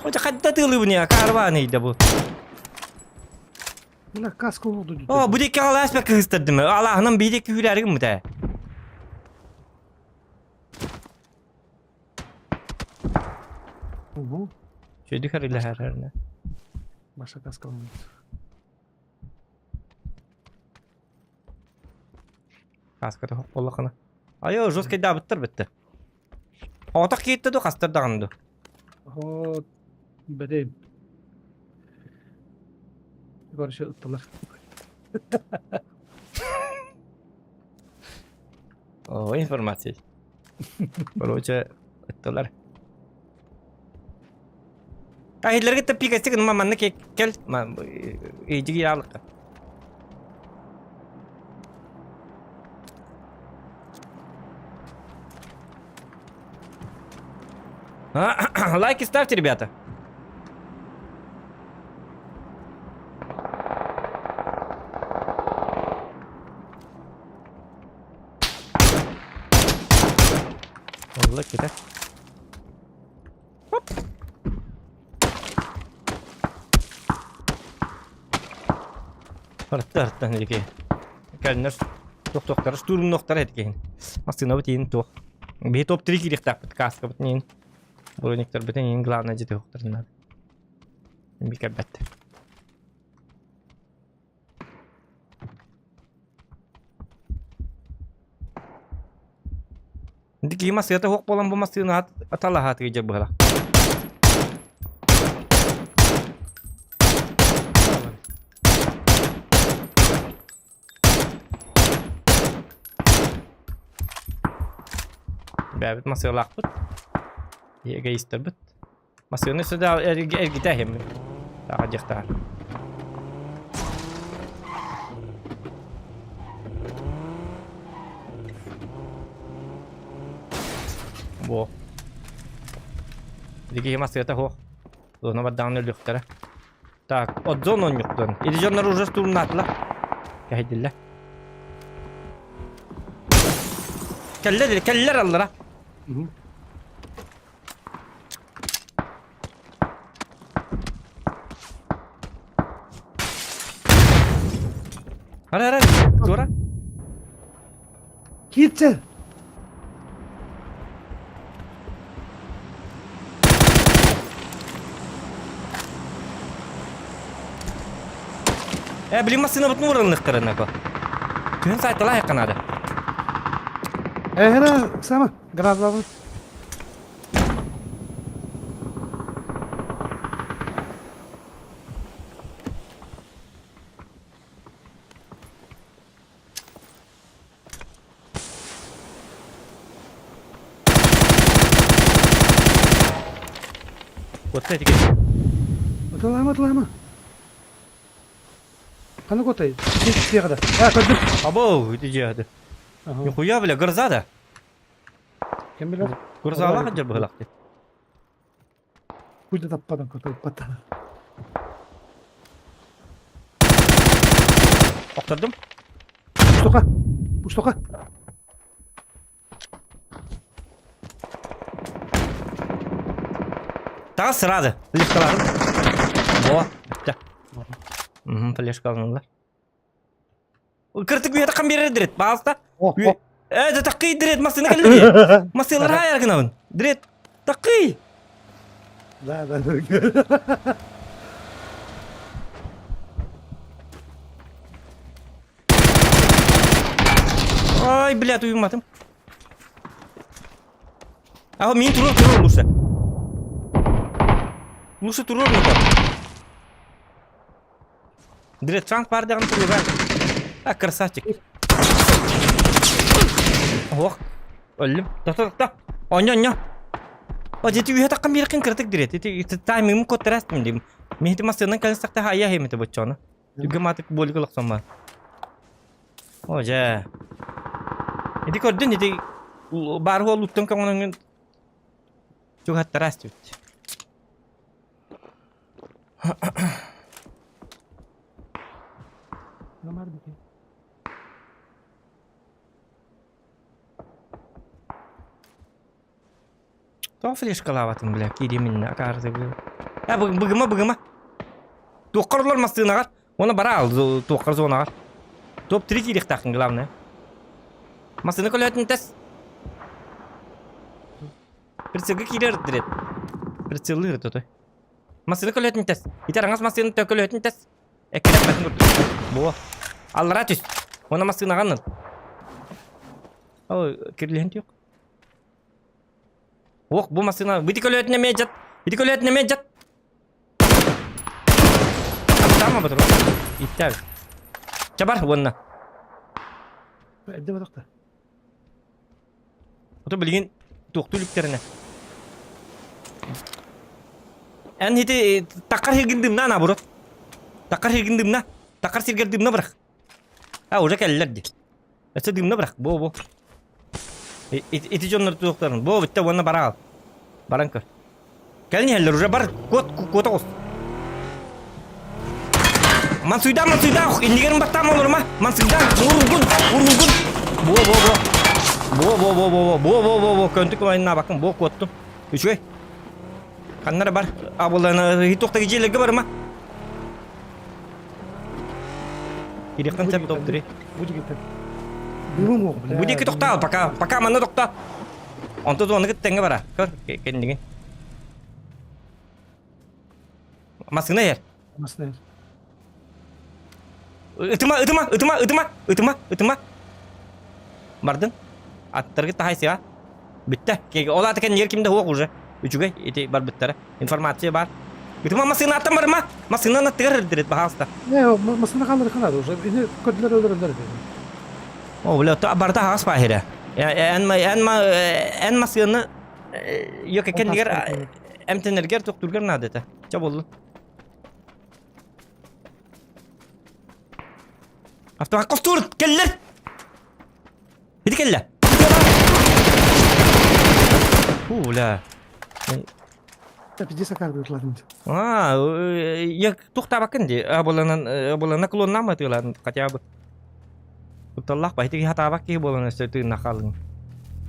Хотя хадда тыылыбын я, карван ыйда бу. Мына каска oldu. О, бу диэки алаас бэккэ кыыстардым. Алааһынан биир диэки үүрээри гыммыта. Угу. Чөйдүк харилаһар. Маша каска oldu. Каската хоп буоллахына. Айо, жесткий даабыттар бітті. Оҕотох кииртэ дуу, хастар даҕаны дуу? Оо, бэдэйм. Короче, ыттылар. О, информация. Короче, ыттылар. Ахиллерге таппикастик ма манна кел ээдьиги яалыкка. Лайки ставьте, ребята. Олла кете. Хоп. Артта арттан диэки. Кэлнэр тохтохтор штурмнохтор этикин. Массыынабыт иин туох. Биһи топ 3 киириэхтээхпит кааскабыт иин. Брониктарбытын иин главное дьиэ туохтарын наада. Бикэрбэт. Дикии массыыната суох буолан бу массыына аталаһаатыгы дьэ быһалах. Бэйэбит массыылаахпыт. Эгоистарбыт. Массыына сюда эргитэ иһэммин. Таҕа дьахтаар. Во. Дикий массыата суох. Зона бардаҕына өлүөхтэрэ. Так, от зон онньуктан. Или дьоннор уже штурмнаатылар. Кэһэйдиллэр. Кэллэр, кэллэр аллара. Ара, ара, туора. Киирчэ! Э, блин, массыынабытын ууралыныхтарын ако. Күһүн сайталаах наада. Эһэрэ, сама, граблабыт. Вот эти. Атылаама, атылаама. Ханна куотай? Сиэҕэ да. А, көрдүм. Або, ити дьиэһэ. Нихуя, бля, гроза да. Кем билэр? Грозалаах дьэр быһылах дии. Куйда таппадан көтөлпата. Охтордум. Пустока. Пустока. Таҕыс сразу. Флешкаларын. Во, бүттэ. Мгм, флешкаланылар. Кыртык үйэтэ биэрэр дирет, баалта. Э, да такый дирет, массыына кэллэ дии. Массыылар хаайар гынабын. Дирет, такый. Да, да, да. Ай, блядь, уйумматым. А мин туруор туруор лучше. Лучше туруор ну Дред шанс бар даҕаны туругар. А, красавчик. Ох, өллүм. Тохто, тохто. Онньо, онньо. О, дьэ, үһэ таххан биэркин кыратык дирет. Ити таймингым коттарастым дим. Мин массыынан кэлин сахта хайа хемете боччону. Түгем атык болик олохсомма. О, дьэ. Ити көрдүн, ити бар хуолуттан көҥөнөҥүн чугаттарас түт. Тоҕо флешкалаабатым, бля, киириим иннэ, акаарыта бу. Э, быгыма, быгыма. Туоххар олор массыынаҕар, уонна бара ал, туоххар зонаҕар. Топ-3 киириэхтээххин, главное. Массыына көлөһөтүн тэс. Прицелга киирэр дирет. Прицеллыыр тотой. Массыына көлөһөтүн тэс. Ити араҥас массыына көлөһөтүн тэс. Эккирэппэтин курдук. Буо. Аллараа түс. Уонна массыынаҕа ыл. Ой, кирлиһин түөх. Ох, бу массыына. Бити көлөһөтүн эмиэ дьат. Бити көлөһөтүн эмиэ дьат. Таптаама батыр. Иттээбит. Чабар уонна. Эрдэ батахта. Ото билигин туохтуу иликтэринэ. Эн ити таккар сиргин дымна наоборот. Таккар сиргин дымна. Таккар сиргер дымна бырах. А уже кэллэр ди. Өссө дымна бырах. Бо бо. Ити дьоннор туохтарын. Бо бүтте уонна бараал. Баран көр. Кэлин иһэллэр уже бар куот куота оҕус. Мансуйда мансуйда иннигерин баттаама олорума. Мансуйда уругун уругун. Бо бо бо. Бо бо бо бо бо бо бо бо көнтүк айыннаабаккын бо куоттум. Үчүгэй. Ханнара бар. Абылана туохтаги дьиэлэргэ барыма. Кириэххин сөп топтури. Бу дигиттен. Быым уох, бля. Бу диэки тохтоо пока пока манна тохтоо. Онто туону кытта бара. Көр кэннигин. Массыына иһэр. Массыына иһэр. Ытыма, ытыма, ытыма, ытыма, ытыма, ытыма. Бардын. Аттаргыт таһайсыга. Бүттэ. Ол аата кэннигэр ким да суох уже. Үчүгэй ити барбыттара. Информация бар. Ытыма массыынаттан барыма. Массыынаны аттыгар эрдирит, баһаалыста. Не, массыына хаалар хаалар уже. Ини көрдүлэр өлөрөллөр О, бля, барыта аҕас баһыра. Эн эн эн массыынаны yok кэннигэр эмтэнэргэр тохтуургар наада этэ. Ча боллун. Автомат костуур кэллэр. Ити кэллэ. Фу, бля. Пиздец акар быытладым. А, я туохтаабаккын дии. Абыланан абылана клоннаама тыылаан хотя бы. Кутталлаах ба ити хатаабак киһи буолан өссө тыынна хаалыҥ.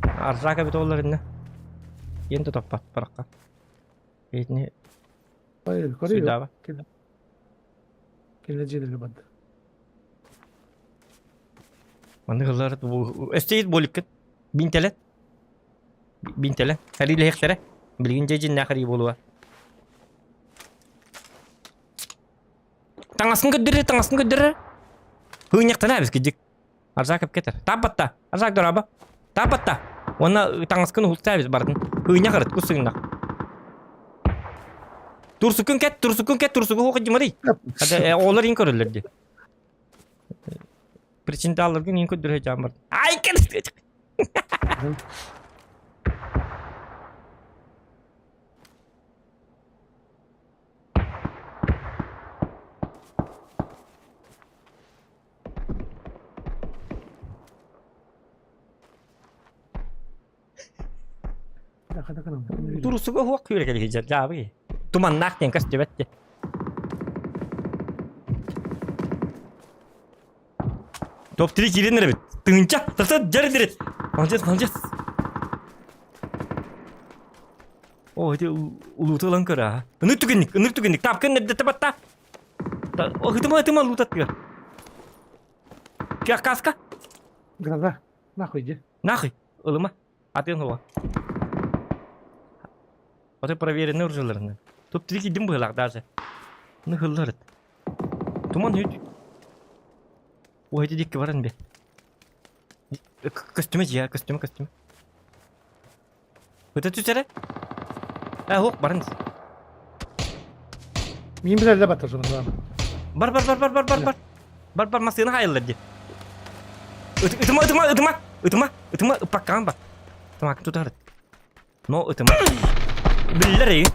Арзаак эбит оллар инне. Иэн тутаппат баракка. Итини Көрү. Кэлэ дьиэлэргэ барды. Маннык ыллар өстейит буолуккут. Бинтэлэ. Бинтэлэ. Хариилэһиэхтэрэ. Билигин дьэ дьиннээх харии буолуо. Таҥасын көрдөрөр, таҥасын көрдөрөр. Хыынньахтана эбис кидьик. Арзак эпкетер. Тааппатта. Арзак дораба. Тааппатта. Уонна таҥаскын уһулта эбис бардын. Хыынньах ырыт, кус сыгыннах. Турсукун кэт, турсукун кэт, турсугу хуохадьымарый. Оҕолор иин көрөллөр дии. Причиндаалларгын иин көрдөрө сылдьан бардым. Ай, кэл! Турусуга уһуох күүрэ кэлиһидьэр дьаабы. Туманнаах диэн көстүбэт диэн. Топ-3 киирэн эрэбит. Тыһыынча, тахса дьэр дирит. Молодец, молодец. О, ити улууту ылан көр аа. Ыныр түгэнник, ыныр түгэнник. Тапкын эрдэтэ батта. Ытыма, ытыма луутаттыгар. Каска? Гроза. Нахуй иди. Нахуй. Ылыма. Атын хуа. Отой проверенный оружиеларынан. Топ-3 киирдим быһыылаах даже. Ну хыллар. Туман үт. Ой, ити дикки баран бе. Көстүмэ дьиэ, көстүмэ, көстүмэ. Ыта түсэрэ? Э, ох, баран. Мин билэллэ батыр жуман. Бар, бар, бар, бар, бар, бар, бар. Бар, бар, массыына хайыллар дии. Ытыма, ытыма, ытыма, ытыма, ытыма, ыппаккаан бар. Тамакын тутар. Но ытыма. Биллэр эй.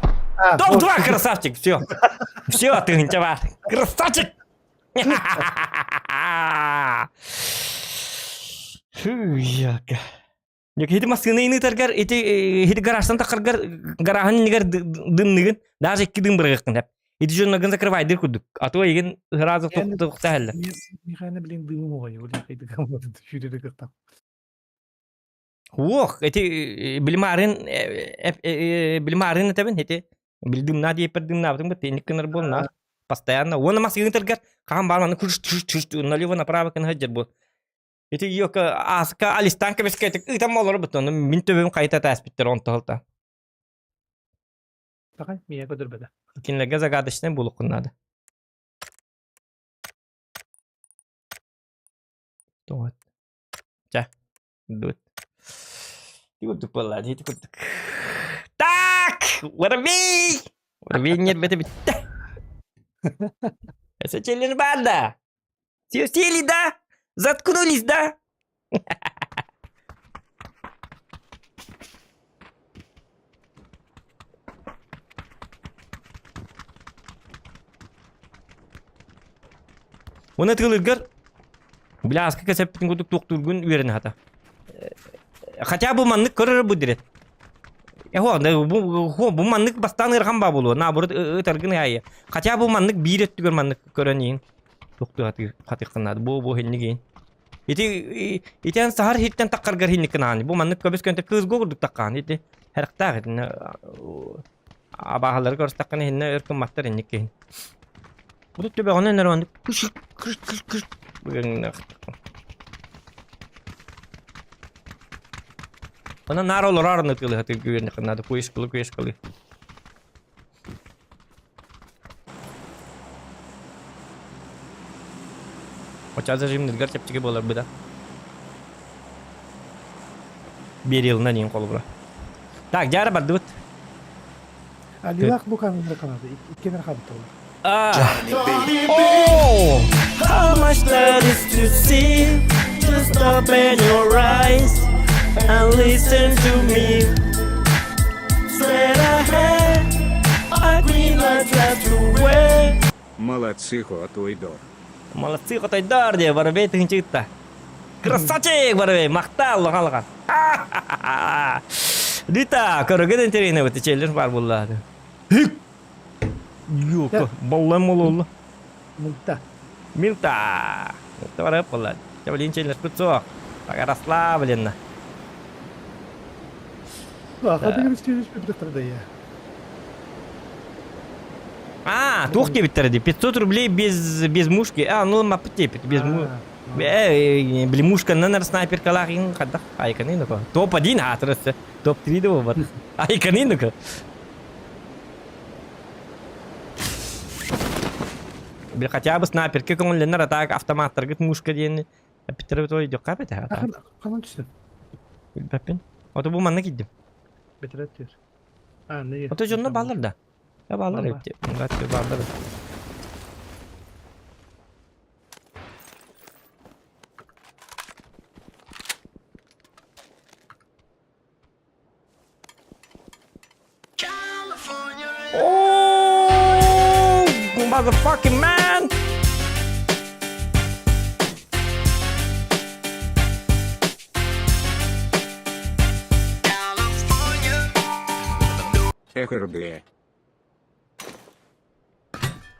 Топ-2, красавчик, все. Все, тыһынча бар. Красавчик! Фу, яка. Ити массыына ыытаргар, ити ити гаражтан тахаргар, гаражын иннигэр дымныгын, даже икки дым бырыгыккын деп. Ити дьонноргун закрывайдыр курдук. А то егин сразу тухтахаллар. Михаил, блин, дымым оҕойу, блин, хайдыгам сүүрэрэ кыртам. Уох, ити билимаарын билимаарын этэбин ити билдимна диэппэр дымнаабытым бит инник гынар буолна постоянно уонна массыына тыргар хаан баар маны күш түш түш налево направо гына сылдьар буол ити йока ааска алистан кэбискэ ыытан олоробут ону мин төбөм хайта тааспиттэр онто Такай, мия көдөрбөтө. Кинилэргэ загадочный буолуоххун наада. Тоҕо? Чэ, дуут. Ити курдук буолла, ити курдук. Так! Воробей! Воробей нервэтэ бүттэ. Это челлендж бар да? Все сели, да? Заткнулись, да? Уонна тылыгар Бляска кэсэппитин курдук туохтуургун үөрэнэ хата. Хотя бы маннык көрөр бу дирет. Эхо, бу бу маннык бастаан ыархан баа буолуо. Наоборот ытаргын аайы. Хотя бы маннык биир өттүгэр маннык көрөн иин. Туохтуу хатыххын наада. Бу бу хиннигин. Ити итен сахар хиттен таккаргар хинникин аани. Бу маннык көбүс көнтө кыызго курдук таккаан. Ити характаах итинне абааһылары көрсөтөххүнэ иһиннэ өр гымматтар инник киһин. Бу төбөҕүнэн эрэ оннук кыш кыш кыш кыш Онон наар олорор ытыылыһа тыгыырнахын наада куйускалы куйускалы. Оча зажимныргар чэпчэки буолар быда. Берилынан иин холобура. Так, дьаара бардыбыт. Алилах бу каналда канады. Иккенер хабыттылар. Oh! How much there is to see? Just open your eyes and listen to me. Straight ahead, a green light drive to where. Молодцы, Хотуйдор. Молодцы, Хотойдор, диye Воробей тыһынчы Красавчик, Воробей, махтал, лаха-лаха. Рита, көрөгө интэриэһинэй бу челлендж бар буолла. Юка, баллам ололла. Мылта. Милта. Это барып болла. Блин, челлендж суох. Пока расслабленно. Хадыгыр челлендж да я. А, туох диэбиттэрэ дии. 500 рублей без, без мушки. А, ну маппыт диэбит. Без му... Э, били мушканнан снайперкалаах иҥ хайдах айканы ну Топ-1 аатырысы. Топ-3 да буолбат. Айканы ну Били хотя бы снайперка көҥүллэнэр а так автоматтаргыт мушка диэн эппиттэрэ той дьокка эбэтэ. Ханан түстүм? Билбэппин. Ото бу манна киирдим. Бэтэрэ түр. А, не. Ото дьонно бааллар да. Я бааллар эбит. Бааллар. Oh, motherfucking man! ХРД.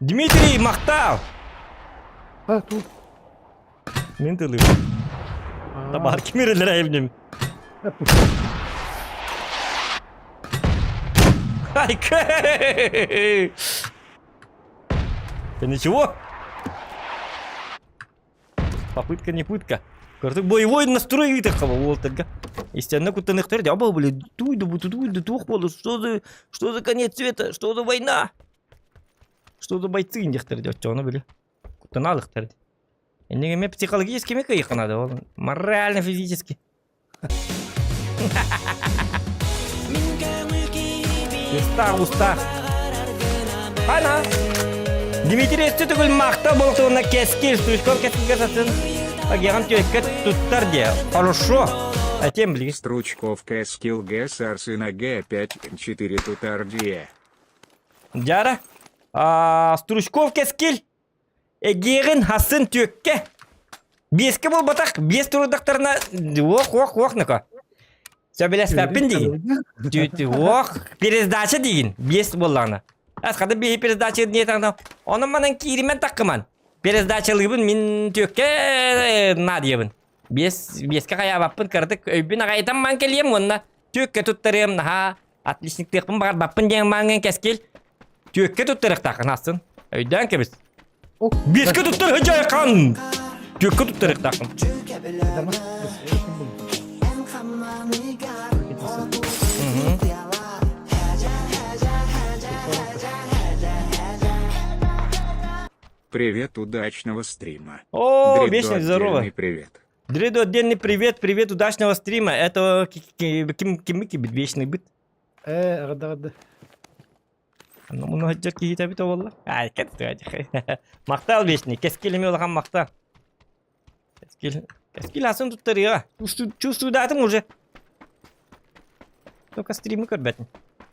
Дмитрий махтал! А, тут. Мин тылым. Табаар кимирелер эбним. Айка! Да ничего. Попытка не пытка. Көрдүк боевой настрой ыытыахха уолтарга. Истэннэ куттаныахтар дии. Аба, блин, туйду бу туйду туох буолла? Что за конец света? Что за война? Что за бойцы диэхтэр дии оччоҕуна били. Куттанаалыхтар дии. Иннигэ эмиэ психологически эмиэ кыайыахха наада ол морально физически. Устаах, устаах. Ана! Дмитрий өссө төгүл махта болтуна кэскил, Стручков кэскилгэ сатын агиаҕын түөккэ туттар диэ. Хорошо. Этем билигин. Стручков кэскил Г сарсына Г5 4 тутар дие. Дьара. Стручков кэскил Эгиэҕин хасын түөккэ. Биэскэ буолбатах, биэс турдахтарына уох уох уох ныка. Сөбүлэспэппин диигин. Уох пересдача диигин биэс буоллаҕына. Ас хата биэһи пересдача диэтаҕына онон манан кииримэн таккыман. Пересдачалыыбын мин түөккэ наадыйабын. Биэс биэскэ хайаабаппын кыратык өйбүн аҕайытан ман кэлиэм уонна түөккэ туттарыам наһаа отличниктыахпын баҕарбаппын диэн мааҥҥын кэскил Түөккэ туттарыахтааххын астын. Өйдөөн кэбис. Биэскэ туттар хыдьайхан! Түөккэ туттарыахтааххын. Привет, удачного стрима. О, Дриду вечный здорово. отдельный привет. Дриду отдельный привет, привет, удачного стрима. Это ким ким вечный быт. Ээ, аҕада Муну сылдьар киһитэ эбитэ буолла. Аай, Махтал вечный, кэскил эмиэ улахан махтал. Кэскил, кэскил асын туттарыаҕа. Чувствуйдаатым уже. Только стримы көрбөтүм.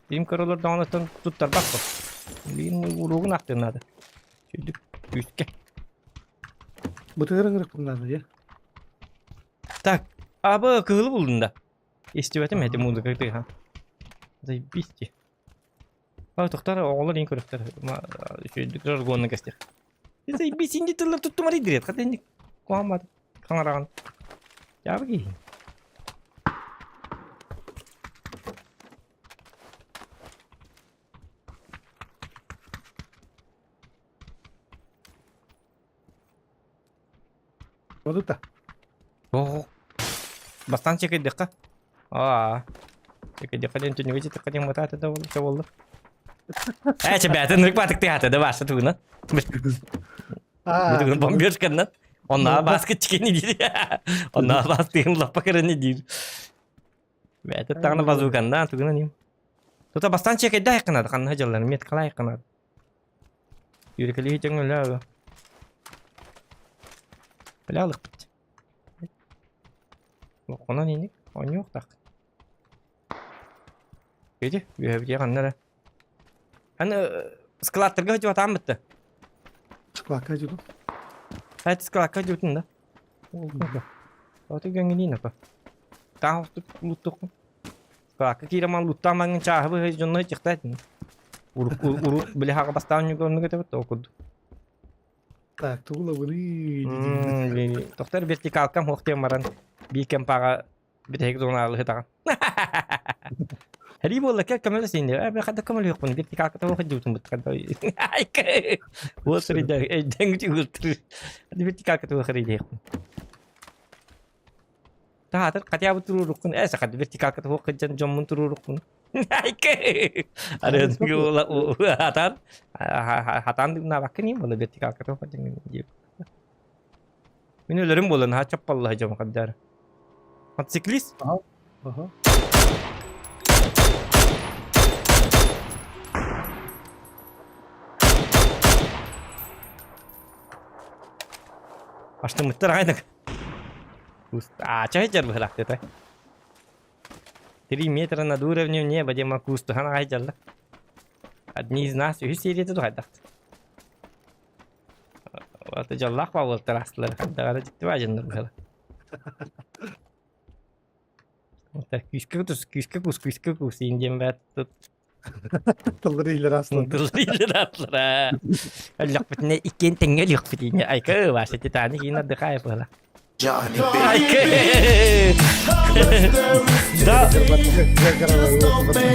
Стрим көрө олордоҕуна туттарбаппын. Билигин уруогун ахтыан наада. Сүйдүк, күүскэ. Бытыгыр ыҥырыкпын наада дьэ. Так, абы кыһылы булдун да. Истибэтим эти музыка тыаһа. Заебись Тохтор оҕолор иин көрөхтөр. Үчүгэйдик жаргонна кэстих. Заебись инди тыллар туттумар идирет. Хата инди куһааммат хаҥараҕын. Дьаабы киһи. Бодута. Оо. Бастаан чекэйдэххэ. Аа. Чекэйдэххэ диэн түннүгэ читэххэ диэн матаата да буолла буолла. Ээ, чебээтин нырык баатык тыаата да бааса тугунан. Аа. Бу бомбежканнан. Онна баскы чикени диир. Онна бастыгын лаппа кырыны диир. Бээтэ таҕына базуканнан тугунан им. Тута бастаан чекэйдэ айканады ханна дьаллар мет калай айканады. Үөрекэлиһи дьоҥҥо Өлө алыкпыт. Онон инник оонньуохтаах. Види, үөһэбитиэ ханна эрэ. Аны складтарга сылдьыбатаан бытта. Складка дьудум. Хайт складка дьутун да. Оты гөҥҥиниин апа. Таах луттуккун. Складка киирэман луттаамаҥҥын чааһы быһа дьонно чыхтаатын. Урут урут били хаҕа бастаан ньугоннук этебит ол курдук. Так, тугула Тохтор вертикалкам хуох диэн баран биир кэмпаҕа бүтэһик зонаалыһы таҕан. Хәрий буолла кэл көмөлөс инде. Э хада көмөлөһүөхпүн вертикалка того хадьыбытын бут хада. Уотыр эйдең үтүгүлтүр. Вертикалка того хәрийдиэхпин. Таатыр хотя бы туруоруккун ээ сахат вертикалка туох кыдьан дьоммун туруоруккун. Ары хатан хатан дыгнаабаккын иим була вертикалка туох кыдьан диир. Мин өлөрүм буолан ха чаппалла дьом хаддаар. Мотоциклист? Ага. Аштымыттар айдак. Ача сылдьар быһылаах диэтэ. 3 метра над уровнем неба диэн куустуһан аҕай дьалла. Одни из нас үһүс серията тухайдахт. Аты дьоллоох бааллар астылар хайдаҕара дьикти баадьаннар быһыла. Күүскэ кус, күүскэ кус, күскэ кус диэн баат тут Тыллары иилэр аслар. Тыллары иилэр аслар. Өллөхпүтүнэ иккиэн тэҥҥэ өлүөхпүтүнэ айка Вася Титаник иин отдыхает была. Айка. Да.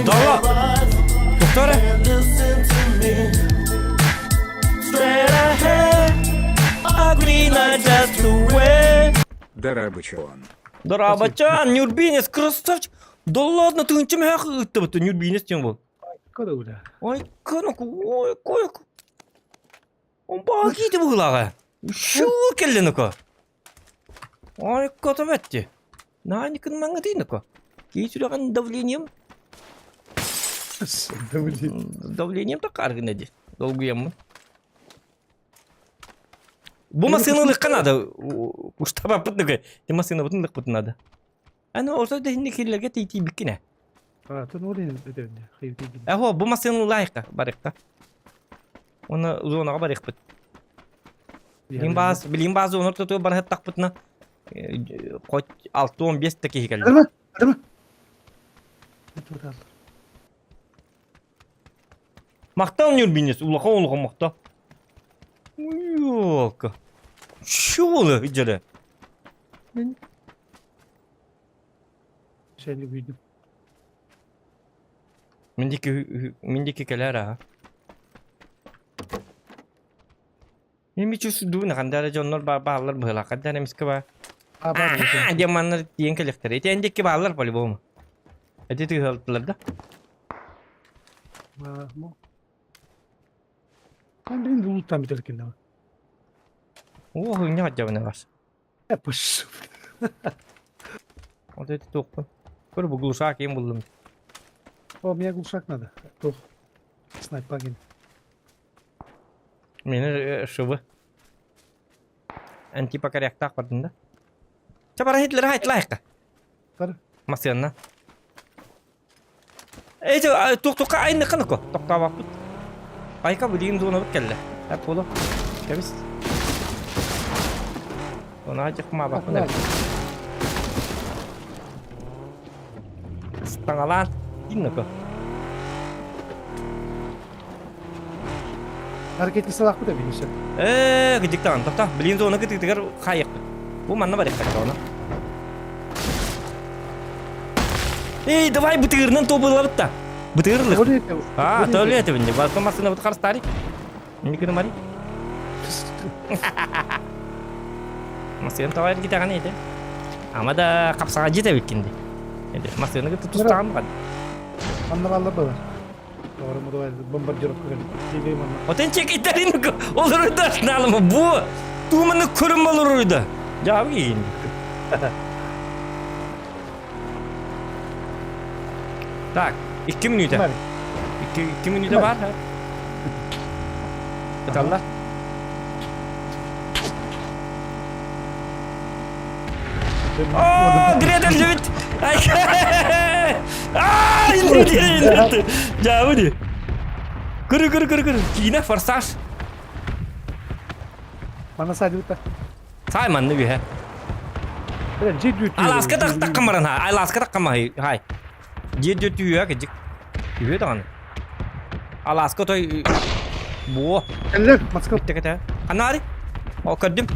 Да. Доктора. Дарабычон. Дарабачан, Нюрбинес, красавчик! Да ладно, тыһыынча мөһөөх ыыттыбыт, Нюрбинес диэн был. Кода бля. Ой, кынаку, ой, койку. Он баҕа киити быһыылааҕа. Шуу кэллин око. Ой, котом этти. Наанькын маҥатыйныко. Кии сүрэҕин давлением давлением такаар ди. Долгуйаммын. Бу массыына ылыахха наада. Уштабаппыт ныкы. Ти массыынабытын ылыахпыт наада. Аны орто дэһинни киллэргэ тиийбиккинэ. Атын ол эдэрне хайытыйгин. Ахо, бу массыына ылаайыкка барыахха. Уонна зонаҕа барыахпыт. Билим баас, билим баас зона ортотугар барыһаттахпытына хоть 6-15 да киһи кэллэ. Адама, адама. Махтал Нюрбинес, улахан улахан махтал. Ёлка. Чего дьэрэ? Сeni büyüdüm. Мин диэки мин диэки кэлээр аа. Мин бичүс дуу ханда эрэ дьоннор бааллар быһыылаах ханда эрэ эмискэ баа. А, Диэн манна тиийэн кэлиэхтэрэ. Ити эн диэки бааллар по-любому. Эти тыыһалтылар да? Ben benim de uluttan bir telkin ama. Оо, хыҥньа хаддьабына бас. Yapış. Вот эти туохпун. Көр бу глушак ким буллум. О, меня глушак надо. Тух. Снайпагин. Мені шыбы. Антипокоряктаах бардын да. Ча бара Хитлер хайт лайыққа. Бар. Масыанна. Эти тух-тухка айныкын ко. Тоқтабаппыт. Айка билигин зонабыт кэллэ. Эп боло. Кэбис. Она жыкмабаппын эбит. Таҥалаан инноко. Hareketli salak bu da benim işte. Ээ, кыдьыктаан, тохто. Билигин зона кытыытыгар хаайыахпыт. Бу манна барыахха оны. Эй, давай бытыырынан тобылабыт да. Бытыырлык. А, туалет эбинде. Басқа машина бут харыстари. Никыны мари. Масыгын тавайр китаган ете. Ама да капсаға жете биккинди. Эде масыгыны кытты тустаган бан. Анна баллар да бар. Doğru mu doğru бомбардировка келdi. Отен чекиттерин олар да налымы бу. Туманы көрүм болор да. Жабы кийин. Так, 2 минута. 2 минута бар. Ыталлар. О, Гредер жебит. Ай. А, инди. Жабы ди. Көрү көрү көрү көрү. Киинэ форсаж. Мана садыбыта. Сай манны биһэ. Аласка тахтакка баран ха. Аласка тахкама хай. Дьиэ түһүө кэдьик. Түһүө даҕаны. Аласка той буо. Кэллэр, Москва. Бүттэ кэтэ. Анари. О, көрдүм.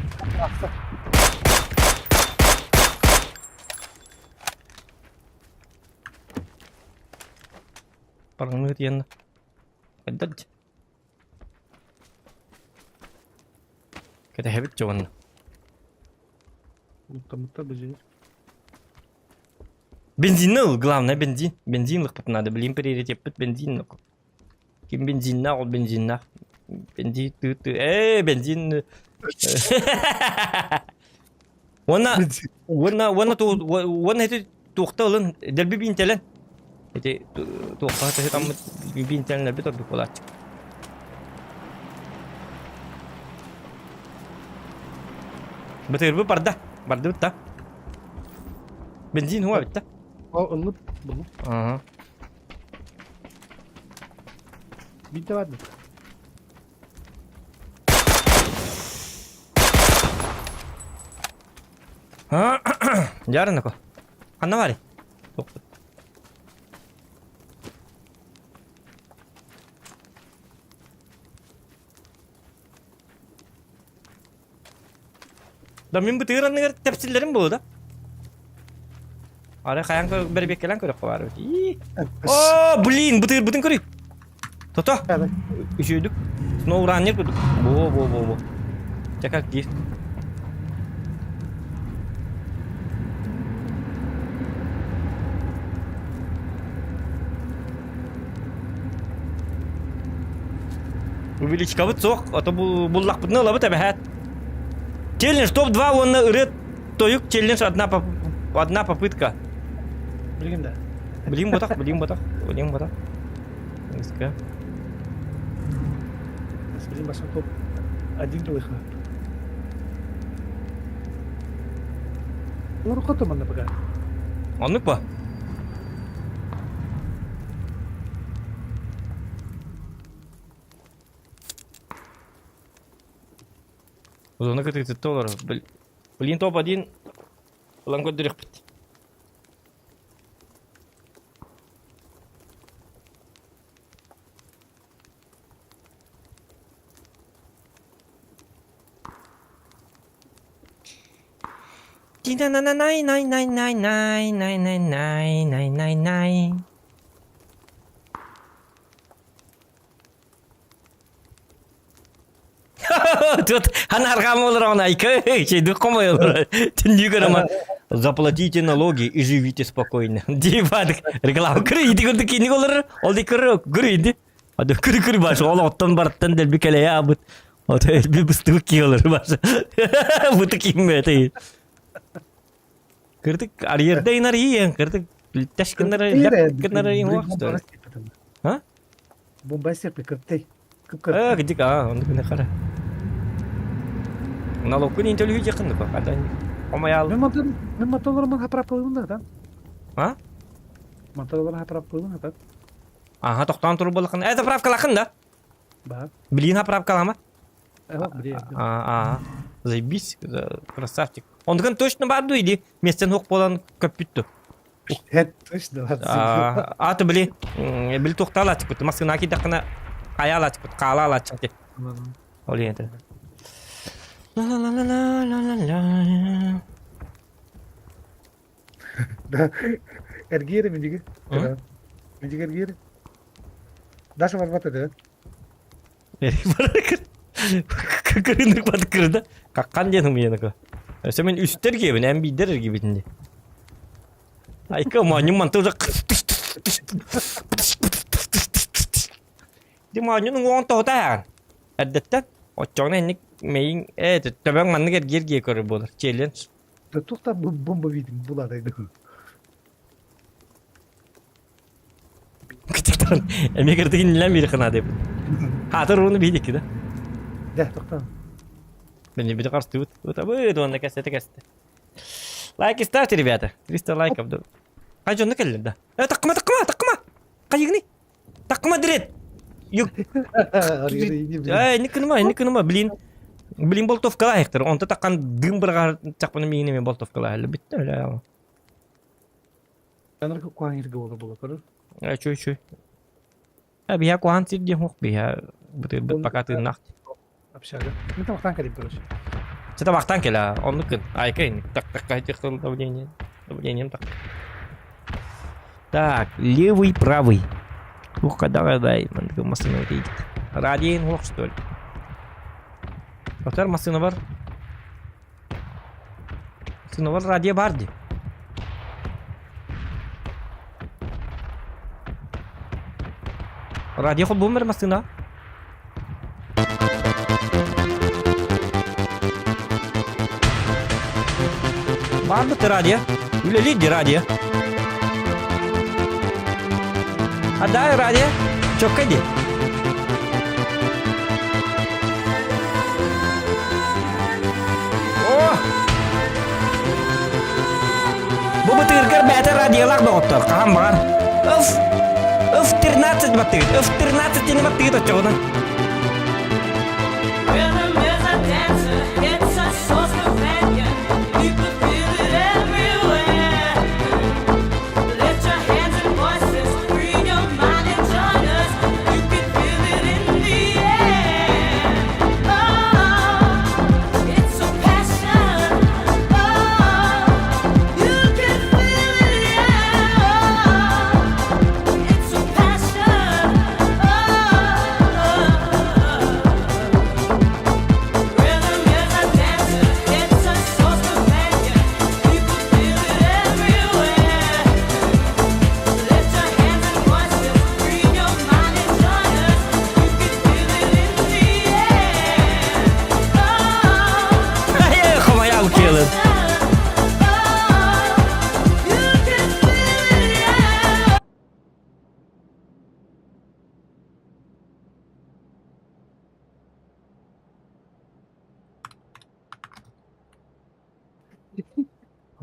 Парганы тиэннэ. Хайдах Кэтэһэбит дьонно. Мутта бежит. Бензин ыл, главное бензин. Бензин лыхпыт надо, блин, приоритет бензин. Ким бензиннах, ол бензиннах. Бензин ты ты. Э, бензин. Уонна уонна уонна ту уонна эти туохта ылын дэлби биинтэлэн. Эти туохха төһө таммыт биинтэлэнэрбит ордук буолааччы. Бытырбы барда. Бардыбыт да. Бензин хуа битта. О, ылып, булып. Ага. Бинте бар mı? Дьаарынако. Ханна барый? Да мин бытыыр анныгар тэпсиллэрим буолуо да. Ары хайан бэрбиэккэлээн көрөххө баар эбит. О, блин, бытыырбытын көрүй. Тото. Үчүөдүк. Сноураннер курдук. Бо, бо, бо, бо. Чакак диир. Увеличкабыт суох, ото буллахпытына ылабыт эбэһээт. Челлендж топ-2 уонна ырыа тойук челлендж одна попытка. Билигин да. Билигин ботах, билигин ботах, билигин ботах. Иска. Билигин басын топ один лыха. Олору манна пока. Оннук ба? Узуну кытыытытта олорор. Блин, топ-1 ылан көрдөрүөхпүт. Тина-на-на-най най най най най най най най най най най. Тут анаргам олорон айка, чейдик комой олорон. Түндү көрөмө. Заплатите налоги и живите спокойно. Дибадык реклама көрө иди көрдүк кини олорор. Ол ди көрө көрө иди. Ады көрө көрө баш ол оттон барттан дэлби келе абыт. Ото элби быстыбык ки олор баш. Бутык кимме Кырдык арьерда инар иен, кырдык тэш гыннары лэп гыннары иң уақыт. А? Бомба серпи кыртый. Э, где а, он күнэ хара. Налогку не төлүү жакын ба, кадан. Омаял. Мен мотор, мен моторларыман хапрап қойдым да, А? Моторларыман хапрап қойдым да. Ага, тоқтан туруп болакын. Э, заправка лакын да? Ба. Блин, заправка лама. Э, А, заебись, красавчик. Ондукан точно барду или местен хук болан көппүттү. Точно бар. Аты били, били тухтала чыкпыт. Маскына кидакына аяла чыкпыт, каала чыкты. Ол енді. Ла-ла-ла-ла-ла-ла-ла. Да. Эргири миндиги. Миндиги эргири. Даша барбата да. Кырыннык бат кырды. Каккан дедим менікі. Өсө мен үстер кебин, әм бидер кебитинде. Айка маню манты уже Ди манюның оң тоғыта ягын. Әддеттен, отчоғына энник мейин, э, төбәң маннык эргер көрөр болар. Челлендж. Да тухта бомба видим булады. Күтіктан, эме кырдыгын нилен бир кына деп. Хатыр уну бидики да. Да, тохта. Мен бир карстыбыт. Утабыт, онда кесте кесте. Лайки ставьте, ребята. 300 лайков. Да. Қай жонны келдер да. Э, таккыма, таккыма, таккыма. Кайыгны. Таккыма дирет. Юк. Эй, не кыныма, не кыныма, блин. Блин, болтовка лайықтыр. Онта таққан дым бір чақпаны мейіне мен болтовка лайықыр. Бітті, өлі. Анар куан ирге болар була көрөр. Э, чөй, чөй. Э, бия куан сирде хук, бия. Бут пока ты нахт. Общага. Мен там вахтан калим, короче. Что-то вахтан келе, он нукын. Айка, так, так, так, давление. Давлением так. Так, левый, правый. Ух, когда дай, машина едет. Радиен ох, что ли? Отар машина бар. Машина бар, радио бар ди. Радио хол бумер машина. Бар бит радио. Үлелейді радио. А дай радио. Чокка ди. О! Бу бытыргар бәті радиолар доғыттар. Қаған бар. Ыф! Ыф 13 баттыгыт. Ыф 13 тені баттыгыт отчоғынан. Rhythm is a dancer, it's a source companion. You could feel it everywhere. Lift your hands and voices, free your mind and join us. You can feel it in the air. Oh, it's a passion. Oh, you can feel it, yeah. It's a passion. Oh.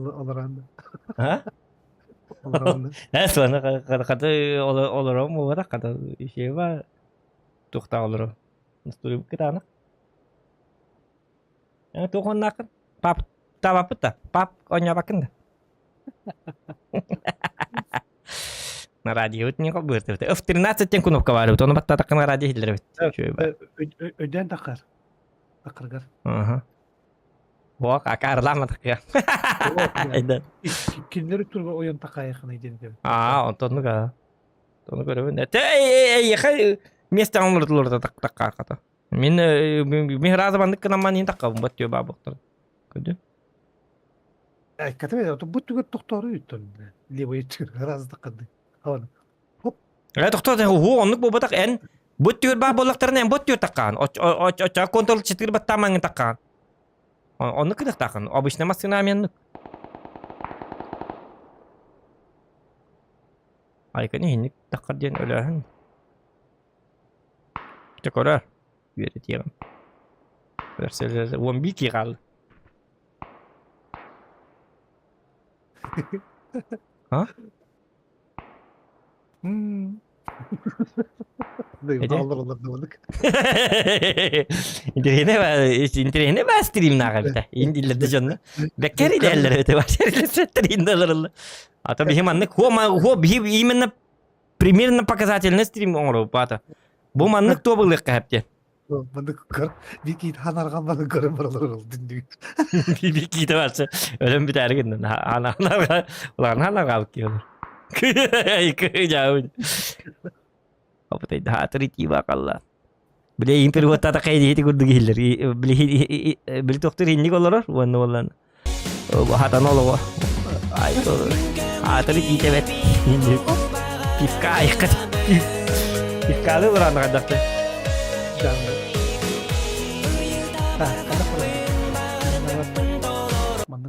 Олорон. А? Олорон. Э, соны хаты олорон буолбатах, хата ишеба тухта олорон. Настуруйбут кытаанах. Э, туох оннааххын? Пап, табаппыт да? Пап, оонньообаккын да? На радиобыт не холбуыртыбыт. F13 тен кнопка баар эбит. Ону баттаатаххына радио иһиллэр эбит. Үчүгэй баар. Өйдөөн таххар. Таххаргар. Аха. Буок, акаарылааматахха. Кинилэр турга ойон такайахына диэн этэбин. Аа, онтоннук аа. Ону көрөбүн. Эте эйиэхэ место оҥордулар да таккааката. Мин мин раза маннык гынан мин таккабын бат диө баабыктар. Көдү. Айката бу түгэр тохтору үттөн. Левый түгэр раз таккады. Хаван. Хоп. Э тохтоо ху оннук буолбатах эн бу түгэр баа буоллахтарына эн бу түгэр таккаан. Оччо контрол четыре баттаамаҥын таккаан. Оннук кытахтаахын. Обычно массыына меннук. Айканы иһинник таккар диэн өлөөһүн. Чэ көрөр. Үөрэтиэҕим. Уон биир киһи хаалла. А? Интэриэһинэй баа стримнааҕа эбитэ. Индиллэрдэ дьонно. Бэккэр идээллэр эбитэ баа стрим А то биһи маннык хо биһи именно примерно показательный стрим оҥоробут баата. Бу маннык туо былыахха хэптиэн. Маннык көр Вики ханарган бары көрөн баралар ол дүндүг. Вики барса өлөн бүтәри гыннан ханарга улахан ханарга алып киһи Кыжаабын. Опытай хаатыр итии баакалла. Биле импер уоттата кайдиһити курдук иһиллэр. Били били тохтур инник олорор уонна боллан хатан олоҕо. Ай аатыр итиитебет. Пивка айыккат. Пивканы урааны кайдахты.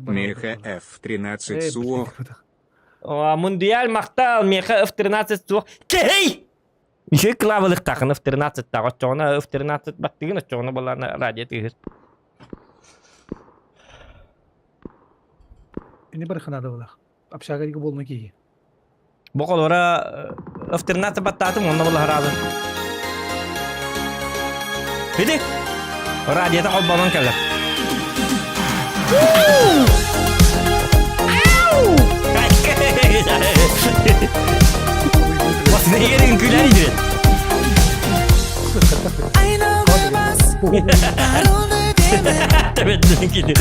Миха F13 суох. Мундиаль махтал миэхэ F13 суох. Кей! Үчүгэй кылаабылыктаахын F13-таах оччоҕуна F13 баттыгын оччоҕуна балаана радио тыыһыр. Ини барыханаада булах. Общага диги болна киһи. Бу холора F13 баттаатым онно була хараабын. Иди! Радиота холбонон кэлэр. Басына үҥкүүлэр идире. Төбөттүн кини.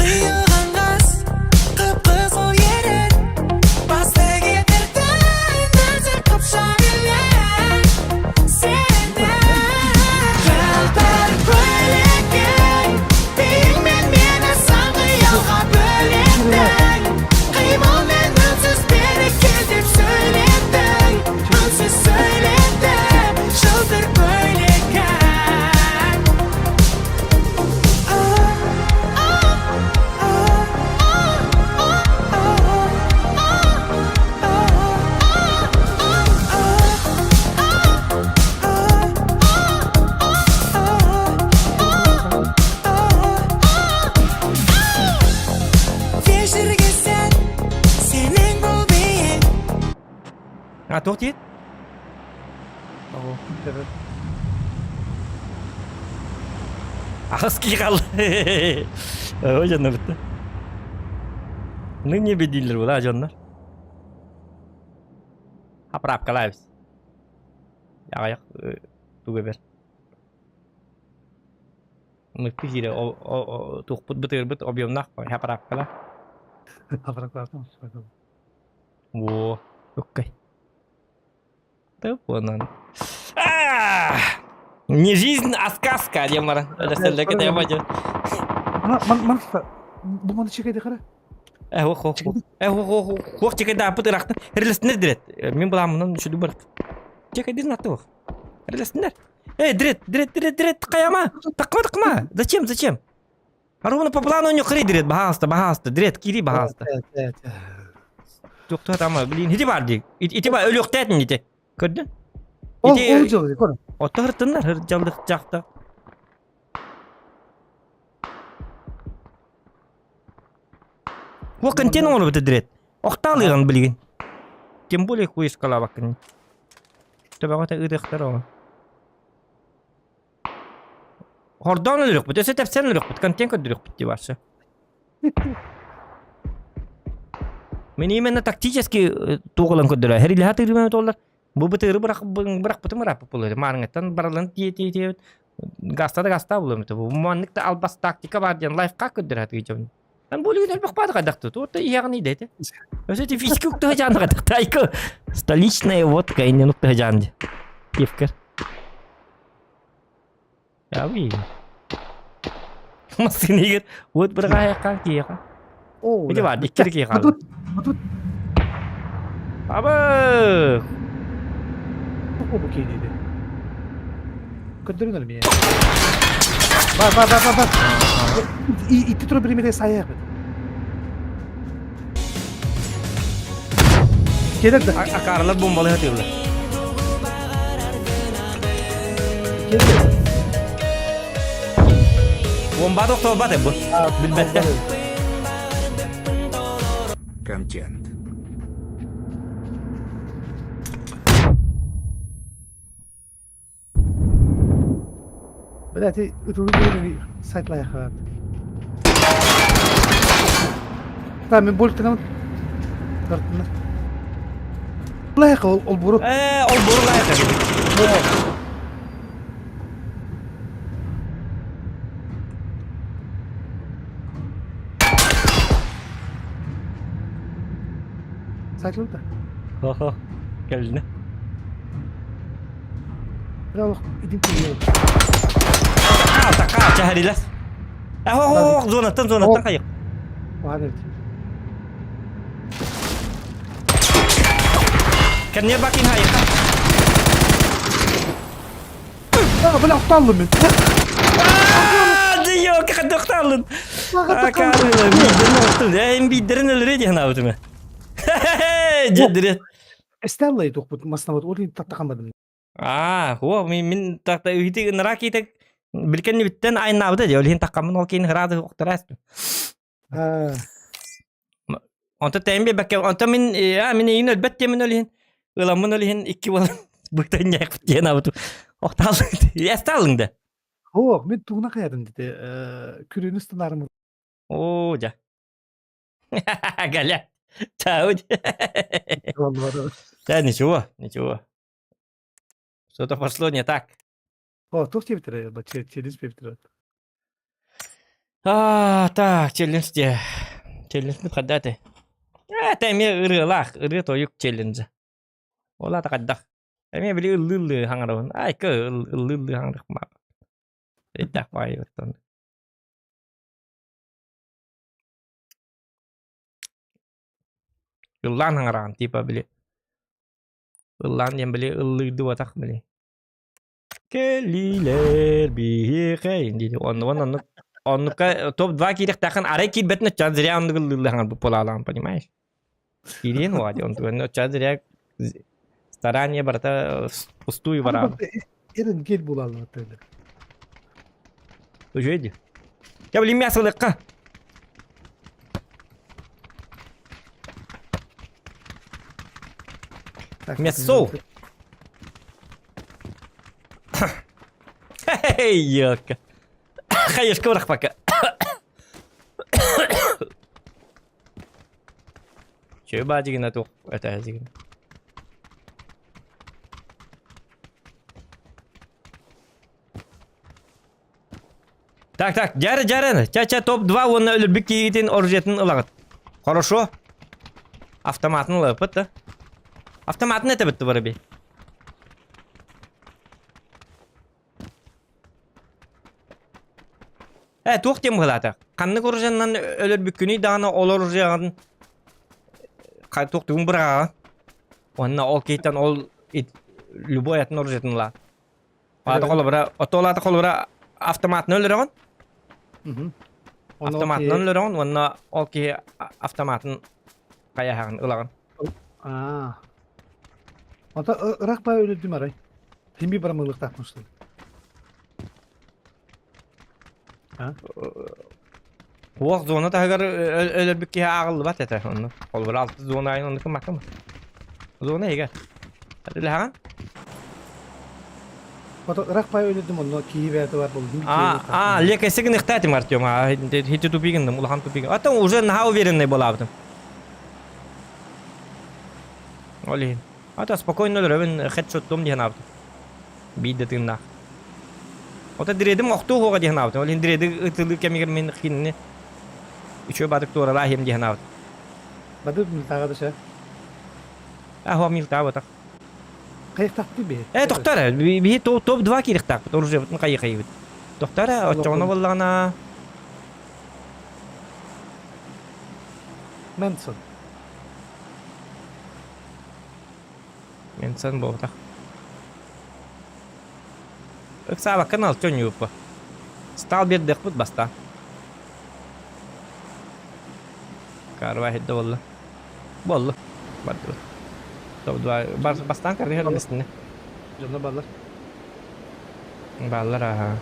А туох диет? Аҕыс киһи хаалла. Ой дьонно бытта. Ныне бедиллер була дьоннор. Апрапкалаабыз. Аҕыйах туга бер. Мыкты киирэ туохпут бытыырбыт объемнаах апрапкала. Во, окей. Да вон Не жизнь, а сказка, диэн баран. Өлөсөллөкө тэбэ Бу маны чекайды қара. Э, хох, хох, хох. Э, хох, хох, хох, чекайда аппыт ырахтан. Релестинер дирет. Мен буламынан үшүдү бар. Чекайдын аты ох. Релестинер. Эй, дрет, дрет, дрет, дрет, каяма. Такма, такма. Зачем, зачем? Ровно по плану у него хрей дрет, баһаалыста, баһаалыста, дрет, кири, баһаалыста. Туохтаа тама, блин, ити бар дии. Ити бар өлүөхтээтин ити. Көрдүн? Ол ол дьыл көр. Отто хыртыннар, хырдьаллых дьахта. Бу контент оҥоробут эдирет. Охтаалыгын билигин. Тем более хуйскалаабаккын. Төбөҕө ыытыахтар оҕо. Хордоон өлөрүөхпүт, өссө тэпсэн өлөрүөхпүт, контент көрдөрүөхпүт дии барса. Мин именно тактически туох ылан көрдөрө. Хэрилэһэ тыырыман туоллар. Бу бытыыры бырахпытым ырааппыт буолуо. Маарыҥҥыттан барылын тиэ-тиэ-тиэ гаста да гаста булуом этэ. Бу маннык да албас тактика бар диэн лайфхак көрдөрө сатыы дьон. Эн бу элбэх баады хайдахты. Туорта иһэҕин иде этэ. Өсө ти физика уктаһа жаан хайдахты. Айка столичная водка иннен уктаһа жаан ди. Киевкер. Яви. Массыына вот бырҕаайахха киэхэ. Оо, Ити бар, иккир киһи хаалла. Тут Абы! бу киинеди. Көрдөрүн мия. Бар, бар, бар, бар, бар. Ити тура биримede сайыахпыт. Келер да. Акаралар бомбалыы сатыыллар. Келер. Бомба тохтобат бу. Билбэттэр. Контент. Блядь, ытылы сайтлайхат. Та мен бөліктен тартына. Лайық ол ол буру. Э, ол буру лайық. Сайтлы да. Хо-хо. Кэллинэ. Такаа, такаа, чаһарилас. Ахо, зонаттан, зонаттан хайык. Кэнне бакин хайык. Бля, охталлым мен. Дио, кахады охталлын. Акаалын, бидерин өлөрө диэн аабытым. Дьэдирет. Стелла тухпут маснабат ол таттахамадым. Аа, хуа мин мин тахта үһүтү ыныраа киитек билкен биттен айнаабыта дии, ол иһин таххаммын ол киин ыраады охтараас. Аа. Онто тэйин биэрбэккэ, онто мин аа мин эйигин өлбөт диэмин ол иһин ыламмын ол иһин икки буолан быктан ньээхпит диэн аабытым. Охтаалыҥ эстаалыҥ да. Хуох, мин тугуна хайадым дите, э күрүнү станарым. Оо, дьэ. Галя. Чао. Да, ничего, ничего. Что-то пошло не так. О, туох диэбиттэрэ, челлендж диэбиттэрэ. А, так, челлендж диэ. Челленджмит хайда этэй? Ээ, эмиэ ырыалаах, ырыа тойук челленджа. Ол аата хайдах? Эмиэ били ыллыы-ыллыы хаҥарабын. Айка ыллыы-ыллыы хаҥарах Өйдөөх баайы Ыллаан хаҥараҕын типа били ыллаан диэн били ыллыырдыбатах били кэлиилэр биһиэхэ диэти оннугун оннук оннукка топ-2 киириэхтээххин арай киирбэтин оччоҕо зря оннук ыллыыллар хаҥарбыт буолаалаҕын понимаешь киириэн уоҕа дии онтугун оччоҕо зря старание барыта пустую бараҕын Эрин кел буолааллар Үчүгэй дии. Дьэ, билим мясо ылыахха. Мясо. Хей, елка. Хаешка бырахпакка. Чөй баадьыгына туох этээдьигин. Так, так, дьары, дьары, ча-ча топ-2 уонна өлөрбүт киһигитин оружиетын ылаҕыт. Хорошо. Автоматын ылыппыт да. Автоматын этэбит бары Э, туох диэн быһылаата? Ханнык оружиеннан өлөрбүккүнүй даҕаны ол оружиеҕын туох тугун быраҕаҕын. Уонна ол киһиттэн ол любой атын оружиетын ылаа. Аата холобура, отуолаата холобура автоматынан өлөрөҕүн. Автоматынан өлөрөҕүн уонна ол киһи автоматын хайаһаҕын ылаҕын. Аа. Ата ырах баа өлөрдүм арай. Химби барамылыктаах муштун. Уох зона таһыгар өлөрбүт киһи ааҕыллыбат этэ онно. Холобура алты зона айын оннук гыммаккын Зона иһигэр. Үлэһэҕин? Ото ырах пай өлөрдүм онно киһи бэйэтэ бар буоллун. А, а, лекесе гыныхтаатым Артем, а, хити тупигинным, улахан тупигин. А уже наһаа уверенный буолаабытым. Ол иһин. Ата спокойно өлөрөбүн, хедшоттуом диэн аабытым. Биир да тыыннаах. Ото дредим охтуу хуоҕа диэн аабытым. Ол иһин дреди ытылыы кэмигэр мин кинини үчүгэй баатык туоралаа иһим диэн аабытым. Бады милтаҕа да ше. Аһо милтаабатах. Хайыктахпыт биһи. Э, тохтор, биһи топ-2 киирихтаахпыт, оружиебытын хайы-хайыбыт. Тохтор, оччоҕуна буоллаҕына... Мэнсон. Мэнсон буолбатах. Ыксаабаккын алчы оонньууппа. Стал биэрдиэхпит бастаан. Карва иһирдэ буолла. Буолла. Бардыбыт. Топ-2 бастаан карга истинэ. Дьонно бааллар. Бааллар аха.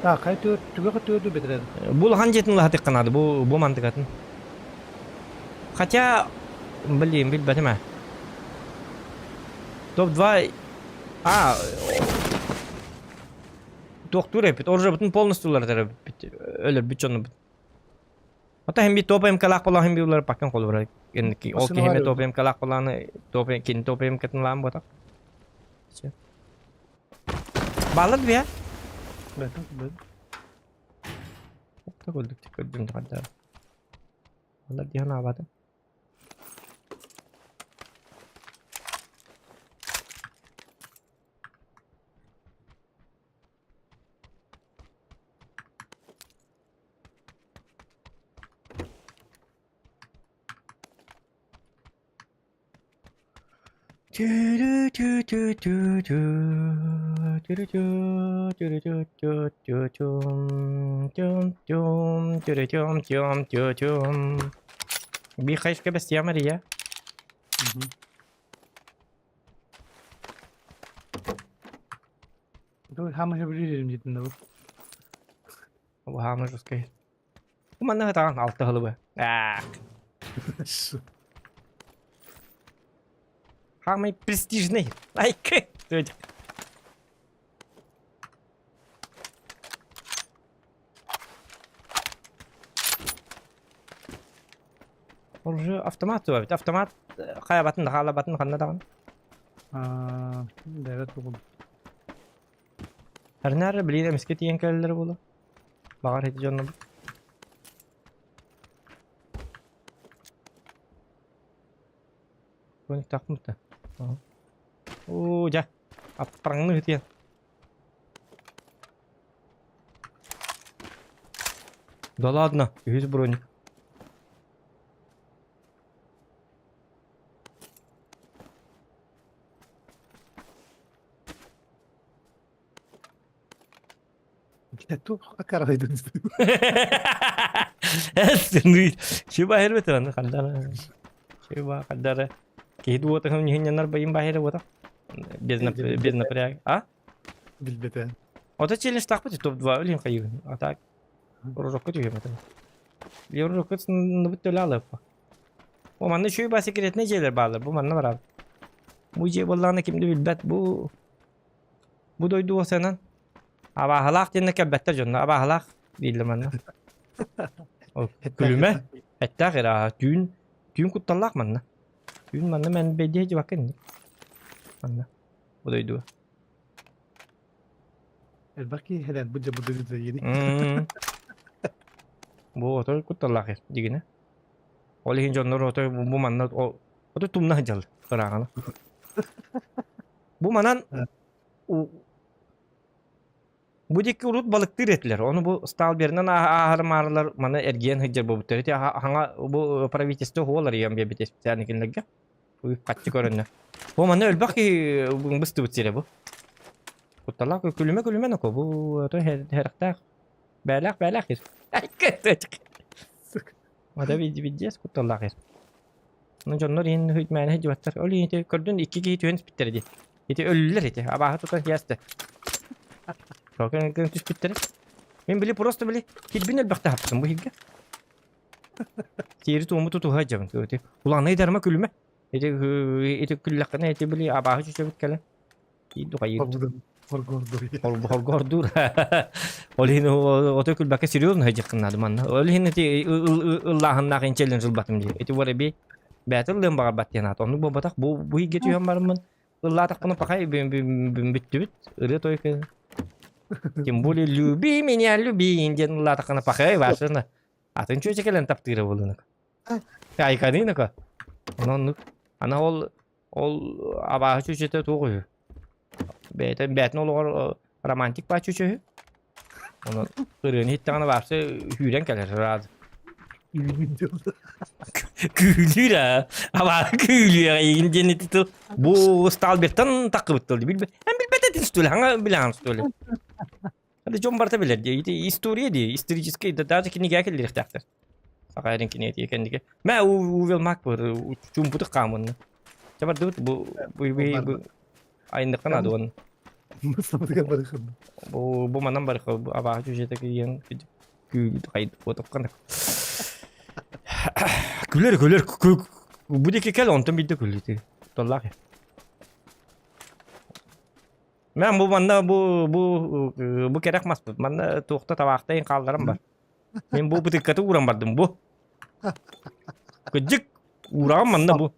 Так, хай түгэх түгэх түгэх бэтэрэн. Бу улахан дьиэтин улаһатык наада бу бу мантыкатын. Хотя, блин, билбэтим ээ. Топ-2 А, туохтуур эпит, оружиебытын полностью уларытар эбиппит, өлөрбүт дьоннорбут. Ото хем би топ МКлаах болоон хем би улар паккан холобура кэнники ол киһи эмэ топ МКлаах болоон топ кини топ МКтын лаан буотах. Все. Баалар бия? Бэтэн бэтэн. Көрдүк көрдүм да Алар диһан аабаты. Биир хайыска бэстиэҕим эрийэ. Хаама сөбүлүүр диэтин да бу. Хаама жесткай. Манна ытаҕан алта хылыбы. Аах. Самый престижный. Лайк. Уже автомат туа Автомат хайабатын да хаалабатын ханна даҕаны. Аа, дэбэт бугун. Эрнээр билиин эмискэ тиийэн кэлэллэр буолуо. Баҕар ити дьонно Көниктаахпын да. Оо, дьэ, аппараҥны ытыйан. Да ладно, үһүс броник. Туох акарайдын Чуба хэрбет аны хандара. Чуба хандара. Киһи дуотаһын ньүһүннэнэр байым баһыра буота. Без без напряг. А? Билбете. Ото челлендж тахпыт топ-2 өлүн хайыгын. А так. Рожокка түһүм ата. Рожокка ныбыт төлө алыппа. Бу манна үчүгэй баа секретнэй дьиэлэр бааллар. Бу манна барабыт. Бу дьиэ буоллаҕына ким да билбэт. Бу бу дойду уосанан абааһылаах диэннэ кэлбэттэр дьонно. Абааһылаах дииллэр манна. Ол күлүмэ эттээх эрэ түүн түүн кутталлаах манна. Түүн манна мэн бэйдиэ дьыбакка инник. Манна бу дойдуга. Элбэх киһи кэлэн бу дьэ бу дойду диэн. Бу отой кутталлаах дигинэ. Ол иһин дьоннор отой бу манна отой тумна сылдьаллар ырааҕына. Бу манан бу диэки урут балыктыыр этилэр. Ону бу Сталберынан ааһар маарылар маны эргийэн сылдьар буолбуттар. Ити хаҥа бу правительство уолар ийэм биэрбит специально кинилэргэ. Хаччы көрөннөр. Бу манна элбэх киһи быстыбыт сирэ бу. Кутталаах күлүмэ күлүмэ ноко бу отой хэрэхтээх бээлээх бээлээх киһи. Ада видео кутталлаах эр. Ну дьоннор иһин хүйтмээнэ сылдьыбаттар. Ол иһин ити көрдүн икки киһи түһэн испиттэрэ дии. Ити өллүлэр ити. Абааһы тутан тиэстэ. Токен түспүттэрэ. Мин били просто били кирбин элбэхтэ хапсым бу иһиргэ. Тиэри туому тутуһа дьабын. Улаанай дарма күлүмэ. Ити ити күллэххинэ ити били абааһы чүчэбит кэлэн. Хоргордуур. Ол иһин ото күлбэккэ серьезно сылдьыаххын наада манна. Ол иһин ити ыллааһыннаах инчэллэн сылбатым дии. Ити воробей бэйэтэ ыллыан баҕарбат диэн аата. Оннук буолбатах. Бу бу иһгэ түһэн бараммын ыллаатахпына пахай бүттүбүт. Ырыа тойук. Тем более люби меня, люби диэн ыллаатаххына пахай вашына. Атын чүөчэ кэлэн таптыыра буолуунук. Айканыыныка. Онон ана ол Ол абааһы чүчэтэ туох үһү? Бэйэтэ бэйэтин олоҕор романтик баа чүчэ үһү. Онон ырыаны иһиттэҕинэ баарса үүрэн кэлэр сразу. Күүлүүр аа. Абааһы күүлүөҕэ эйигин диэн ити тыл бу Сталбертан таххыбыт тыл билбэт. Эн билбэт этин что ли? Хаҥа билэҕин что ли? Это дьон барыта билэр дии. Ити история дии. Исторический да даже кинигэ киллэриэхтээхтэр. Саха эрин кинигэтигэр кэнники. Мэ увел мак бар чуумпутук хаамынна. Чэ бардыбыт бу бу бу айындыкка наада уон. Мастамытыгар барыхын. Бу бу манан барыха абааһы чүжете киен күүл хайд фотоккан. Күлэр күлэр бу диэки кэл онтон биирдэ күллүтү. Толлаах. Мэн бу манна бу бу бу кэрэх маспыт. Манна туохта табаахтайын хаалларан бар. Мин бу бытыккаты ууран бардым бу. Кыдьык уураҕым манна бу.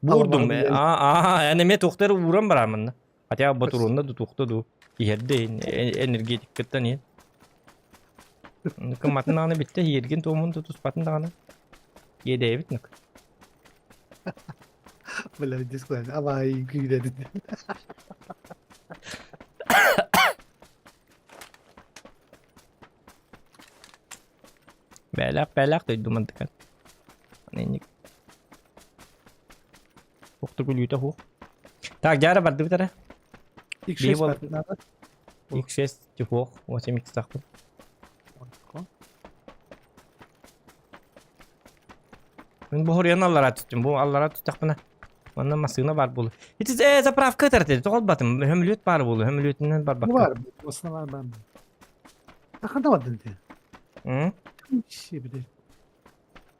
Буурдум. Аа, аа, эн эмиэ туохта эрэ ууран барар манна. Хотя ботуруонна ду туохта ду иһэрдэ энергетиккыттан иһин. Кыматын даҕаны бүттэ, иһэргин туомун тутуспатын даҕаны. Иэдээбит нак. Бля, дисклайм. Абай күүдэдин. Бээлээх бээлээх дойду мантыкан. Инник. Охто күлүүтэ хуох. Так, дьаара бардыбыт эрэ. X6 бардын надо. X6 тихуох, 8 x тахпын. Мин бу хоруйан аллараа түстүм. Бу аллараа түстэхпинэ манна массыына баар буолуо. Ити э заправка ытар этэ. Тоҕолбатым. Хөмүлүөт баар буолуо. Хөмүлүөтүнэн Бу барбакка. бар, массыына бар бар. Ханна бардын ти? М? Шибиде.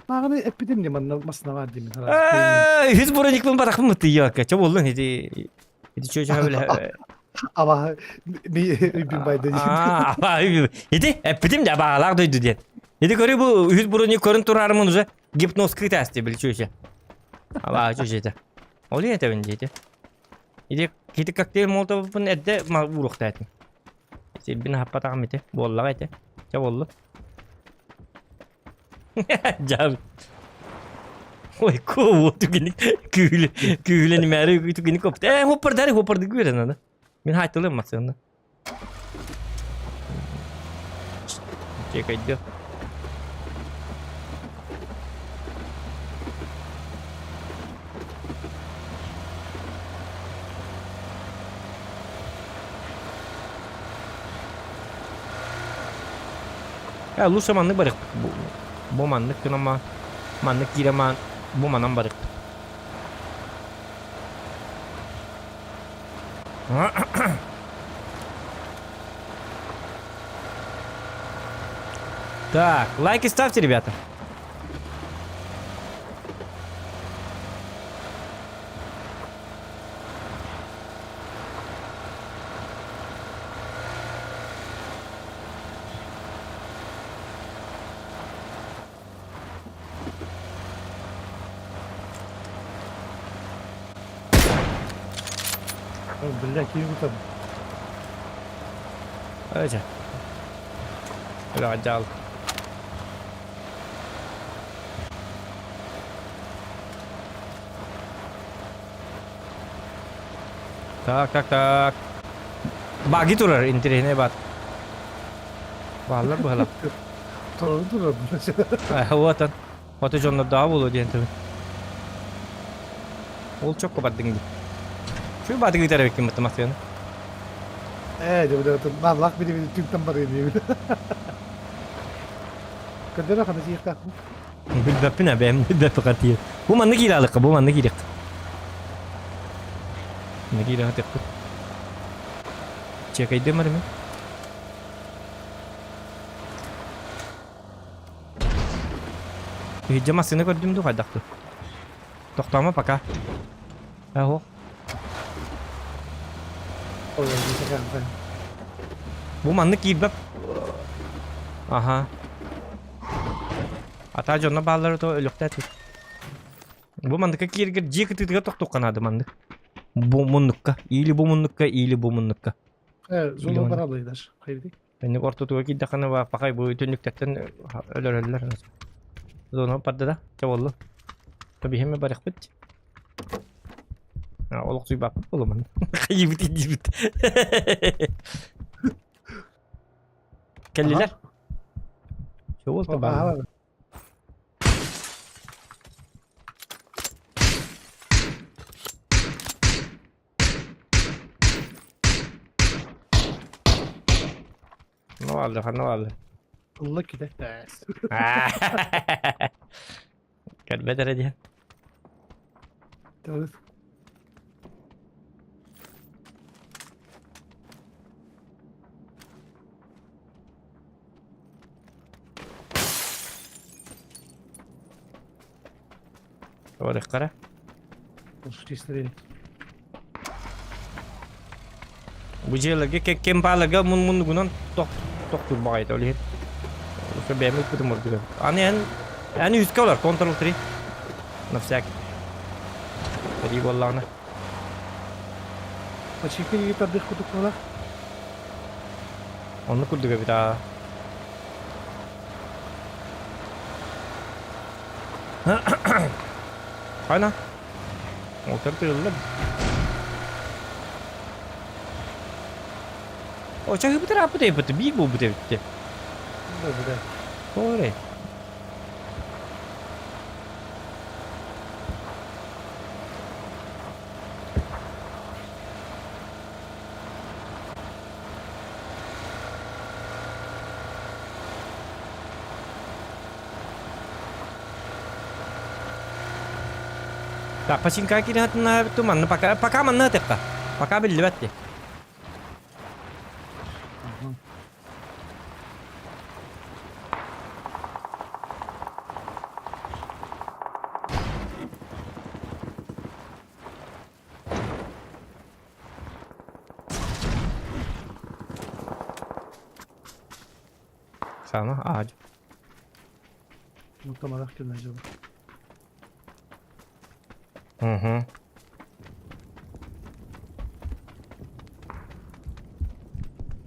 Мағаны эппитим не манна массыына бар деймин. Э, үһүс броникпын барахпын мытыйыакка. Чо боллун ити ити чө чө биле. Аба ми үбүн байды. Аа, аба ити эппитим да баалаах дойду диэн. Ити көрү бу үһүс броник көрүн турарымын уже гипноз кытасты бил чүөчө. Аба чүөчө. Ол этэбин диэти. Ити ити коктейль молотовпун эрдэ уруохтаатым. Сирбин аһаппатаҕым ити. Буоллаҕа ити. Чэ буоллун. Дьаабы. Ой, куу, түгини күүл күүлэн имээри түгини көптө. Э, хоппардары хоппарды күөрен аны. Мин хаайтылым массыына. Чекайдыах. Э, лучше маннык барыахпыт. Бу, бу маннык гынама, маннык киирэмаан, бу манан барыахпыт. Так, лайки ставьте, ребята. Бля, ким там? Эчэ. Бля, Так, так, так. Баги турар, интэриэһинэй баат. Бааллар быһалар. Турар турар. Вот он. Ото дьоннордооҕо буолуо диэн тыбын. Ол чокко бардыҥ дии. Чуй баатыгы ыытар эбиккин бытта массыына. Ээ, дьэ, бааллаах билибин түҥтэн барыа диэбит. Көрдөрө хана сиэхтаахпын. Билбэппин а бэйэм билбэппин хатыйы. Бу манна киирэ алыкка, бу манна киириэх. Манна киирэ хатыахпыт. Чекайдым арымы. Иһирдьэ массыына көрдүм дуу хайдах дуу? Тохтоомо пока. Аһо. Бу маннык киирбэп. Аха. Ата дьонно бааллары то өлөхтөөт. Бу манныкка кииргэр дьиэ кытыытыгар тохтуохха наада маннык. Бу муннукка. Или бу муннукка, или бу муннукка. Зона барабылыйдаш. Хайдый. Өннүк ортотугар киирдэххинэ пахай бу түннүктэртэн өлөрөллөр. Зона барда да, чэ буолла. Тобиһиме барыхпыт. Олохсуйбаппыт буолуман. Хайыбыт диибит. Кэллилэр. Чэ буолта баар. Ну ладно, ну ладно. Ылла киде. Көрбөт эрэ диэн. Тылыс. Барыххара. Бу дьиэлэргэ кэккэм бааларга мун муннугунан тох тохтуур баҕайыта ол иһин. Ошо бэйэм ыппытым ордук. Аны эн эн үскэ олор контрол 3. На всякий. Сэрии буоллаҕына. Почти тардых курдук буолар. Оннук курдук эбит аа. Хайна? Отыр тыыллар. О, чаһыыбытыр ааппыт эбит, биир буолбут эбит. Торе. Так, починка кириһатына манна пока пока манна теппа. Пока биллибэт ти. Сана аадь. Muhtemelen kim acaba? Угу.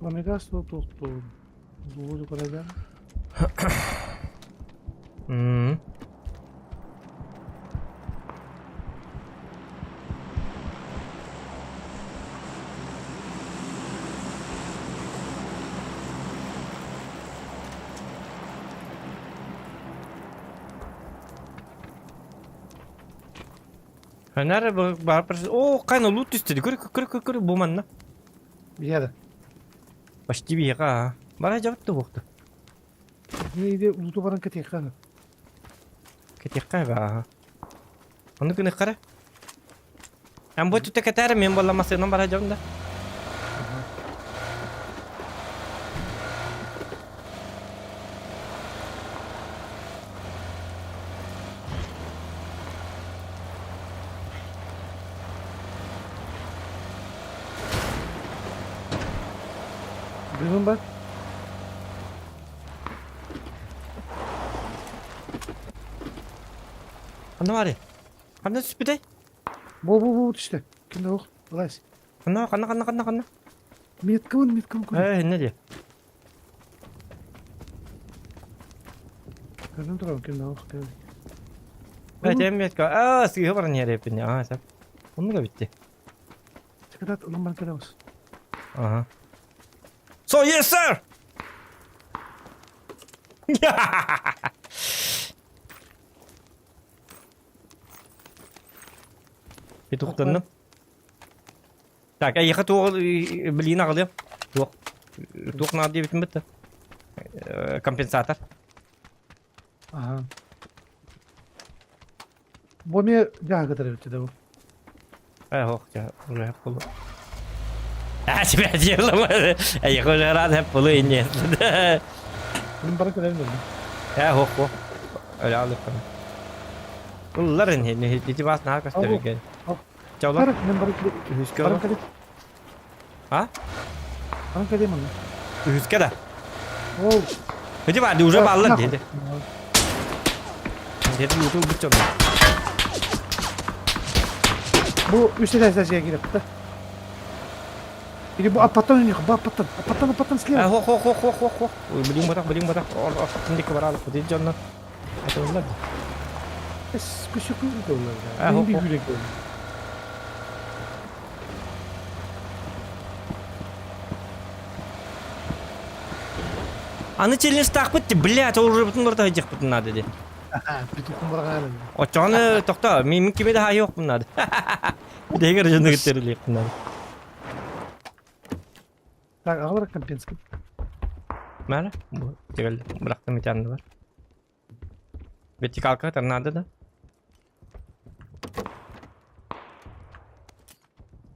Омега 190. Doğru kadar. М. Ханара бар О, кайна лут түстү. Көр, көр, көр, көр, бу манна. Биһиэхэ. Почти биһиэхэ. Бара жабытты буохту. Нейде улуту баран кэтиэххэ. Кэтиэххэ баа. Ону күнүххара. Эн бу түтэ кэтээр мен болла масыынан бара дьон да. Бүгүн бар. Ханна баарый? Ханна түспүтэй? Бу бу бу түстэ. Ким да Вылазь. Ханна ханна ханна ханна ханна? Меткабын меткабын көр. Ээ, иннэ диэ. Көрдүм турабын ким да ох. Ээ, метка. Аа, сыыһа баран иһэр Аа, сап. Оннуга битти. Секретарь ылан баран кэлэбис. Ага. So yes sir! Петухтанным. Так, эйиэхэ туох блин аҕалыам. Туох туох наада диэбитим бытта. Компенсатор. Ага. Бу эмиэ дьаһа кытары эбит да бу. Э, ох, я уже полу. А, тебя дело, я уже рад, полу и нет. Мин бара көрөм дедим. Э, ох, ох. Өлө алыппын. Ыллар ини, ити бас наһаа көстөр экен. Чолор. Мен барып Үһүскэ барып кэлим. А? Барып кэлим онно. Үһүскэ да. Ол. Ити баар, уже бааллар диэти. Диэти луту ылбыт дьон. Бу үс этээстэсигэ киирэппит. Или бу аппаттан ойнуох, бу аппаттан, аппаттан, аппаттан слева. Хо хо хо хо хо хо. Ой, билим батах, билим батах. Ор, ор, киндик баралык бу дьоннор. Атыллар. Күсүк доллар. Мен bir yürek oldu. Аны челлендж-таахпыт блядь, ол уже бүтүн барыта сылдьыахпытын наада дии. Бүтүн баргааны. Оччоҕуна тохтоо, мин кими да хаайыахпын наада. Дэгэр дьону кытта наада. Так, аҕалар Компенский. Мэра, бу тигэл бырахтым ити анныбар. Вертикалка торнадо да?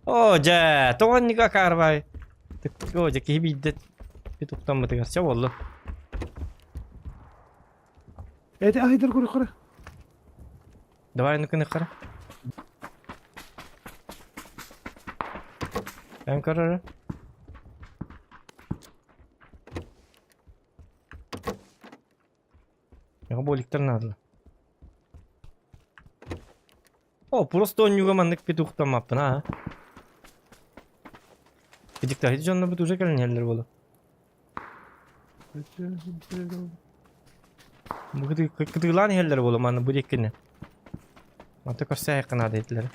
Оо дьэ, тоҕо инника акаарбай? Оо дьэ киһи биирдэ петухтаммытыгар чэ буолла. Эти айдар көрө Давай ну-ка қара. Эн көрөрө. Яга боликтар надо. О, просто оонньууга маннык петухтаммаппын аа. Бидиктаһы дьоннорбут уже кэлэн иһэллэр буолуо. Бу кытыылаан иһэллэр буолуо манна бу диэккинэ. Манта көрсөөйөххө наада этилэр.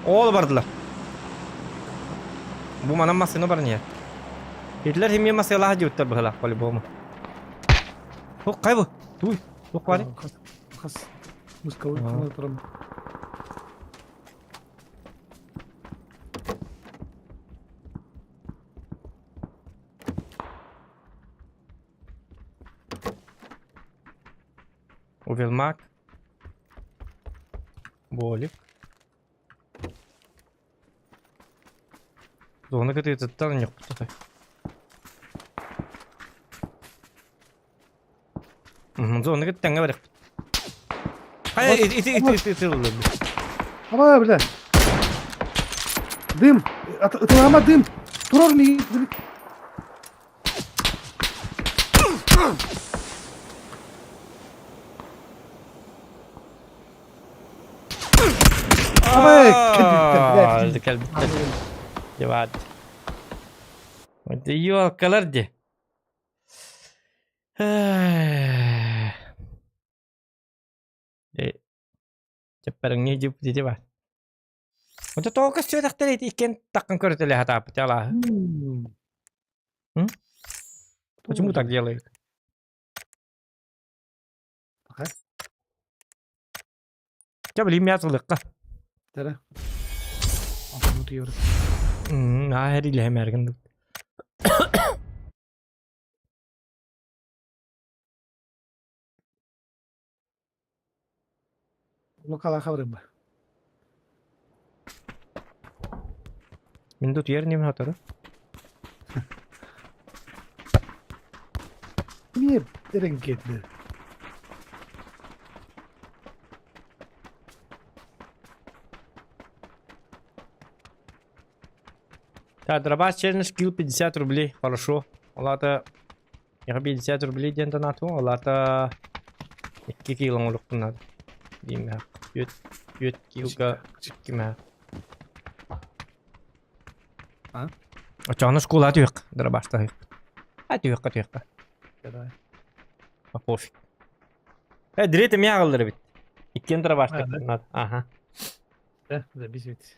Ол бардылар. Бу манан массыына баран иһэр. Итилэр химия массыалаах диэбиттэр быһыылаах по-любому. Хук хай бу? Туй. Тух баар? Хас мусковой турам. Увелмак. Болик. Зона кытыытыттан ньохпут Зона кыттаҥҥа барыахпыт. Хайа ити ити ити ити ыллым. Аба бля. Дым. Ытылама дым. Турар миигин. Абай, Кэлбиттэр. Дебат. Ёлкалар де. Чаппарыңҥа дьип бар. Онто тоҕо көстүбэтэхтэр ити иккиэн таххан көрүтэлэ сатааппыт алааһы. Почему так делают? Чэ, билигин миэхэ сылыахха. Тэра. Аа, эрилэһэмээргин Лукалаха барыма. Мин тут ер неме сотору. Эмиэ эрэҥкиэтилэр. Так, дробаш челлендж килл 50 рублей. Хорошо. Ол аата Миэхэ 50 рублей диэн донатым, ол аата икки кило оҥоруохпун наада. Диимээх. Үөт, үөт килга кимээх. А? Оччоҕуна школа түһүөх, дробаштаһыах. А түһүөххэ түһүөххэ. Давай. А пофиг. Э, дирет эмиэ аҕаллар эбит. Иккиэн дробаштыахпын наада. Аха. Да, записывайтесь.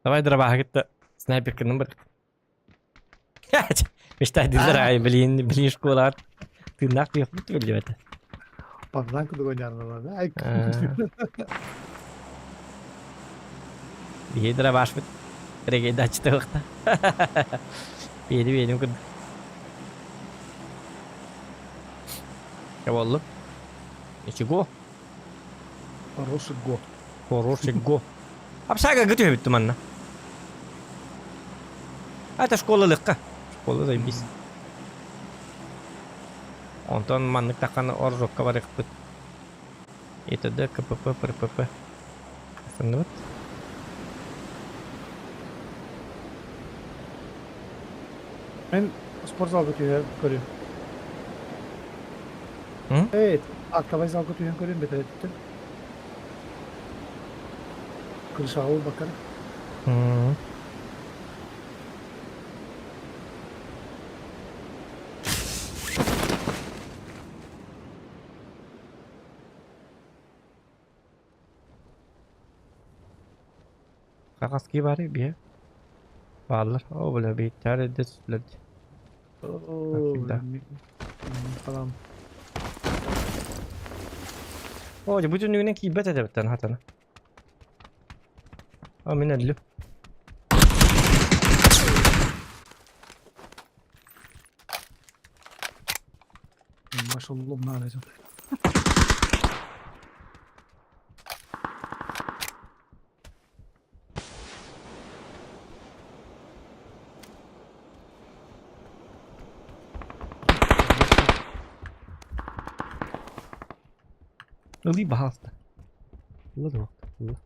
Давай дробаһы кытта снайперканан бар. Мечтайдылар аай, блин, блин школаҕар тыыннаах тыахпыт түбэллибэтэ. Пацан кудуга нярнала, да? Ай, Биһи дробашпыт регейдаччыта ыахта. Биэди биэдим курдук. Чэ буоллум. Ничего. Хороший го. Хороший го. Общага гытыһыбыт манна. Это школа лыкка. Школа заебись. Онтон маннык тахханы оржокка барыахпыт. ИТД, КПП, ПРПП. Остановит. Мен спортзалга түһэ көрүм. М? Эй, актовай залга түһэн көрүм бэтэрэтиттэн. Крышаҕа ылбаккар. М. Хаҕаскыы баары биһэ бааллар. Оо, бля, биһиттээр эрдэ түстүлэр дии. Оо, всегда. Falan. Оо, дьэ, бу түннүгүнэн киирбэт этэбиттэн хатана. А, мин өллүм. Maşallah ne alacağım. Ылыы баһаалыста. Ыла да ыла.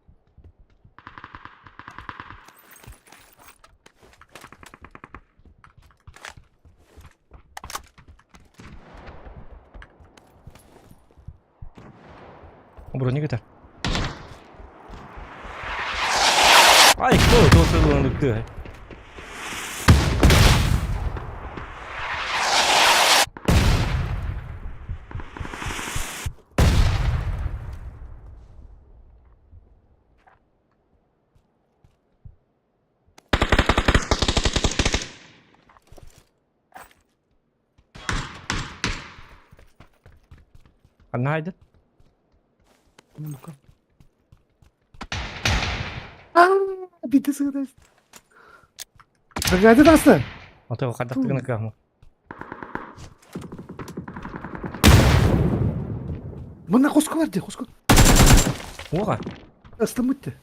Броник это. Ай, кто это ты? Ханна хайдын? Ну-ка. Аа, биtte сыгыдас. Бригада таста. Ото хайдах тыгына кыахма. Мына хоско бар де, хоско. Уоға. Ыстымытты.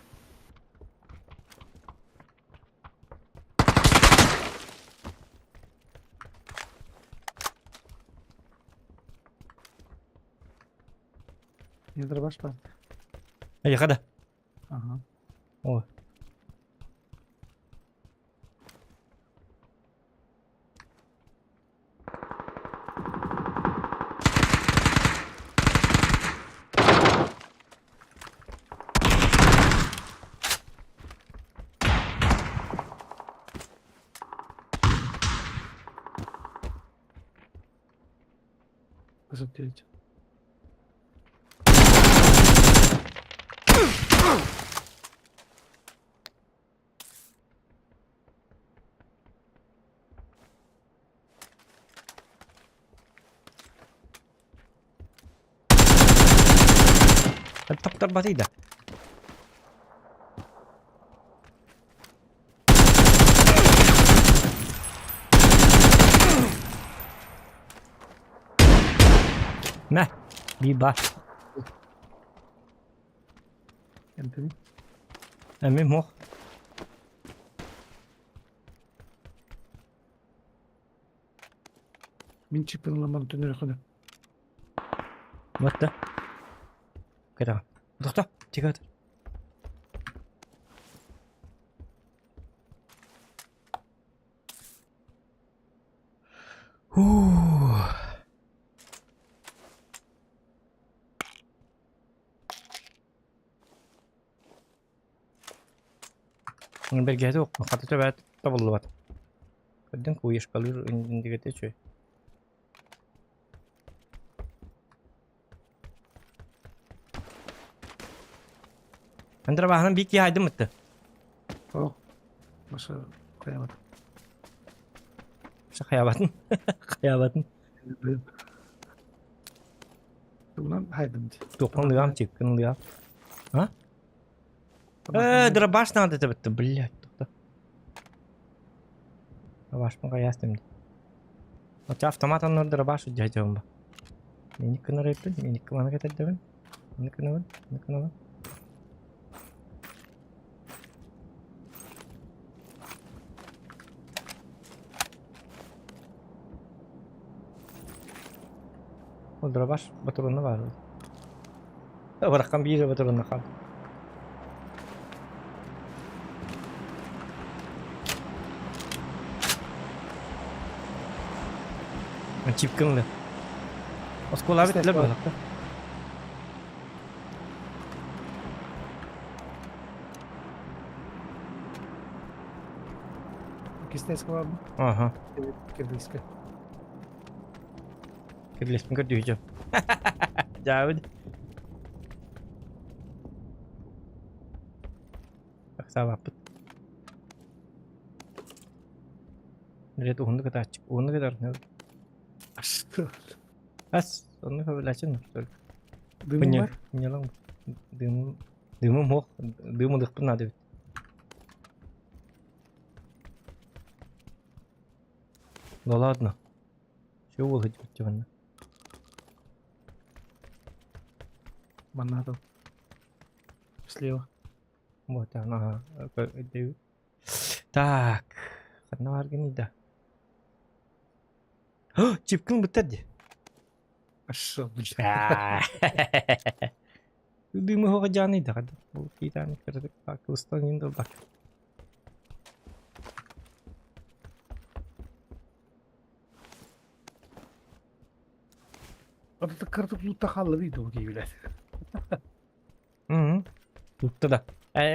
Не дробаш бар. Эйиэхэ да. Ага. Ой. Высоты. Таптарбатый да. Мә, биба. Эмтени. Эмим мох. Мин чипын ламан түнөр хөнө. Батта. Кэтэҕин. Тохто, тигэ Бэргэһэтэ хата төбөөт табыллыбат. Көрдүн куешкалыыр индигэтэ үчүгэй. Андра баһынан биир киһи айдым ытты. О. Баша каябат. Хайабатын. Хайабатын. Тугунан хайдым. Туоххан лыам чиккин лыам. А? Э, дробаш надо это бітті, блядь. Тоқта. Дробашпын қаястым. Оча автомат аннар дробаш дядя ба. Меник кынар еппин, меник кыланы кетердебин. Маннык гынабын, маннык гынабын. Ол дробаш батурунна баар. Быраххан биир батурунна хаал. Чипкин Оскуолабыт билэр буоллахта. Кистээскэ баар Ага. Кирдиискэ. Кирлеспин көрдүүчү. Дьаабыт. Ыксаабаппыт. Билет уһуннук ытааччы. Уһуннук ытар. Ас, оннук көбүлээччи Дымым бар? Ньылаҥ. Дымым дымым суох. Дым ылыахпын наада эбит. Да ладно. Все уол сылдьыбыт дьэ Манна там. Слева. Вот ага. Так. Ханна бааргыный да? Чипкин быттар дии. Дымы хоҕо дьааный да Ол киитааны кыратык кылыстан иин долбак. Аты кыратык лутта хаалла дии киһилэр. Лутта да.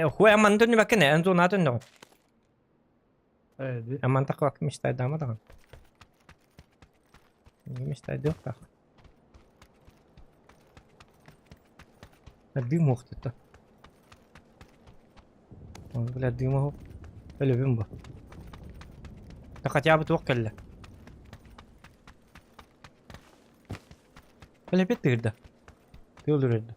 Хуй аман төннүбэккин эн зона төннөҕүн. Аман тахвак мечтайдаама даҕаны. Мечтайдыахтаах. Дым уохтута. Бля, дыма Өлөбүм бу. Да хотя бы туох кэллэ. Өлөпет тыырда. Тыал үрэрдэ.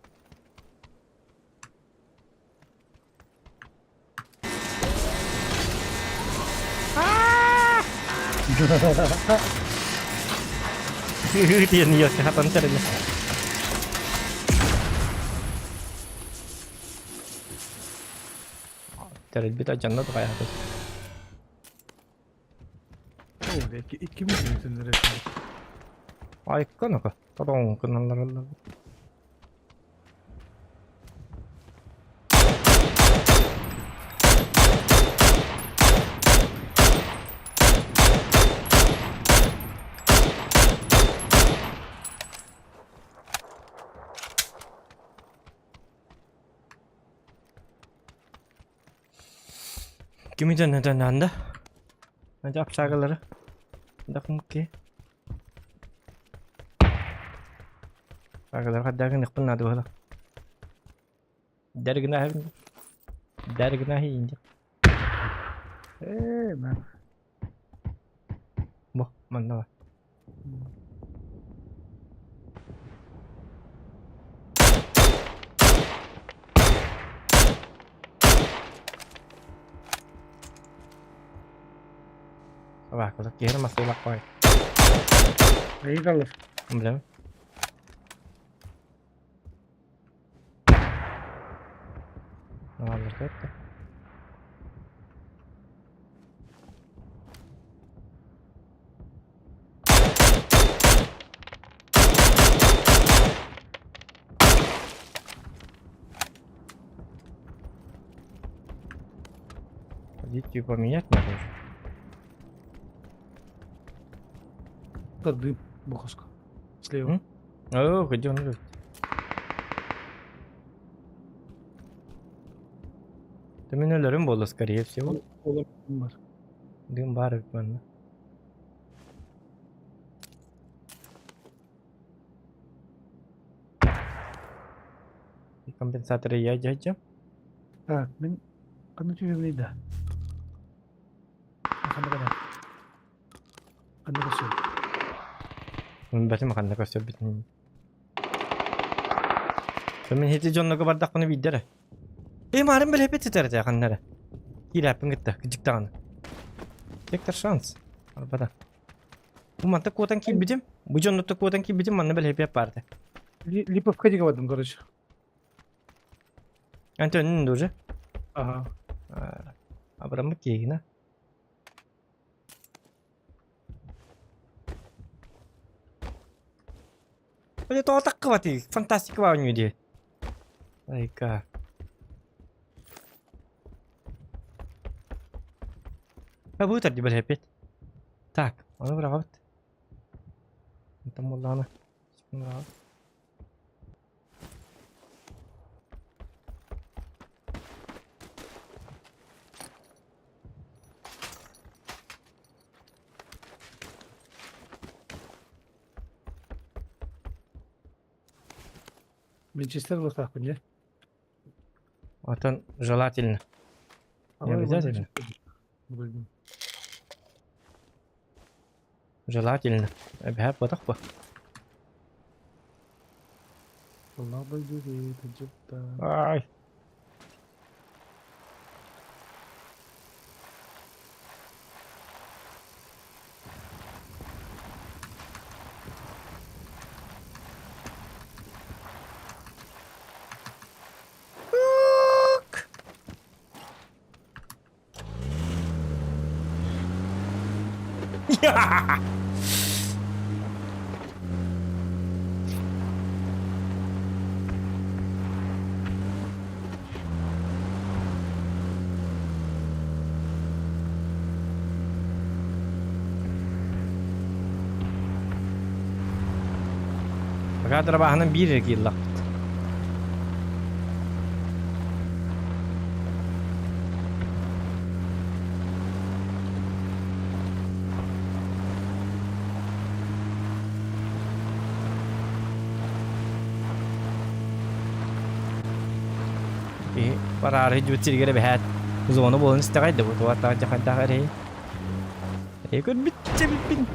Диэн ийэккэ хатан тэринэ. Тэрилбит адьанна туҕайаатыр. Икки мүнүүтүн Айыкка нока. Тоҕоҥ кыналлараллар. Кими дьонно да? Общагалары. Дакмукки. Общагалары хаддаагын надо было. Дәргіна Дәргіна инде. Ээ, мэн. Бу, манна бар. Собакалар киһи масыылах бай. Ыйыталлар. Билэбин. Аҕалларга эттэ. Позицию поменять надо уже. Да дым, бухаска. Слева. М? О, где он идет? Ты меня өлөрүм буолла, скорее всего. Ол бар. Дым баар эбит манна. Компенсаторы я дядя. Так, мин ханна түһүмүй да? Ханна гына? Ханна көрсөй? Бэтим ханна көрсөрбүтүн. Мин хити дьонного бардахпына биирдэрэ. Э, марын билэппит сытар ханна эрэ. Киирээппин кытта, кыдьык даҕаны. Сектор шанс. Арбата. Бу манта куотан киирбитим. Бу дьоннотто куотан киирбитим, манна билэппиэп баарда. Липовка дигэ бардым, короче. Антон уже? Ага. Абрамы киһина. Бля, тоҕо таххыбатый? Фантастика оонньуу дии. Айка. Бу тарди бэлэппит. Так, ону быраҕабыт. Онтон буоллаҕына, быраҕабыт. Винчестер ылыахтаахпын дьэ. Оттон желательно. Не обязательно. Желательно. Эбэһээт буотах буо. Ай. Пока дробаһынан биир эрэ кииллэхпит. Киһи бараары дьүт сиригэр эбэһээт зона буолан истэҕэй да бу туохтаах дьахайдаах эрэйи. Эрэйи көрбүтчэ билбин.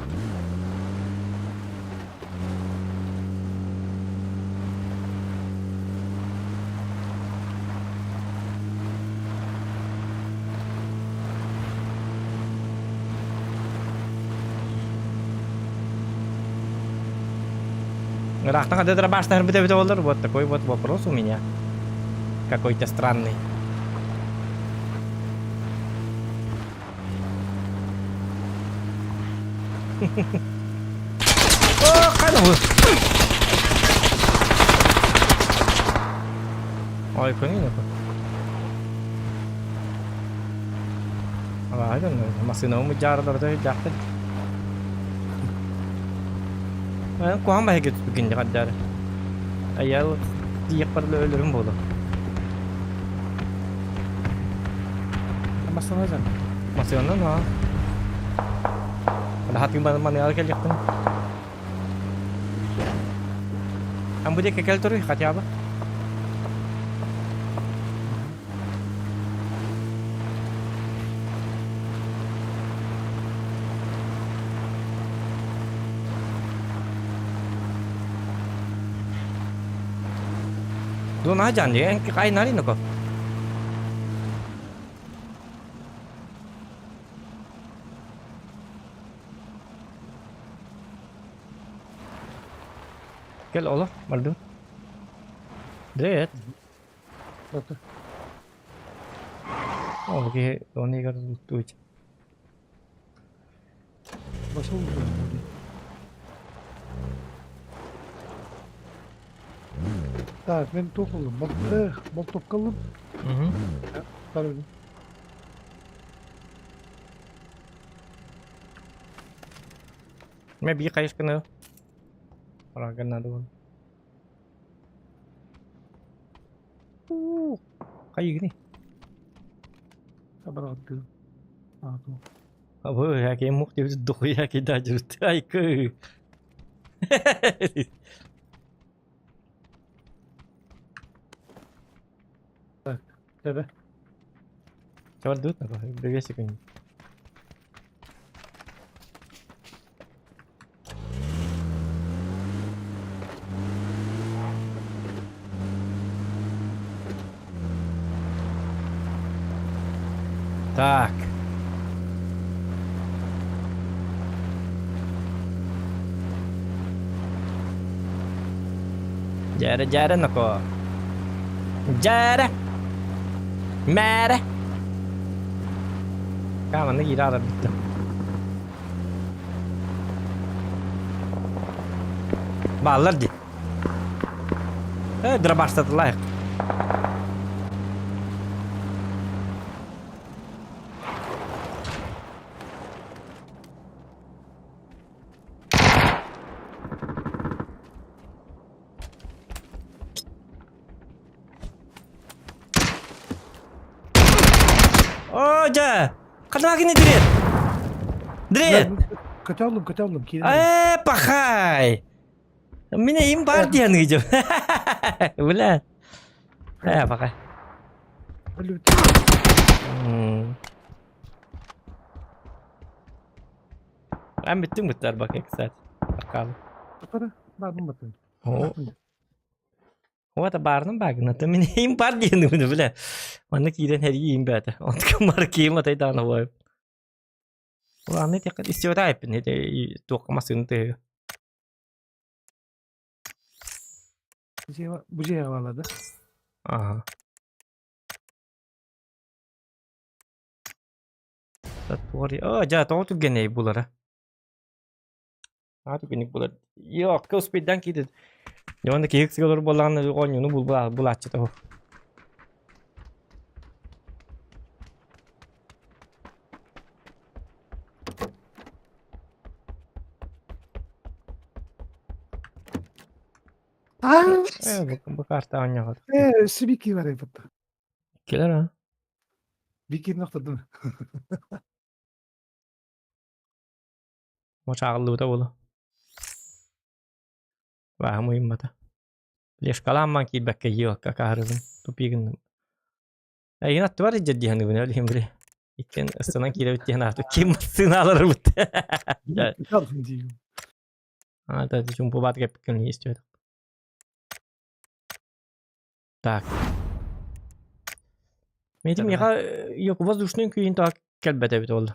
Ыраахтан ханна да баастаһарбыт эбитэ буоллар, вот такой вот вопрос у меня. Какой-то странный. О, хайда бу? Ой, көҥүл Массыынабын дьаараларда дьаахтар. Куһаҕан баһыгы түспүккүн дьаҕардаары. Айаал тиийэхпэр өлөрүм буолуо. Массыына дьон. Массыынанан аа. Хатыы маныаҕа кэлиэхпин. Ан бу диэки кэл туруй хотя бы. Дуо наһаа дьаан дии, эн айнари ноко. Кэл олох бардым. Привет. Ол киһи оны игар туут. Пошел. Так, мен туох ыллым? Молотовка ыллым. Бар Мен биир хайышканы Арага надо было. Хайыгыный? Обратно. А, ну. Абы, яки мух деп дохуя кидать айкы. Так, тебе. Чавардут, две секунды. Так. Дьээрэ, дьээрэ, ноко. Дьээрэ! Мээрэ. Каманы киирэ аларбыттым. Бааллар дии. Э, дробаштатылайық. Оо, дьэ! Ханна кини дред? Дред! Көтө аллым, көтө аллым. Киирэн. Ээ, пахай! Мин им бар диэн ыйдым. Бля. Ээ, пахай. Өлүбүт. Ben bittim gıtlar bak кстати. Bakalım. Бара, бардым батын. О, Вот баарным баагына. Мин им бар диэн ыгыны бля. Манна киирэн хэрии им бээтэ. Онтукам бар киим атай даҕаны буолайым. Улаанны тиэххэ истибэтэ айппин туохха массыына тыһыга. Бу дьиэҕэ бааллар да? Аха. Оо, дьэ, тоҕо түргэнэй булара? Аа түргэнник булар. Йоо, успейдан киирдит. Дьэ, уонна киһи ыксыга олорор буоллаҕына оонньууну булааччыта оһох. Аа, Э, бу карта оонньоҕор. э, өссө бики бар эбит. Кэлэр аа. Бикини охтордум. Мочааҕыллыбыта буолуо. Бааһым уйуммата. Лешкалаамман киирбэккэ йыалка каһарыбын тупигын. Эйигин аттыбар илдьэр дии саныыбын өлүһүм били. Иккиэн ыстанан киирэбит диэн аату ким массыыналары бут. Диигин. А, это чумпу баат кэппиккин истибэтэх. Так. Метим миэхэ yok воздушный күйін так кэлбэт эбит ол.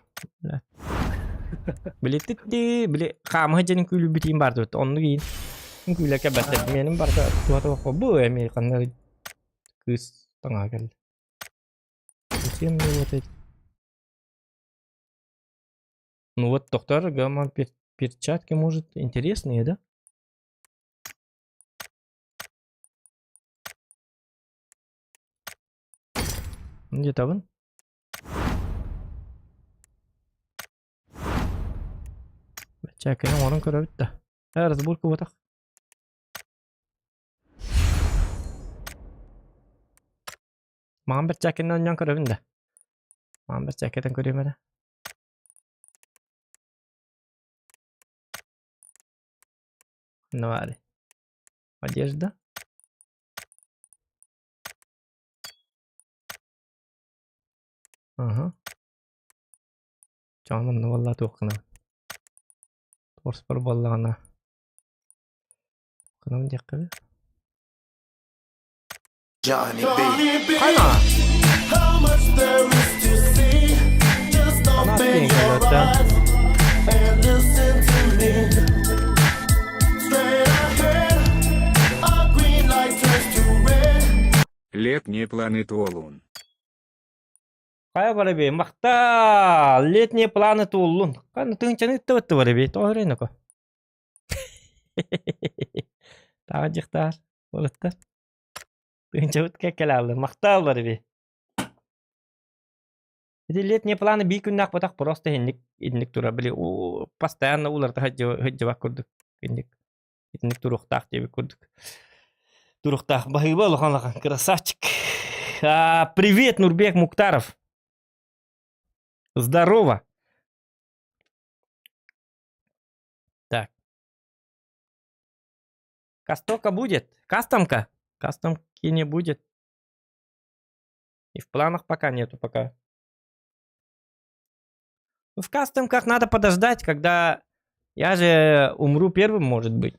Билеттитти били хаамыһа дьэнин күүлүбүтиин бардыбыт. Онну кийин күүлэ кэлбэттэр. Менин барда туата бу эми ханна кыыс таҥаһа кэллэ. Зачем мне вот эти? Ну вот, доктор, гамма перчатки, может, интересные, да? Где-то вон. Баччаакканы оҥорон көрөбүт да. Э, разборка буотах. Маҕан бэрчээккинэн оонньоон көрөбүн да. Маҕан бэрчээккэтэн көрүөм эрэ. Ханна баарый? Одежда. Аха. Чоҕун онно буолла туох гынабын? Торспор буоллаҕына гынабын диэххэ дуу? Johnny B. Хайа! Анаат диэн кэлбэттэ. Летние планы туоллун. Хайа барабей, махтал! Летние планы туоллун. Ханна тыһыынчаны ыттыбытты барабей, тоҕо өрөйнөкө. Тааҕы дьахтаар, уолаттар. Тыһыынчабыт кэккэлэаллы. Махтал барабей. Ити летние планы биир күннээх ботах просто инник инник турар. Били постоянно уларыта сылдьыбат курдук. Инник итинник туруохтаах диэбит курдук. Туруохтаах. Баһыыба улахан улахан красавчик. А, привет, Нурбек Муктаров. Здорово. Так. Кастока будет? Кастомка? Кастомки не будет. И в планах пока нету пока. Ну, в кастомках надо подождать, когда я же умру первым, может быть.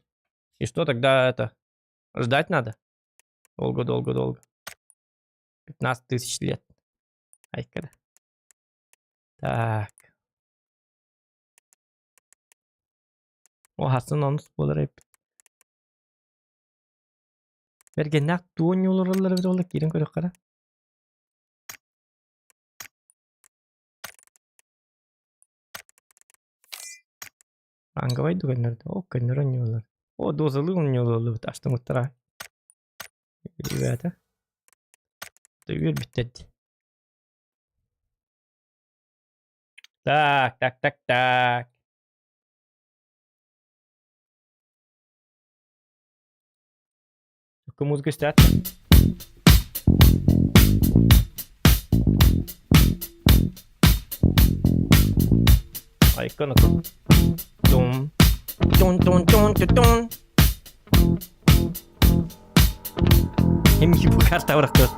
И что тогда это? Ждать надо? Долго-долго-долго. 15 тысяч лет. Айкада. Так. О, хасан онус буолар эбит. Бэргэннээх туон олороллор эбит ол киирэн көрүөххэ. Ранговай көннөрдө. О, көннөрү оонньууллар. О, дозалыы оонньууллар астымыттара. Ребята. Үөрбүттэр дии. Так, так, так, так. Музыка истээт. Айкон Тун тун тун тун тун тун. Эмки бу карта бырахтыбыт.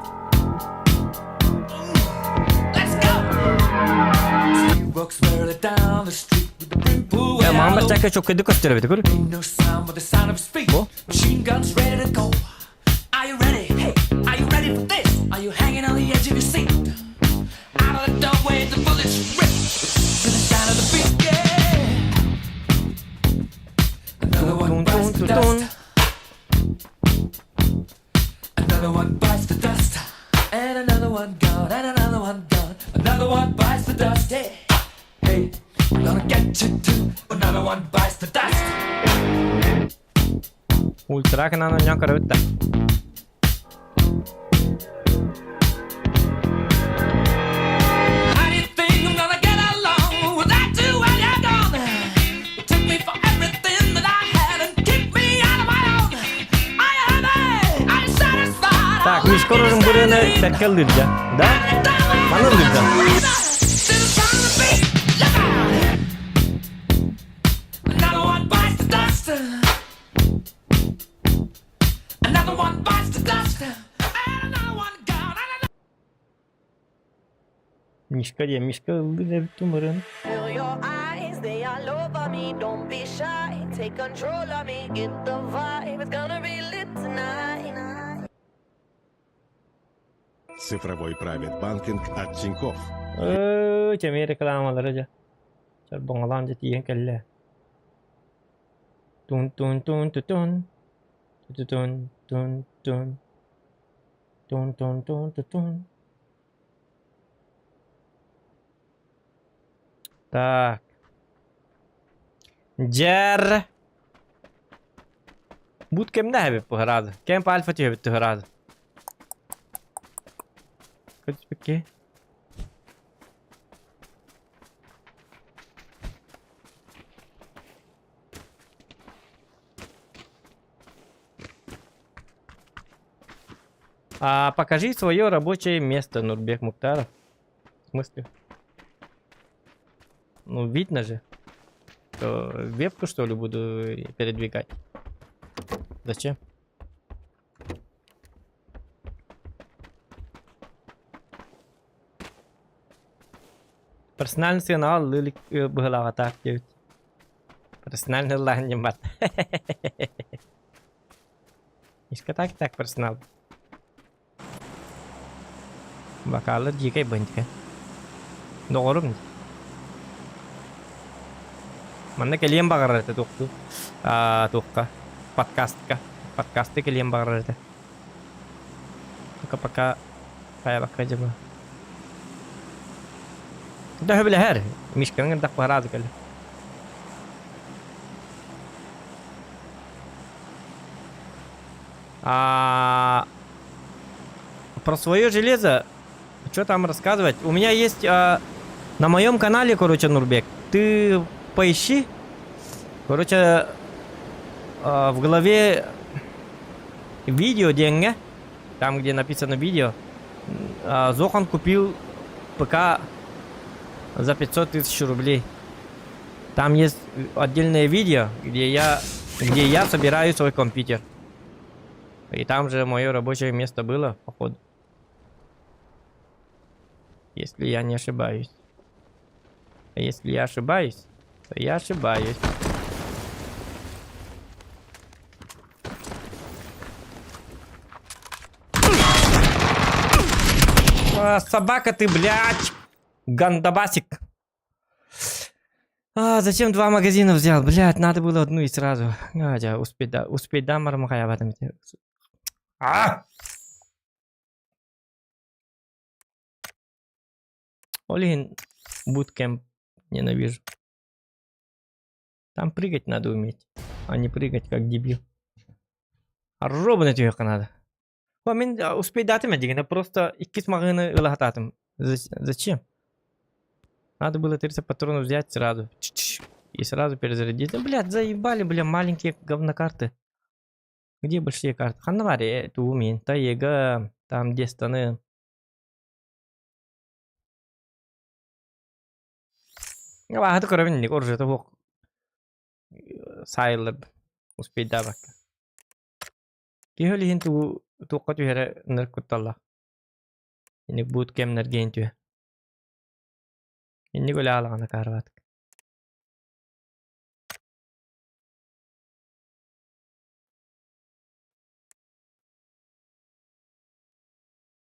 Маамар чакка чоккойду көстөр эбит көр. Бу. Machine guns ready to go. Are you ready? Hey, are you ready for this? Are you hanging on the edge of your seat? Out of the doorway, the bullets rip to the sound of the beat. Yeah. Another one bites the dust. Another one bites the dust. And another one gone, and another one gone. Another one bites the dust. Hey, hey, I'm gonna get you too. Another one bites the dust. Ультра гынан оонньоон көрөбүт да. How do you think I'm gonna get along without you when you're gone? You took me for everything that I had and kicked me out of my own. Are you happy? Are you satisfied? Так, Мишка оружын бырыны бэркэ ыллыырда. Да? Маны ыллыырда. Another one bites the dust. Another one bites the dust. And another one gone. And Мишка диэн, Мишка ыллыыр эбит тумырын. Feel your eyes, they all over me. Don't be shy, take control of me. Get the vibe, it's gonna be lit tonight. Цифровой private банкинг от Тинькофф. Өө, чэмиэ рекламалара дьэ. Чорбоҥолоон дьэ тиийэн кэллэ. Тун-тун-тун-ту-тун. Ту-тун-тун-тун. Тун-тун-тун-ту-тун. Так. Дьэр. Бут кэмнэ эбит быһараады. Кэмп альфа түһэбит туһараады. Көтүспүккэ. А покажи свое рабочее место, Нурбек Мухтаров. В смысле? Ну, видно же. Что, вебку, что ли, буду передвигать? Зачем? Персональный сигнал лылик быһылаҕа так диэбит. Персональный ыллаһын бар. Иске так так персонал. Бакаалар дьиикэй бантика. Доҕорум. Манна кэлиэн баҕарар этэ туохтуу. Аа, туохха? Подкастка. Подкасты кэлиэн баҕарар этэ. Пока пока хайабакка дьаба. Да сөбүлэһэр. Мишканың ырдах баһараады кэлэ. А, про свое железо, что там рассказывать? У меня есть а, на моем канале, короче, Нурбек, ты поищи. Короче, а, в голове видео деньги, там, где написано видео, а, Зохан купил ПК за 500 тысяч рублей. Там есть отдельное видео, где я собираю свой компьютер. И там же мое рабочее место было, походу. Если я не ошибаюсь. А если я ошибаюсь, то я ошибаюсь. А, собака ты, блядь! Гандабасик. А, зачем два магазина взял? Блядь, надо было одну и сразу. А, дьэ, успеть, да, успеть, да, мармахая в этом. А! Ол иһин буткемп ненавижу. Там прыгать надо уметь, а не прыгать как дебил. А ровно түһүөххэ надо. О, мин успейдаатым дигинэ просто иккис маҕыыны ыла сатаатым. Зачем? Надо было 30 патронов взять сразу. И сразу перезарядить. Да, блядь, заебали, бля, маленькие говнокарты. Где большие карты? Ханна баар тугу Таега, там Дестаны. Абааһыты көрөбүн инник оружиета суох саайыллар успейдаабакка. Киһи ол иһин тугу туохха түһэрэ ынырык кутталлаах. Инник буут кэмнэргэ иһин түһэр. Инник өлө аалаҕына каарбаатык.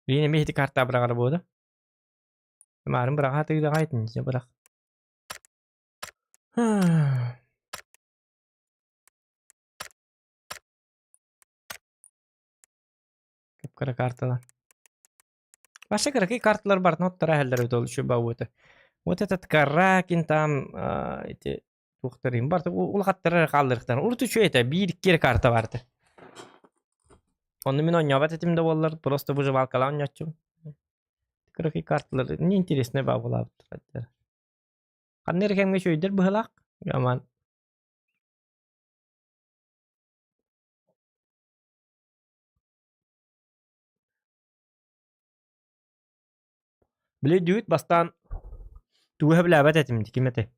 Билигин эмиэ ити карта быраҕара буолуо. Маарын быраҕа сатыыр аҕай итиннэ бырах. Кып-кыра карталар. Вообще кыракый карталар барытын оттора иһэллэр эбит ол үчүгэй баҕайы. Вот этот Каракин там эти туохтарын барыта улахаттара эрэ хаалларыахтарын. Урут үчүгэй этэ биир-икки эрэ карта баар этэ. Онно мин оонньообот этим да буоллар, просто выживалкалаан оонньооччубун. Кыракый карталар неинтересный баа буолаабыттар. Ханна эрэ кэмҥэ үчүгэйдэр быһыылаах. Аман. Били дүүт бастаан тугу сөбүлээбэт этим ким этэй?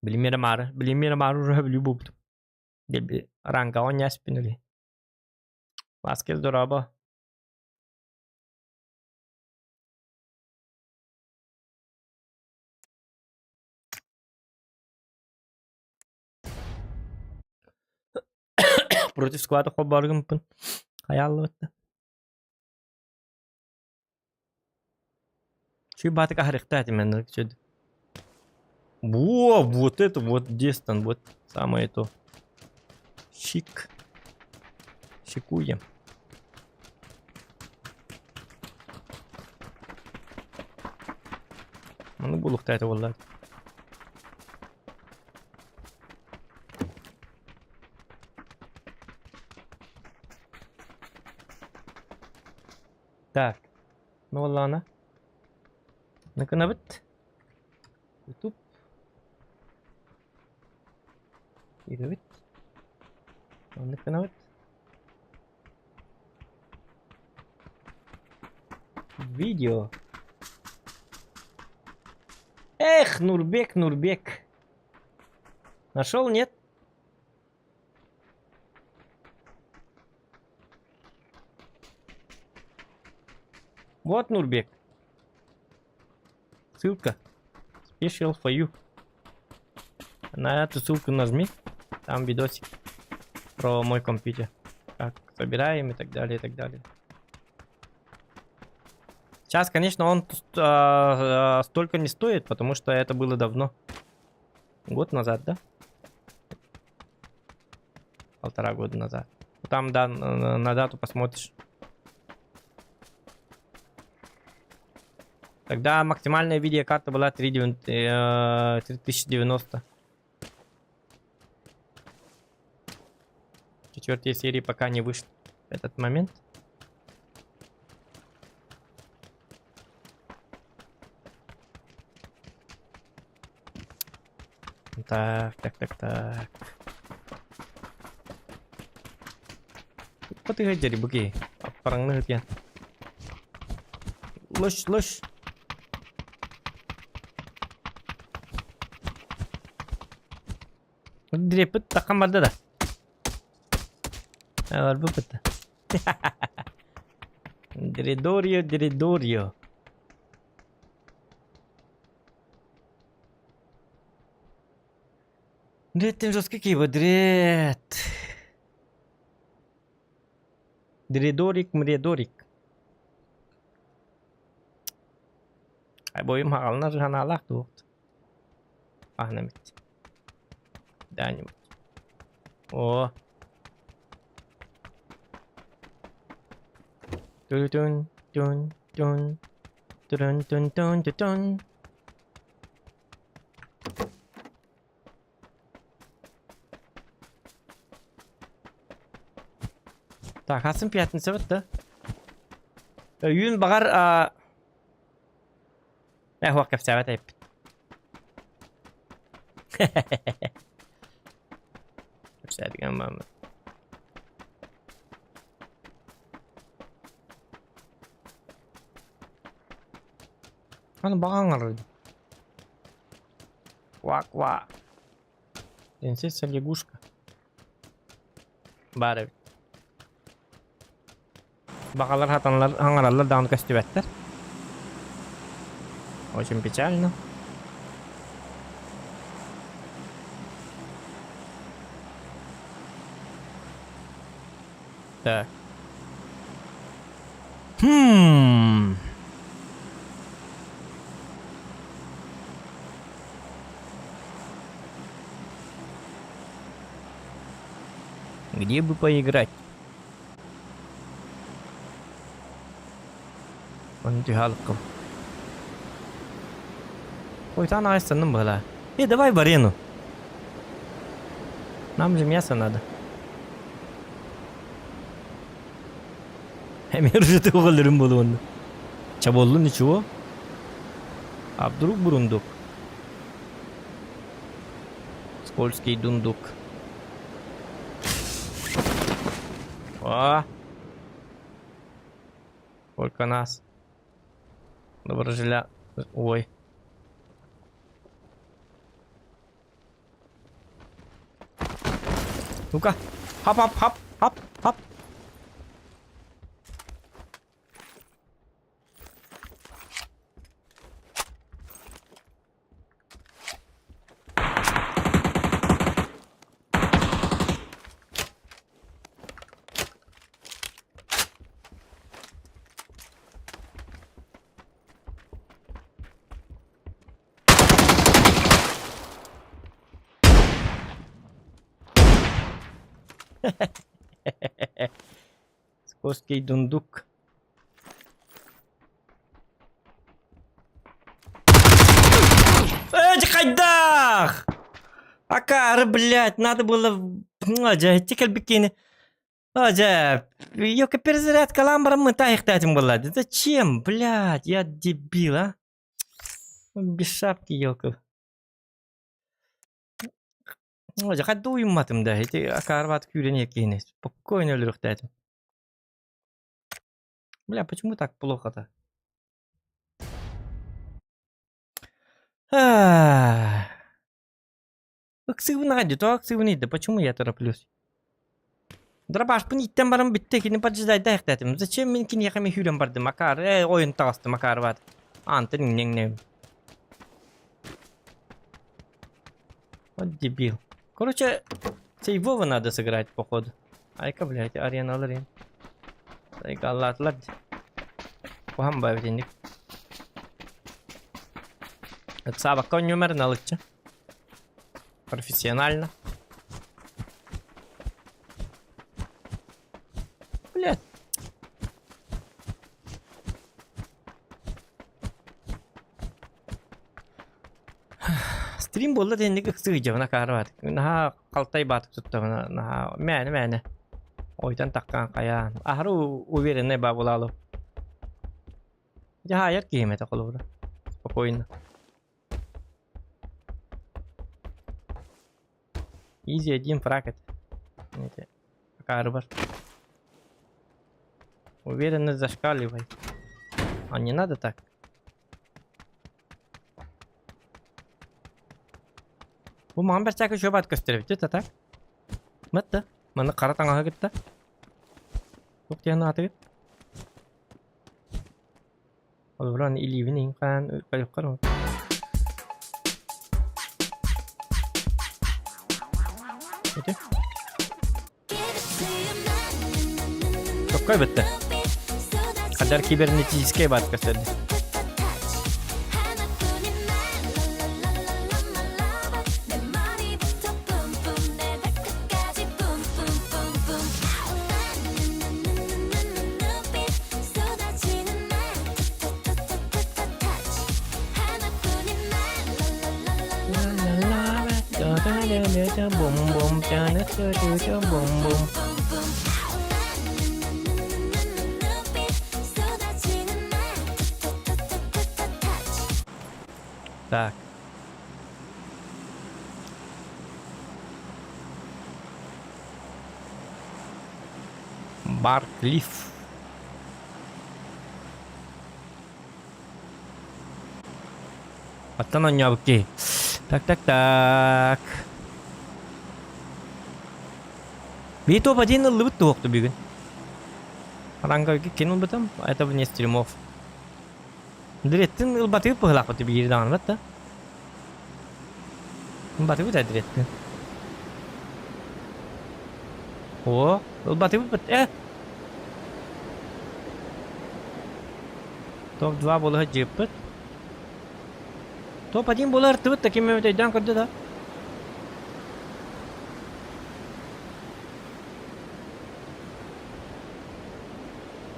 Билиммиэрэ маары, билиммиэрэ маары уже сөбүлүү буолбутум. Дэлби рангаҕа оонньооспун или. Васкес дорообо. Против склада холбооргуммуппун хайааллыбытта. Чүй баатык аһарыахтаа этим мен чөд. Во, вот это вот Дестон, вот самое то. Чик. Чикуем. Маны булуохтаа этэ буолла. Так, ну буоллаҕына Накынабыт. Ютуб. Ирэбит. Оннук гынабыт. Видео. Эх, Нурбек, Нурбек. Нашел, нет? Вот Нурбек. Ссылка. Special for you. На эту ссылку нажми. Там видосик про мой компьютер. Как собираем и так далее, и так далее. Сейчас, конечно, он столько не стоит, потому что это было давно. Год назад, да? Полтора года назад. Там, да, на дату посмотришь. Тогда максимальная видеокарта была 3, 3090. Четвертая серия пока не вышла в этот момент. Так, так, так, так. Патыга дьэри Аппараҥны ытыйан. Лыш, лыш. Дреппит таххан барда да. Барбыппыт да. Дредорио, Дредорио. Дреттен жесткий киба, дрет. Дредорик, мредорик. Бойум хаҕалына санаалаах туох. Аһына эмит. Да-нибудь. О. Тун тун тун тун тун тун тун. Так, хасым пятница да? Өйүүн баҕар Э, хуох кэпсээбэт эппит. Кэпсээтигэн маама. Аны баҕаҥ Ква-ква. Принцесса лягушка. Баар эбит. Баҕалар хатаннар хаҥараллар даҕаны көстүбэттэр. Очень печально. Так. Хм. Где бы поиграть? Оны түһэ Ой, там айстанным была. Э, давай в арену. Нам же мясо надо. Эмир же туғалырым болуын. Чаболлу ничего. А вдруг бурундук? Скользкий дундук. О! Сколько нас? Доброжеля... Ой. Ну-ка. Хап-хап-хап. Хап-хап. Скользкий дундук. Э, хайдах! Акары, блядь, надо было... Дьэ, кэлбиккини. Дьэ, ёка перезарядкалаан бараммын таайыхтаатым буолла. Зачем, блядь, я дебил, а? Без шапки, ёлка. Дьэ, хайда уйумматым да, ити акаарбаат күүрэн киһини. Спокойно өлөрүөхтээтим. Бля, почему так плохо-то? Ах. Ыксыыбын аҕай тоҕо ыксыыбыный да почему я тороплюсь? Дробашпын ииттэн баран бүттэ кини поджидайдаахтаатым. Зачем мин киниэхэ миһүүрэн бардым Макар э ойун таҕыстым Макарбаат. Аантан иҥнэҥнэм. Вот дебил. Короче, сейвово надо сыграть, походу. Айка, блядь, ареналар им. Айка аллаатылар. Куһам баа итинник. Ыксаабакка оонньуумар налыччы. Профессионально. Блядь. Стрим буолла диэнник ыксыыдьабына каарбаат. Наһаа халтай баатык туттабына наһаа мээнэ мээнэ. Ойтон таккаан хайаан. Аһары уверенный баа булаалу. Дьаһайар киһим этэ холобура. Спокойно. Изи один фраг это. Это акаарыбар. Уверенность зашкаливает. А не надо так? Бу маҕан бэрчээкэ үчүгэй баат көстөр эбит так? Мытты. Манна хара таҥаһы кытта. Туох диэн аатыгыт? Олорон илиибин иҥхаан кайыккар Ити. Какой бітті? Хадар кибернетический бат көстөрдү. Так. Барклифф. Оттон оонньообут киһи. Так, так, так. Биир топ один ыллыбыт туохту бүгүн. Ранга кин ылбытым, это вне стримов. Диреттин ылбатыгы пыһылаахпыт биир даҕаны да. Ылбатыбыт ээ диреттин. О, ылбатыбыт э. Топ-2 буола сылдьыппыт. Топ-1 буола артыбыт да ким эмит өйдөөн көрдө да.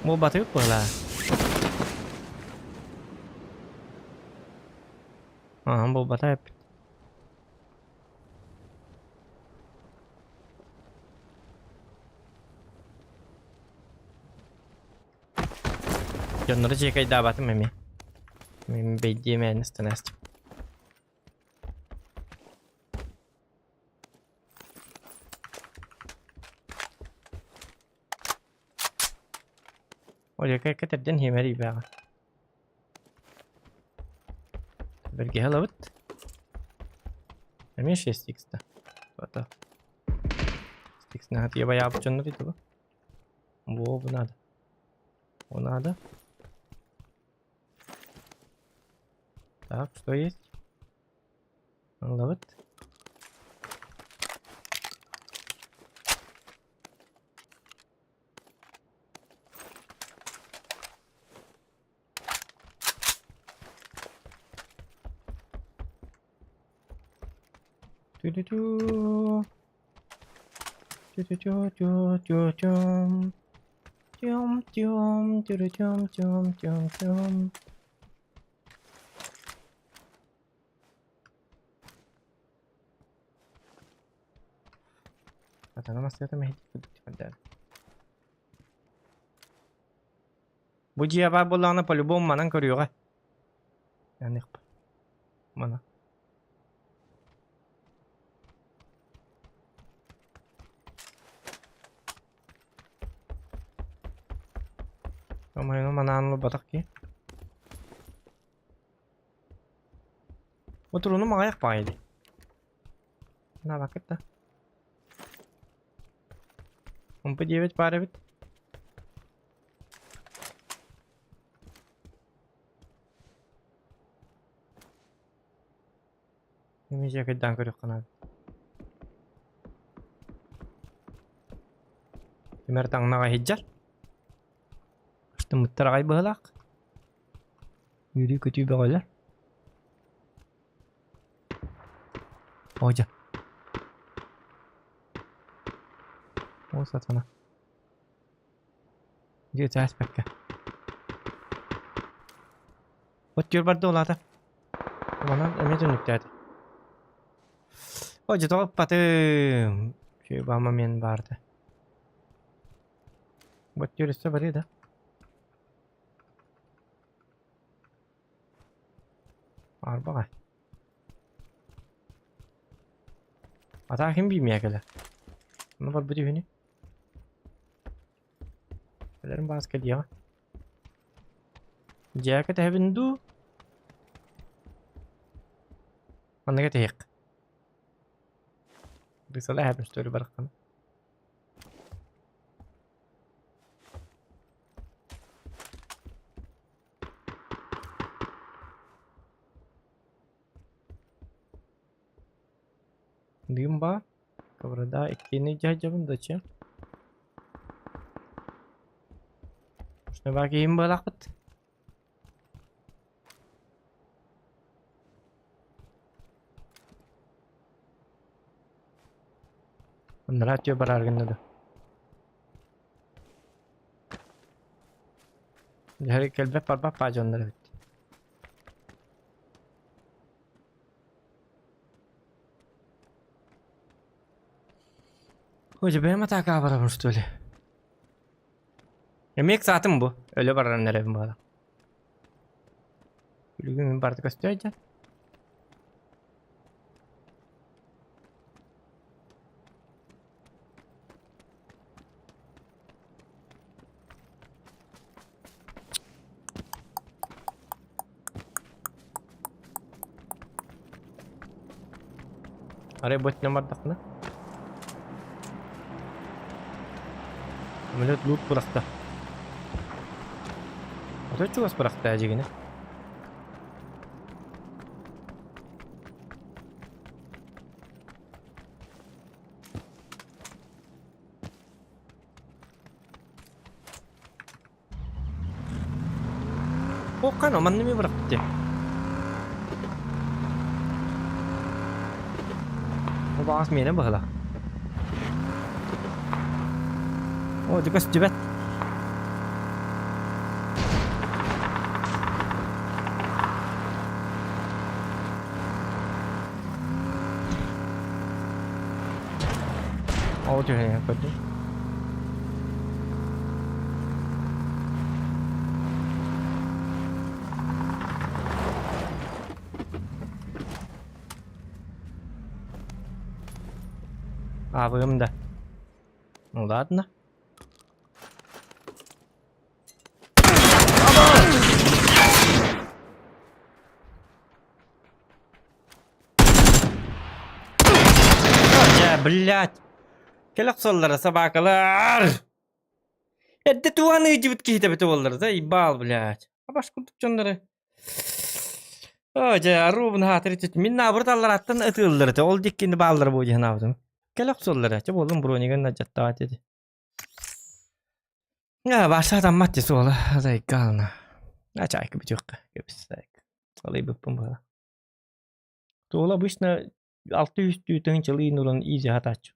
Буолбатыбыт буолаа. Аһан буолбата эппит. Дьоннору чекайдаабатым эмиэ. Мин бэйдиэ мээнэ станаастым. Олека кэтэрдэн иһимэр ийбээҕэ. Бэргэһэ ылабыт. Эмиэ 6x да. Ото. 6x наһаа байаабыт дьоннор ити бу. Во, бу надо. Бу надо. Так, что есть? Ылабыт. Ту-ту-ту. Тю-тю-тю-тю-тю-тюм. Тюм-тюм, тю-тю-тюм-тюм-тюм. Хатана массыата мэһэйдик курдук түһэрдэ. Бу дьиэ баар буоллаҕына по-любому манан көрүөҕэ. Аныахпын. Мана. Омайну манаан ылбатах киһи. Отуруну маҕайах баҕайы дии. Наабаккыт да. Умпа диэбит баар эбит. Эмиэ кыйдаан көрүөххэ наада. Түмэр таҥнаҕа иһдьэр. Астыммыттар аҕай быһыылаах. Үөрүү-көтүү бөҕөлөр. О дьэ. О сатана. Дьэ ытааспакка. От түөр барда ол аата. Манан эмиэ түннүктээтэ. О дьэ тоҕо ыппатым. Үчүгэй баа момент баарда. Вот түөр өссө барыа да. Арбаҕай. Атаа ким биимиэ кэлэр? Ону барбыт үһүнү. Кэлэрин баас кэлиэҕэ. Дьээкэ тэһэбин дуу? Манныга тэһиэх. Бысала эһэбин что ли бараххана. Дым баар. Коврода иккини дьаһдьабын доча. Баа киһим буолаахпыт. Анараа түө бараар гынна да. Дьэ кэлбэт барбат баа дьоннор эбит. Ой, бэйэм атаакаҕа барабын что ли? Эмиэ ыксаатым бу. Өлө баран эрэбин буола. Күлүгүм мин барыта көстүө дьэ. Арай бу өттүнэн бардахпына? Самолет лут бырахта. Отой чугас бырахта дьигини. Хоккано манна эмиэ бырахпыт дии. Ол баҕас миэнэ быһыылаах. О, дьэ көстүбэт. Ол түһэн көрдүм. Аабыгым да. Ну ладно. Дьэ, блядь! Кэлэ охсоллоро собакалар! Эрдэ туһан ыйдьыбыт киһитэ эбитэ буоллар, заебал, блядь. Абаш курдук дьоннору. Оо, дьэ, аруубун хаатыр итит. Мин наоборот аллараттан ытыыллар этэ. Ол диккини бааллара буо диэн аабытым. Кэлэ охсоллоро. Чэ буоллун бронигын надьаттаҕа диэти. Аа, баша атаммат дии суола. Зайгална. А чайка бүтүөххэ. Кэбис, зайка. Алыйбыппын буола. Туола обычно 600 тыһыынчалыы уран изи хатааччы.